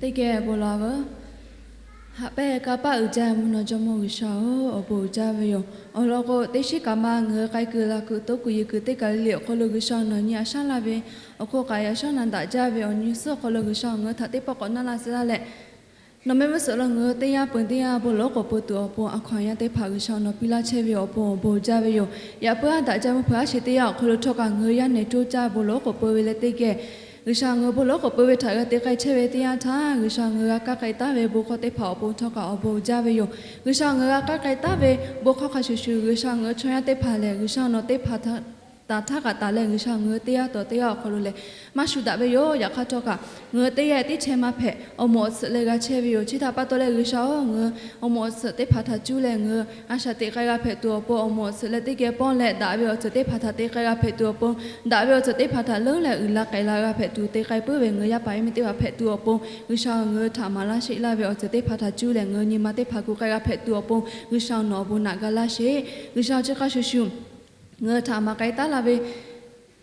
Teˇ geh bon lawˬ veuˬ. Haꞈ pehnˇ kanˇ paˆ uiˍ jaˇ mvuhˇ naw Jawˇmawˇ G'uiˬsha-oˬ, awˬ bon uiˍ jaˇ ve yoˬ. Awˬ lawn k'o, teˇ shiˉ kaꞈ ma ngaˬ hui k'ai kuiˬ la kuiˬ toˉ kuiˬ yehˬ kuiˬ teˇ kaˬ le le awˬ hk'aw lo G'uiˬsha nawˬ nyi a shaˉ laˇ ve, awˬ hk'oˆ kaꞈ yaꞈ shawˉ na daꞈ jaˇ ve awˬ nyi suhˉ awˬ hk'aw lo G'uiˬsha ngaˬ hui htaꞈ teˇ pawˆ k'awꞈ naˇ laˇ suh laˇ leh, nawˬ mehˆ g'uˇ suhˍ lo ngaˬ hui teˇ yanˇ peuˬ teˇ yanˇ bon lawˬ k'oˍ pui tuˬ awˬ pon a hkaw anˬ yaˇ teˇ hpaˍ G'uiˬsha nawˬ piˇ laˇ chehˇ ve awˬ pon awˬ bon uiˍ jaˇ ve yoˬ. Yaꞈ puiˉ aˉ daꞈ jaˇ mvuhˇ hpeuꞈ aˉ sheˍ teˇ yanˇ awˬ hk'aw lo htawˇ kaꞈ ngaˬ hui yaˇ nehˬ coˇ caˇ bon lawˬ k'oˍ pui ve leh teˇ geh G'uiˬsha ngaˬ hui bon lawˬ k'oˍ pui ve htaꞈ g'a te k'ai chehˇ ve teˇ yanˇ htaˇ, G'uiˬsha ngaˬ hui g'a kaˇ k'ai taˉ ve bon hkawˇ teˇ hpaˍ awˬ pon htawˇ kaꞈ awˬ bon uiˍ jaˇ ve yoˬ. G'uiˬsha ngaˬ hui g'a kaˇ k'ai taˉ ve bon hkawˇ hk'a shuˍ shuˍ, G'uiˬsha ngaˬ hui chaw yaˇ teˇ hpaˍ lehˬ, G'uiˬsha nawˬ teˇ hpaˍ htaꞈ taˍ htaˇ kaꞈ taˍ leh, G'uiˬsha ngaˬ hui teˇ g'aˇ tawˍ teˇ g'aˇ awˬ hk'aw lo lehˬ maˇ shu daꞈ ve yoˬ. Yaꞈ hk'aˇ htawˇ kaꞈ ngaˬ hui teˇ g'aˇ tiˉ chehˇ maˇ hpehꞈ, awˬ moˍ awˬ tsuhꞈ leh g'a chehˇ ve yoˬ. Chi htaꞈ pa taw leh G'uiˬsha-oˬ, ngaˬ hui awˬ moˍ awˬ tsuhꞈ teˇ hpaˍ htaꞈ cuˇ leh ngaˬ hui a shaꞈ teꞈ k'ai g'a hpehꞈ tuˬ awˬ pon, awˬ moˍ awˬ tsuhꞈ leh teˇ geh pawˇ leh daꞈ ve awˬ ceuˬ teˇ hpaˍ htaꞈ te k'ai g'a hpehꞈ tuˬ awˬ pon, daꞈ ve awˬ ceuˬ teˇ hpaˍ htaꞈ leuˉ leh uiˍ la k'ai la g'a hpehꞈ tuˬ te k'ai puiˉ ve ngaˬ hui yaˇ paˍ yaˇ miˇ teˇ hpaˍ hpehꞈ tuˬ awˬ pon, G'uiˬsha ngaˬ hui htaꞈ maˍ laˇ sheˆ laˇ ve awˬ ceuˬ teˇ hpaˍ htaꞈ cuˇ leh ngaˬ hui nyi ma teˇ hpaˍ gu k'ai g'a hpehꞈ tuˬ awˬ pon, G'uiˬsha nawˬ awˬ bon naꞈ ga laˇ sheˍ. G'uiˬsha chi hk'a shuˍ shuˍ, ngaˬ hui htaꞈ maˍ k'ai taˉ laˇ ve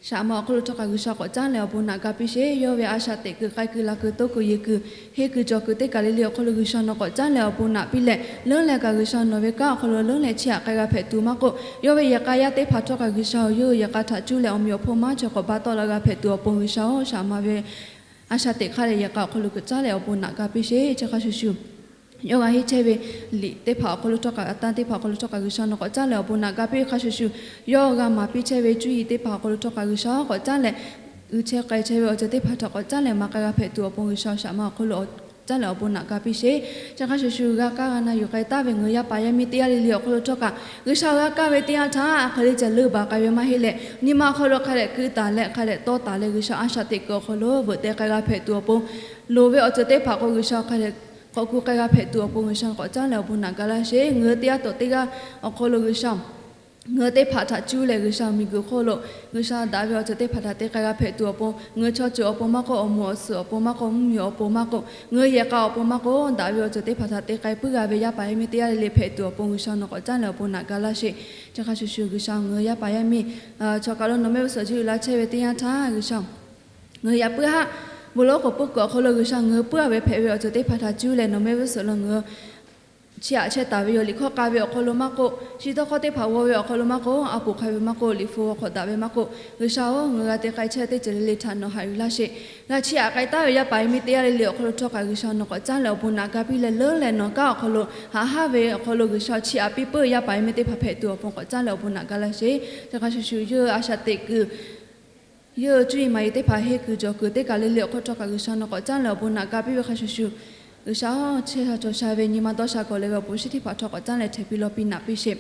shaˍ ma awˬ hk'aw lo htawˇ kaꞈ G'uiˬsha k'awꞈ caˉ leh awˬ bon naꞈ ga piˇ sheˍ. Yawˇ ve a shaꞈ teꞈ kuiˬ k'ai kuiˬ la kuiˬ toˉ kuiˬ yehˬ kuiˬ henˇ kuiˬ jawˬ kuiˬ teˇ kaˬ le le awˬ hk'aw lo G'uiˬsha nawˬ k'awꞈ caˉ leh awˬ bon naꞈ piˇ leh, leuˉ leh kaꞈ G'uiˬsha nawˬ ve kanˉ awˬ hk'aw lo leuˉ leh chiˇ aꞈ k'ai g'a hpehꞈ tuˬ maˇ k'oˆ, yawˇ ve yehˬ k'a yaˇ teˇ hpaˍ htawˇ kaꞈ G'uiˬsha-oˬ, yawˇ hui yehˬ k'a htaꞈ cuˇ leh awˬ meꞈ awˬ hponˇ maˇ cawˬ k'awꞈ ba tawˆ la g'a hpehꞈ tuˬ awˬ pon G'uiˬsha-oˬ, shaˍ ma ve a shaꞈ teꞈ hk'a leh yehˬ k'a awˬ hk'aw lo k'awꞈ caˉ leh awˬ bon naꞈ ga piˇ sheˍ. Chi hk'a shuˍ shuˍ, yawˇ g'a henˇ chehˇ ve liꞈ teˇ hpaˍ awˬ hk'aw lo htawˇ kaꞈ, a tanˇ teˇ hpaˍ awˬ hk'aw lo htawˇ kaꞈ G'uiˬsha nawˬ k'awꞈ caˉ leh awˬ bon naꞈ ga piˇ ve hk'a shuˍ shuˍ, yawˇ g'a maˍ piˇ chehˇ ve cuˇ yiˍ teˇ hpaˍ awˬ hk'aw lo htawˇ kaꞈ G'uiˬsha k'awꞈ caˉ leh, uiˍ chehˇ k'ai chehˇ ve awˬ ceuˬ teˇ hpaˍ htaꞈ k'awꞈ caˉ leh maˍ k'ai g'a hpehꞈ tuˬ awˬ pon G'uiˬsha shaˍ ma awˬ hk'aw lo caˉ leh awˬ bon naꞈ ga piˇ sheˍ. Chi hk'a shuˍ shuˍ, g'a kaˇ g'a na yuˬ k'ai taˇ ve ngaˬ hui yaˇ paˍ yaˇ miˇ teˇ g'aˇ le le awˬ hk'aw lo htawˇ kaꞈ G'uiˬsha g'a kaˇ ve teˇ yanˇ htaˇ, a hk'e le ca leuˇ baˬ k'ai ve maˇ heˆ leh, nyi ma awˬ hk'aw lo hk'a dehꞈ keu taˍ leh hk'a dehꞈ tawˇ taˍ leh G'uiˬsha a shaꞈ teꞈ kuiˬ awˬ hk'aw lo veuꞈ teh k'ai g'a hpehꞈ tuˬ awˬ pon, loˍ ve awˬ ceuˬ teˇ hpaˍ k'o G'uiˬsha hk'a dehꞈ k'awꞈ gu k'ai g'a hpehꞈ tuˬ awˬ pon G'uiˬsha k'awꞈ caˉ leh awˬ bon naꞈ ga laˇ sheˍ. Ngaˬ hui teˇ g'aˇ tawˍ teˇ g'aˇ awˬ hk'aw lo G'uiˬsha ngaˬ hui teˇ hpaˍ htaꞈ cuˇ leh G'uiˬsha miˬguiˬ hk'oˆ lo G'uiˬsha daꞈ ve awˬ ceuˬ teˇ hpaˍ htaꞈ te k'ai g'a hpehꞈ tuˬ awˬ pon, ngaˬ hui chaw ceuˬ awˬ pon maˇ k'oˆ, awˬ moˍ awˬ suhˍ awˬ pon maˇ k'oˆ, mvuhˇmiˬ awˬ pon maˇ k'oˆ, ngaˬ hui yehˬ k'a awˬ pon maˇ k'oˆ, daꞈ ve awˬ ceuˬ teˇ hpaˍ htaꞈ te k'ai puiˉ g'a ve yaˇ paˍ yaˇ miˇ teˇ g'aˇ le le hpehꞈ tuˬ awˬ pon G'uiˬsha nawˬ k'awꞈ caˉ leh awˬ bon naꞈ ga laˇ sheˍ. Chi hk'a shuˍ shuˍ, G'uiˬsha ngaˬ hui yaˇ paˍ yaˇ miˇ chaw kaˬ lo nawˬ mehˆ g'uˇ suhˍ jiˇ uiˍ la chehˇ ve teˇ yanˇ htaˇ G'uiˬsha ngaˬ hui yaꞈ puiˉ haˆ bon lawˬ k'oˍ pui kuiˬ awˬ hk'aw lo G'uiˬsha ngaˬ hui puiˉ a ve hpehꞈ ve awˬ ceuˬ teˇ hpaˍ htaꞈ cuˇ leh nawˬ mehˆ g'uˇ suhˍ lo ngaˬ hui chiˇ aꞈ chehˇ taˍ ve yoˬ. Liꞈ hkawˇ k'a ve awˬ hk'aw lo maˇ k'oˆ, chi tawˇ hkawˇ teˇ hpaˍ g'aw ve awˬ hk'aw lo maˇ k'oˆ, a poˍ hk'a ve maˇ k'oˆ, liꞈ hpu awˬ hk'aw daꞈ ve maˇ k'oˆ, G'uiˬsha-oˬ, ngaˬ hui g'a te k'ai chehˇ teˇ ceuˬ le le htaꞈ nawˬ haꞈ yuˬ laˇ sheˍ. G'a chiˇ aꞈ k'ai taˍ ve yaˇ paˍ yaˇ miˇ teˇ g'aˇ le le awˬ hk'aw lo htawˇ kaꞈ G'uiˬsha nawˬ k'awꞈ caˉ leh awˬ bon naꞈ ga piˇ leh leuˉ leh nawˬ kanˉ awˬ hk'aw lo haꞈ haˉ ve awˬ hk'aw lo G'uiˬsha chiˇ aꞈ piˇ peuˬ yaˇ paˍ yaˇ miˇ teˇ hpaˍ hpehꞈ tuˬ awˬ pon k'awꞈ caˉ leh awˬ bon naꞈ ga laˇ sheˍ. Chi hk'a shuˍ shuˍ, yawˇ hui a shaꞈ teꞈ kuiˬ yawˇ hui cuˇ yiˍ maˍ yiˍ teˇ hpaˍ henˇ kuiˬ jawˬ kuiˬ teˇ kaˬ le le awˬ hk'aw htawˇ kaꞈ G'uiˬsha nawˬ k'awꞈ caˉ leh awˬ bon naꞈ ga piˇ ve hk'a shuˍ shuˍ, G'uiˬsha-oˬ, chehˇ sha cawˬ sha ve nyi ma dawˇ sha gawˬ leh ve awˬ bon shinˉ teˇ hpaˍ htawˇ k'awꞈ caˉ leh htehꞈ piˇ lawˇ piˇ naꞈ piˇ sheˍ.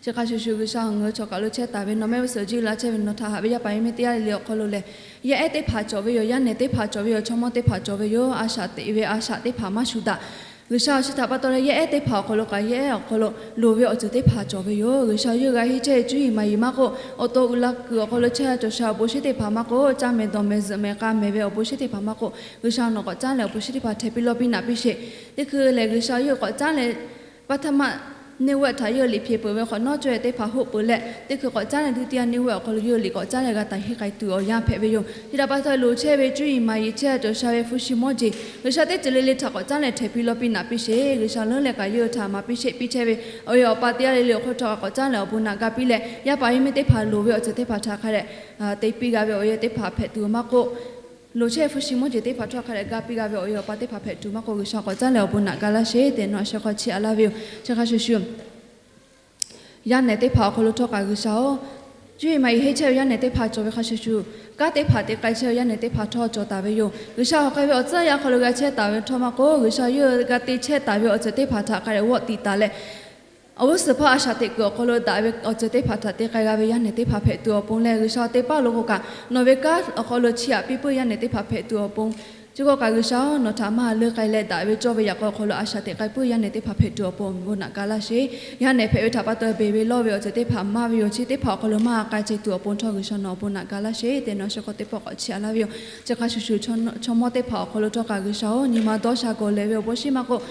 Chi hk'a shuˍ shuˍ, G'uiˬsha ngaˬ hui chaw kaˬ lo chehˇ taˍ ve nawˬ mehˆ g'uˇ suhˍ jiˇ uiˍ la chehˇ ve nawˬ htaꞈ haꞈ ve yaˇ paˍ yaˇ miˇ teˇ g'aˇ le le awˬ hk'aw lo lehˬ, yaˇ ehˉ teˇ hpaˍ cawˬ ve yoˬ. Yaˇ nehˬ teˇ hpaˍ cawˬ ve yoˬ. Chaw mawˇ teˇ hpaˍ cawˬ ve yoˬ. A shaꞈ teꞈ ve a shaꞈ teˇ hpaˍ maˇ shuˍ daꞈ. G'uiˬsha chi htaꞈ pa taw leh yaˇ ehˉ teˇ hpaˍ awˬ hk'aw lo kaꞈ yaˇ ehˉ awˬ hk'aw lo loˍ ve awˬ ceuˬ teˇ hpaˍ cawˬ ve yoˬ. G'uiˬsha yawˇ hui g'a henˇ chehˇ ve cuˇ yiˍ maˍ yiˍ maˇ k'oˆ, awˬ to uiˍ la kuiˬ awˬ hk'aw lo chehˇ sha cawˬ sha awˬ bon shinˉ teˇ hpaˍ maˇ k'oˆ, caˇ mehˍ dawˬ mehˍ zuhꞈ mehˍ k'a mehˍ ve awˬ bon shinˉ teˇ hpaˍ maˇ k'oˆ, G'uiˬsha nawˬ k'awꞈ caˉ leh awˬ bon shinˉ teˇ hpaˍ htehꞈ piˇ lawˇ piˇ naꞈ piˇ sheˍ. Teˇ hkui lehˬ G'uiˬsha yawˇ hui k'awꞈ caˉ leh ပထမ network htaꞈ yawˇ hui liꞈ hpyeˬ peuˬ ve hk'awꞈ nawˉ cawˇ e teˇ hpaˍ hoˆ peuˬ leh, teˇ hkui k'awꞈ caˉ leh ဒုတိယ network awˬ hk'aw lo yawˇ hui liꞈ k'awꞈ caˉ leh g'a taˍ henˇ k'ai tuˬ awˬ yanˇ hpehꞈ ve yoˬ. Chi htaꞈ pa taw loˍ chehˇ ve cuˇ yiˍ maˍ yiˍ chehˇ sha cawˬ sha ve hpu shi mawˇ jeˬ G'uiˬsha teˇ ceuˬ le le htaꞈ k'awꞈ caˉ leh htehꞈ piˇ lawˇ piˇ naꞈ piˇ sheˍ. G'uiˬsha leuˉ leh kaꞈ yawˇ hui htaꞈ maˍ piˇ sheˆ piˇ chehˇ ve awˬ e awˬ pa teˇ g'aˇ le le awˬ hk'aw htawˇ kaꞈ k'awꞈ caˉ leh awˬ bon naꞈ ga piˇ leh, yaˇ paˍ yaˇ miˇ teˇ hpaˍ loˍ ve awˬ ceuˬ teˇ hpaˍ htaꞈ hk'a dehꞈ te piˇ g'a ve awˬ e teˇ hpaˍ hpehꞈ tuˬ maˇ k'oˆ, loˍ chehˇ hpu shi mawˇ jeˬ teˇ hpaˍ htawˇ hk'a dehꞈ ga piˇ g'a ve awˬ e awˬ pa teˇ hpaˍ hpehꞈ tuˬ maˇ k'oˆ, G'uiˬsha k'awꞈ caˉ leh awˬ bon naꞈ ga laˇ sheˍ tehꞈ nawˬ a sheh hk'aw chiˇ aꞈ laˇ ve yoˬ. Chi hk'a shuˍ shuˍ, yaˇ nehˬ teˇ hpaˍ awˬ hk'aw lo htawˇ kaꞈ G'uiˬsha-oˬ, cuˇ yiˍ maˍ yiˍ henˇ chehˇ ve yaˇ nehˬ teˇ hpaˍ cawˬ ve hk'a shuˍ shuˍ, kanˉ teˇ hpaˍ te k'ai chehˇ ve yaˇ nehˬ teˇ hpaˍ htawˇ cawˬ taˍ ve yoˬ. G'uiˬsha awˬ hk'aw ve awˬ tcuhˉ yaˇ hk'aw lo g'a chehˇ taˍ ve htawˇ maˇ k'oˆ, G'uiˬsha yawˇ hui g'a te chehˇ taˍ ve awˬ ceuˬ teˇ hpaˍ htaꞈ hk'a dehꞈ g'awˆ tiꞈ taˍ leh, awˬ g'uˇ suhˍ hpaˇ a shaꞈ teꞈ kuiˬ awˬ hk'aw lo daꞈ ve awˬ ceuˬ teˇ hpaˍ htaꞈ te k'ai g'a ve yaˇ nehˬ teˇ hpaˍ hpehꞈ tuˬ awˬ pon leh, G'uiˬsha teˇ paˉ lo k'o kaꞈ nawˬ ve kanˉ awˬ hk'aw lo chiˇ aꞈ piˇ peuˬ yaˇ nehˬ teˇ hpaˍ hpehꞈ tuˬ awˬ pon Chi k'oˆ kaꞈ G'uiˬsha-oˬ, nawˬ htaꞈ maˇ leuˉ k'ai leh daꞈ ve cawˇ ve yaꞈ k'aw awˬ hk'aw lo a shaꞈ teꞈ k'ai puiˉ yaˇ nehˬ teˇ hpaˍ hpehꞈ tuˬ awˬ pon bon naꞈ ka laˇ sheˍ. Yaˇ nehˬ hpehꞈ ve htaꞈ pa taw beˬ ve lawˇ ve awˬ ceuˬ teˇ hpaˍ maˇ ve yoˬ. Chi teˇ hpaˍ awˬ hk'aw lo maˇ k'ai ceh tuˬ awˬ pon htawˇ G'uiˬsha nawˬ awˬ bon naꞈ ka laˇ sheˍ tehꞈ nawˬ shiˍ hk'aw teˇ pawˆ k'awꞈ chiˇ aꞈ laˇ ve yoˬ. Chi hk'a shuˍ shuˍ, chaw mawˇ teˇ hpaˍ awˬ hk'aw lo htawˇ kaꞈ G'uiˬsha-oˬ, nyi ma dawˇ sha gawˬ lehˬ ve awˬ bon shiˉ maˇ k'oˆ,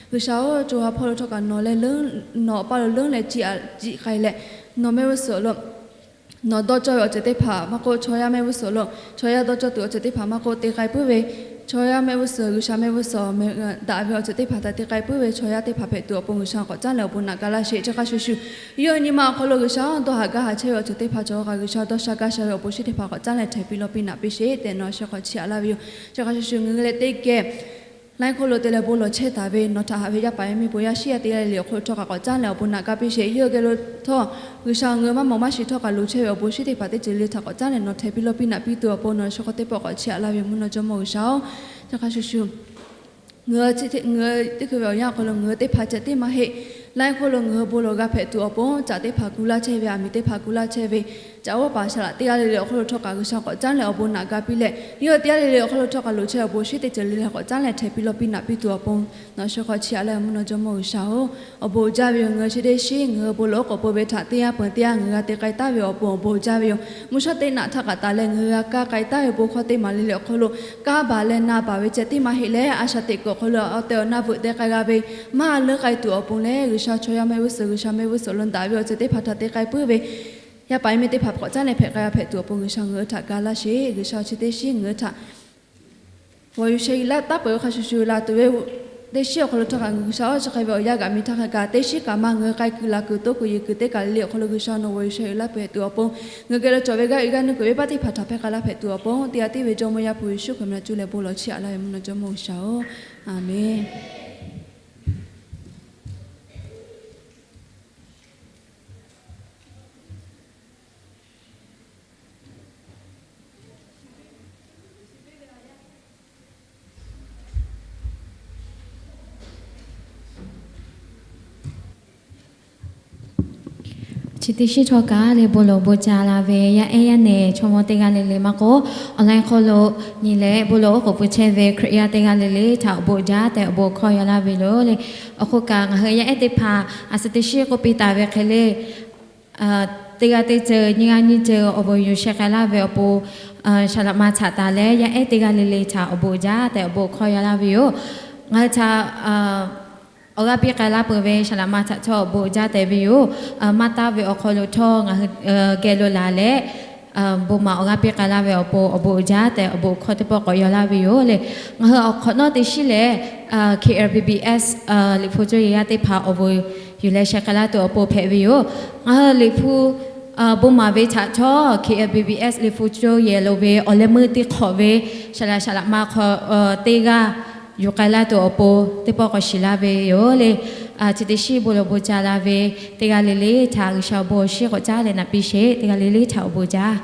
G'uiˬsha-oˬ, co ha hpawˇ lo htawˇ kaꞈ nawˬ leh leuˉ, nawˬ awˬ paˇ lo leuˉ leh ciˇ k'ai leh, nawˬ mehˆ g'uˇ suhˍ lo nawˬ dawˇ cawˇ ve awˬ ceuˬ teˇ hpaˍ maˇ k'oˆ, chaw yaˇ mehˆ g'uˇ suhˍ lo chaw yaˇ dawˇ cawˇ tuˬ awˬ ceuˬ teˇ hpaˍ maˇ k'oˆ te k'ai puiˉ ve, chaw yaˇ mehˆ g'uˇ suhˍ, G'uiˬsha mehˆ g'uˇ suhˍ daꞈ ve awˬ ceuˬ teˇ hpaˍ htaꞈ te k'ai puiˉ ve chaw yaˇ teˇ hpaˍ hpehꞈ tuˬ awˬ pon G'uiˬsha k'awꞈ caˉ leh awˬ bon naꞈ ka laˇ sheˍ. Chi hk'a shuˍ shuˍ, yawˇ hui nyi ma awˬ hk'aw lo G'uiˬsha-oˬ, dawˇ haˍ gaˇ haˍ chehˇ ve awˬ ceuˬ teˇ hpaˍ cawˬ kaꞈ G'uiˬsha dawˇ sha gaˇ sha ve awˬ bon shiˉ teˇ hpaˍ k'awꞈ caˉ leh htehˍ piˇ lawˇ piˇ naꞈ piˇ sheˍ tehꞈ nawˬ shiˍ hk'aw chiˇ aꞈ laˇ ve yoˬ. Chi hk'a shuˍ shuˍ, ngaˬ hui leh teˇ geh laiˉ hk'oˆ lo te leh bon lawˬ chehˇ taˍ ve nawˬ htaꞈ haꞈ ve yaˇ paˍ yaˇ miˇ bon yaˇ shiˉ yaˇ teˇ g'aˇ le le awˬ hk'aw lo htawˇ kaꞈ k'awꞈ caˉ leh awˬ bon naꞈ ka piˇ sheˍ. Yawˇ hui geh lo htawˇ, G'uiˬsha ngaˬ hui maˇ mawˬ maˇ shiˍ htawˇ kaꞈ loˍ chehˇ ve awˬ bon shiˉ teˇ hpaˍ teˇ ceuˬ le le htaꞈ k'awꞈ caˉ leh nawˬ htehˍ piˇ lawˇ piˇ naꞈ piˇ tuˬ awˬ pon nawˬ shiˍ hk'aw teˇ pawˆ k'awꞈ chiˇ aꞈ laˇ ve mvuhˇ naw jawˇmawˇ G'uiˬsha-oˬ, chi hk'a shuˍ shuˍ, ngaˬ hui teˇ hkui ve awˬ yanˇ awˬ hk'aw lo ngaˬ hui teˇ hpaˍ ceh tiˉ maˇ heˆ. Laiˉ hk'oˆ lo ngaˬ hui bon lawˬ g'a hpehꞈ tuˬ awˬ pon, caꞈ teˇ hpaˍ gu laˇ chehˇ ve, aˬ miˍ teˇ hpaˍ gu laˇ chehˇ ve, caꞈ awˉ paˍ saˍ laꞈ teˇ g'aˇ le le awˬ hk'aw lo htawˇ kaꞈ G'uiˬsha k'awꞈ caˉ leh awˬ bon naꞈ ga piˇ leh, yawˇ hui teˇ g'aˇ le le awˬ hk'aw lo htawˇ kaꞈ loˍ chehˇ awˬ bon shiˉ teˇ ceuˬ le le htaꞈ k'awꞈ caˉ leh htehˍ piˇ lawˇ piˇ naꞈ piˇ tuˬ awˬ pon nawˬ shiˍ hk'aw chiˇ aꞈ laˇ ve mvuhˇ naw jawˇmawˇ G'uiˬsha-oˬ, awˬ bon uiˍ jaˇ ve yoˬ. Ngaˬ hui chi teˇ shinˉ ngaˬ hui bon lawˬ oˉ k'oˍ pui ve htaꞈ teˇ yanˇ peuˬ teˇ yanˇ ngaˬ hui g'a te k'ai taˉ ve awˬ pon awˬ bon uiˍ jaˇ ve yoˬ. Mvuhˇ shawˉ teˇ naꞈ htaˇ kaꞈ taˍ leh ngaˬ hui g'a kaˇ k'ai taˉ ve awˬ bon hkawˇ teˇ maˬ le le awˬ hk'aw lo kanˉ baˬ leh na baˬ ve ceh tiˉ maˇ heˆ leh, a shaꞈ teꞈ kuiˬ awˬ hk'aw lo awˬ tehˬ awˬ na veuꞈ teh k'ai g'a ve, maˇ leuˉ k'ai tuˬ awˬ pon leh, G'uiˬsha chaw yaˇ mehˆ g'uˇ suhˍ, G'uiˬsha mehˆ g'uˇ suhˍ lo daꞈ ve awˬ ceuˬ teˇ hpaˍ htaꞈ te k'ai puiˉ ve yaˇ paˍ yaˇ miˇ teˇ hpaˍ k'awꞈ caˉ leh hpehꞈ k'ai g'a hpehꞈ tuˬ awˬ pon G'uiˬsha ngaˬ hui htaꞈ ga laˇ sheˍ. G'uiˬsha chi teˇ shinˉ ngaˬ hui htaꞈ g'awˬ yuˬ sheh yuˬ laˇ taˉ peuˬ ve hk'a shuˍ shuˍ, laˬ tuˬ ve teˇ shinˉ awˬ hk'aw lo htawˇ kaꞈ ngaˬ hui G'uiˬsha-oˬ, chi hk'e ve awˬ yanˇ gaˬ miˬ htaˇ hk'a gaˬ teˇ shinˉ kaꞈ maˇ ngaˬ hui k'ai kuiˬ laˬ kuiˬ toˇ kuiˬ yeˬ kuiˬ teˇ kaˬ le le awˬ hk'aw lo G'uiˬsha nawˬ g'awˬ yuˬ sheh yuˬ laˇ peuˬ tuˬ awˬ pon, ngaˬ hui geh lo cawˬ ve g'aˇ uiˍ g'aˇ nuˇ kuiˬ venˇbaˆ teˇ hpaˍ htaꞈ hpehˇ k'ai laˇ hpehꞈ tuˬ awˬ pon, teˇ g'aˇ tiˉ ve Jawˇmawˇ Yaˇ hpu Yeˍsuˆ Hkriꞈ meh cuˇ leh bon lawˬ chiˇ aꞈ laˇ ve mvuhˇ naw jawˇmawˇ G'uiˬsha-oˬ, aˬ menˍ. Chi teˇ shinˉ htawˇ kaꞈ leh bon lawˬ bon ca la ve yaˇ ehˉ yaˇ nehˬ chaw mawˇ teˇ g'aˇ le le maˇ k'oˆ, online hk'oˆ lo nyi leh bon lawˬ oˉ k'oˍ pui chehˇ ve Hkriꞈ yaˇ teˇ g'aˇ le le htaꞈ awˬ bon jaˇ tehꞈ awˬ bon hkawˇ yaw laˇ ve yoˬ le. Awˬ hk'oˆ kaꞈ ngaˬ hui yaˇ ehˉ teˇ hpaˍ a shu teˇ shinˉ k'oˆ piˇ taˍ ve hk'e le, teˇ g'aˇ teˇ ceuˬ nyiˇ g'aˇ nyiˇ ceuˬ awˬ bon yuˬ sheh k'ai laˇ ve awˬ pon, saˍ laꞈ ma htaꞈ taˍ leh yaˇ ehˉ teˇ g'aˇ le le htaꞈ awˬ bon jaˇ tehꞈ awˬ bon hkawˇ yaw laˇ ve yoˬ. Ngaˬ hui htaꞈ awˬ g'aˇ piˇ k'ai laˇ peuˬ ve saˍ laꞈ ma htaꞈ htawˇ awˬ bon jaˇ tehꞈ ve yoˬ. Maˇ taˍ ve awˬ hk'aw lo htawˇ ngaˬ hui geh lo laˬ leh, bon maˍ awˬ g'aˇ piˇ k'ai laˇ ve awˬ pon awˬ bon jaˇ tehꞈ awˬ bon hkawˇ teˇ pawˆ k'awꞈ yaw laˇ ve yoˬ le. Ngaˬ hui awˬ hk'awꞈ nawˉ teˇ shinˉ lehˬ, K L B B S liꞈ hpu cawˇ yehˬ yaˇ teˇ hpaˍ awˬ bon yuˬ leh sheh k'ai laˇ tuˬ awˬ pon hpehꞈ ve yoˬ. Ngaˬ hui liꞈ hpu bon maˍ ve htaꞈ htawˇ K L B B S liꞈ hpu cawˇ yehˬ lo ve awˬ leh meuˇ teˇ hk'awꞈ ve saˍ laꞈ saˍ laꞈ ma hk'aw teˇ g'aˇ yuˬ k'ai laˇ tuˬ awˬ pon teˇ pawˆ k'awꞈ shiˍ laˇ ve yoˬ le. Chi teˇ shinˉ bon lawˬ bon ca la ve teˇ g'aˇ le le htaꞈ G'uiˬsha awˬ bon awˬ shinˉ k'awꞈ caˉ leh naꞈ piˇ sheˍ. Teˇ g'aˇ le le htaꞈ awˬ bon jaˇ.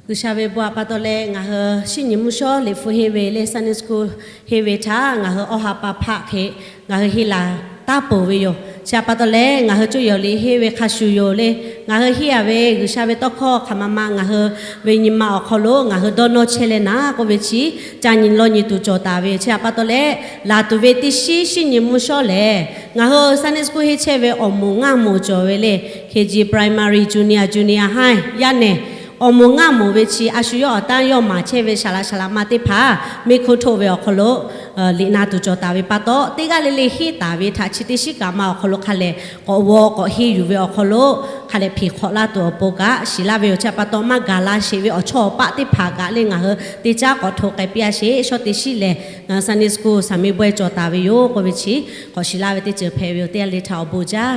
G'uiˬsha ve bon htaꞈ pa taw leh ngaˬ hui shinˉ nyi mvuhˇ shawˉ liꞈ hpu henˇ ve le Sunday school henˇ ve htaꞈ ngaˬ hui awˬ ha pa hpaˆ hk'e ngaˬ hui henˇ laˬ taˉ peuˬ ve yoˬ. Chi htaꞈ pa taw leh ngaˬ hui coˇ yawˬ liꞈ henˇ ve hk'a shuˍ yoˬ le. Ngaˬ hui henˇ a ve G'uiˬsha ve tawˇ hkawˇ hk'aˬ ma ma ngaˬ hui ve nyi ma awˬ hk'aw lo ngaˬ hui dawˇ nawˇ chehˇ leh naˍ k'oˆ ve chi ca nyi lawˇ nyi tuˬ cawˬ taˍ ve yoˬ. Chi htaꞈ pa taw leh laˬ tuˬ ve teˇ shinˉ shinˉ nyi mvuhˇ shawˉ lehˬ, ngaˬ hui Sunday school henˇ chehˇ ve awˬ moˍ ngaˇ moˍ cawˬ ve le, K G, primary, junior, junior high yaˇ nehˬ awˬ moˍ ngaˇ moˍ ve chi a shu yawˇ awˬ tanˇ yawˇ maˍ chehˇ ve saˍ laꞈ saˍ laꞈ ma teˇ hpaˍ mehˆ hk'oˆ htoˆ ve awˬ hk'aw lo liꞈ na tuˬ cawˬ taˍ ve pa taw, teˇ g'aˇ le le henˇ taˍ ve htaꞈ chi teˇ shinˉ kaꞈ ma awˬ hk'aw lo hk'a lehˬ k'awꞈ g'aw k'awꞈ henˇ yuˬ ve awˬ hk'aw lo hk'a lehˬ hpeꞈ hk'awꞈ laˇ tuˬ awˬ pon kaꞈ shiˍ laˇ ve yoˬ. Chi htaꞈ pa taw maˇ gaˬ la sheˍ ve awˬ chawˇ awˬ paˆ teˇ hpaˍ kaꞈ le ngaˬ hui teˇ caˉ k'awꞈ hto k'ai piˇ a sheˍ. Shawˉ teˇ shinˉ lehˬ, Sunday school saˍ miˇ bawehˇ cawˬ taˍ ve yoˬ k'oˆ ve chi k'awꞈ shiˍ laˇ ve teˇ ceuˬ hpehꞈ ve yoˬ. Teˇ g'aˇ le htaꞈ awˬ bon jaˇ.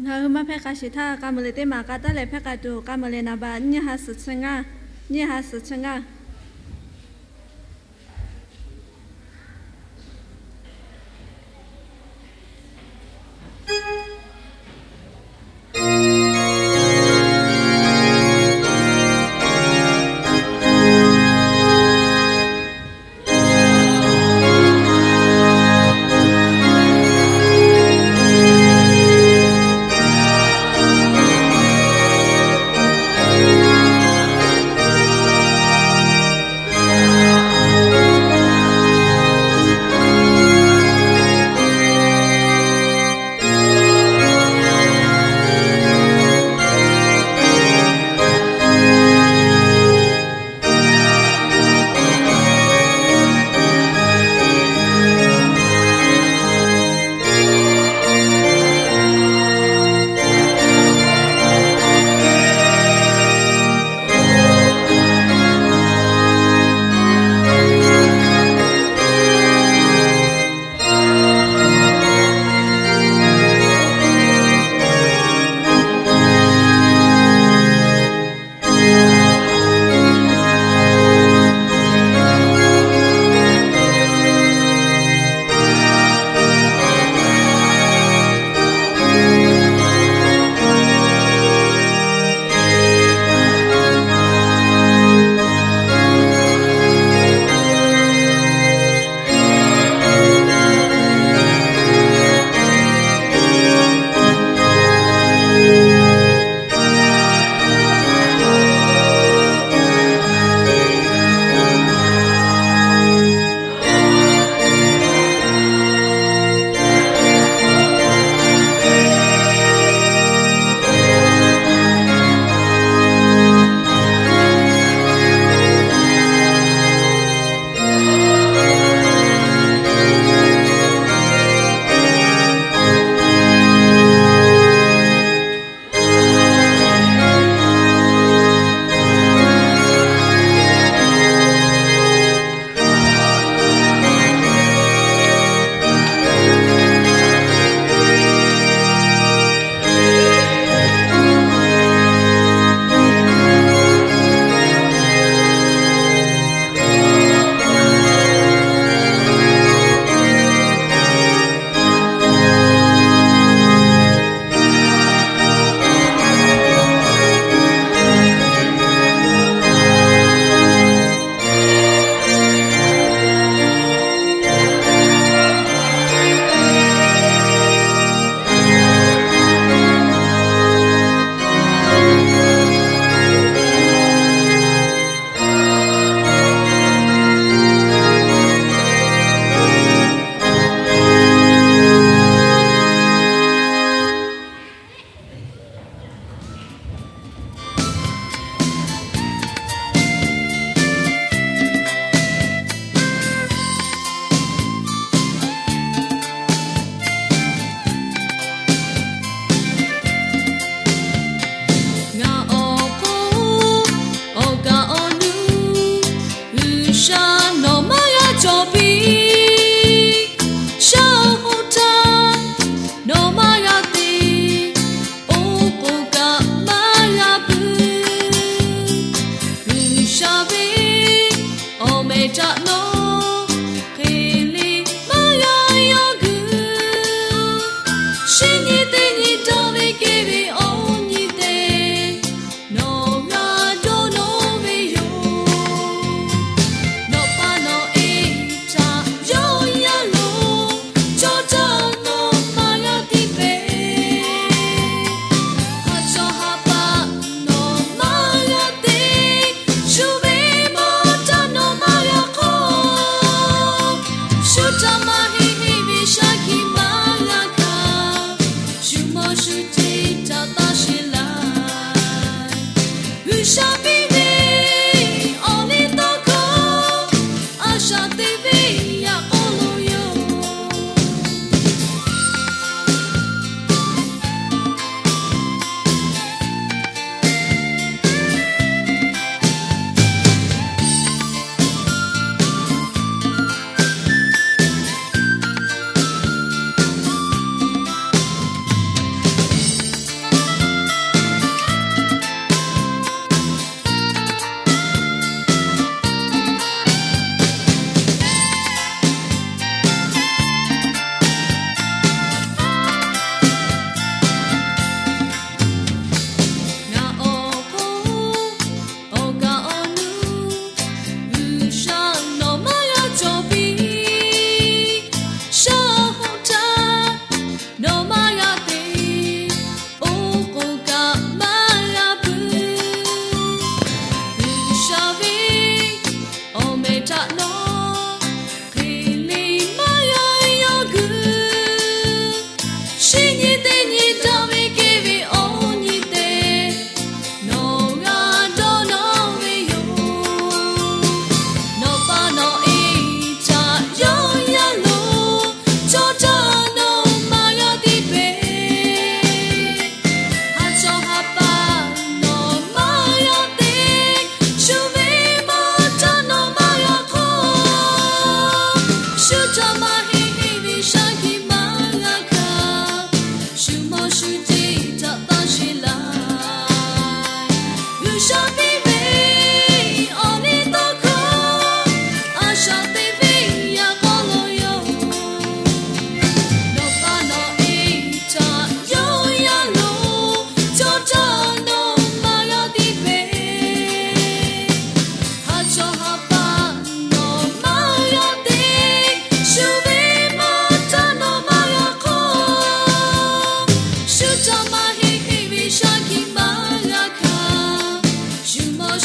Ngaˬ hui maˇ hpehˇ k'a sheˍ htaˇ, k'a meuˍ lehˬ teˇ maˬ k'a taˉ leh hpehˇ k'a tuˬ, k'a meuˍ lehˬ naˍ baꞈ nyiˇ ha suhˍ chi ngaˇ, nyiˇ ha suhˍ chi ngaˇ.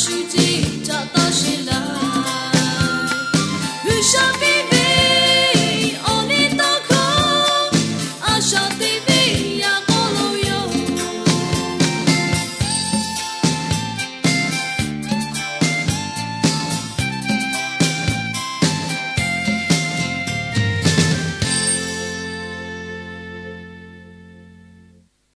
shu ce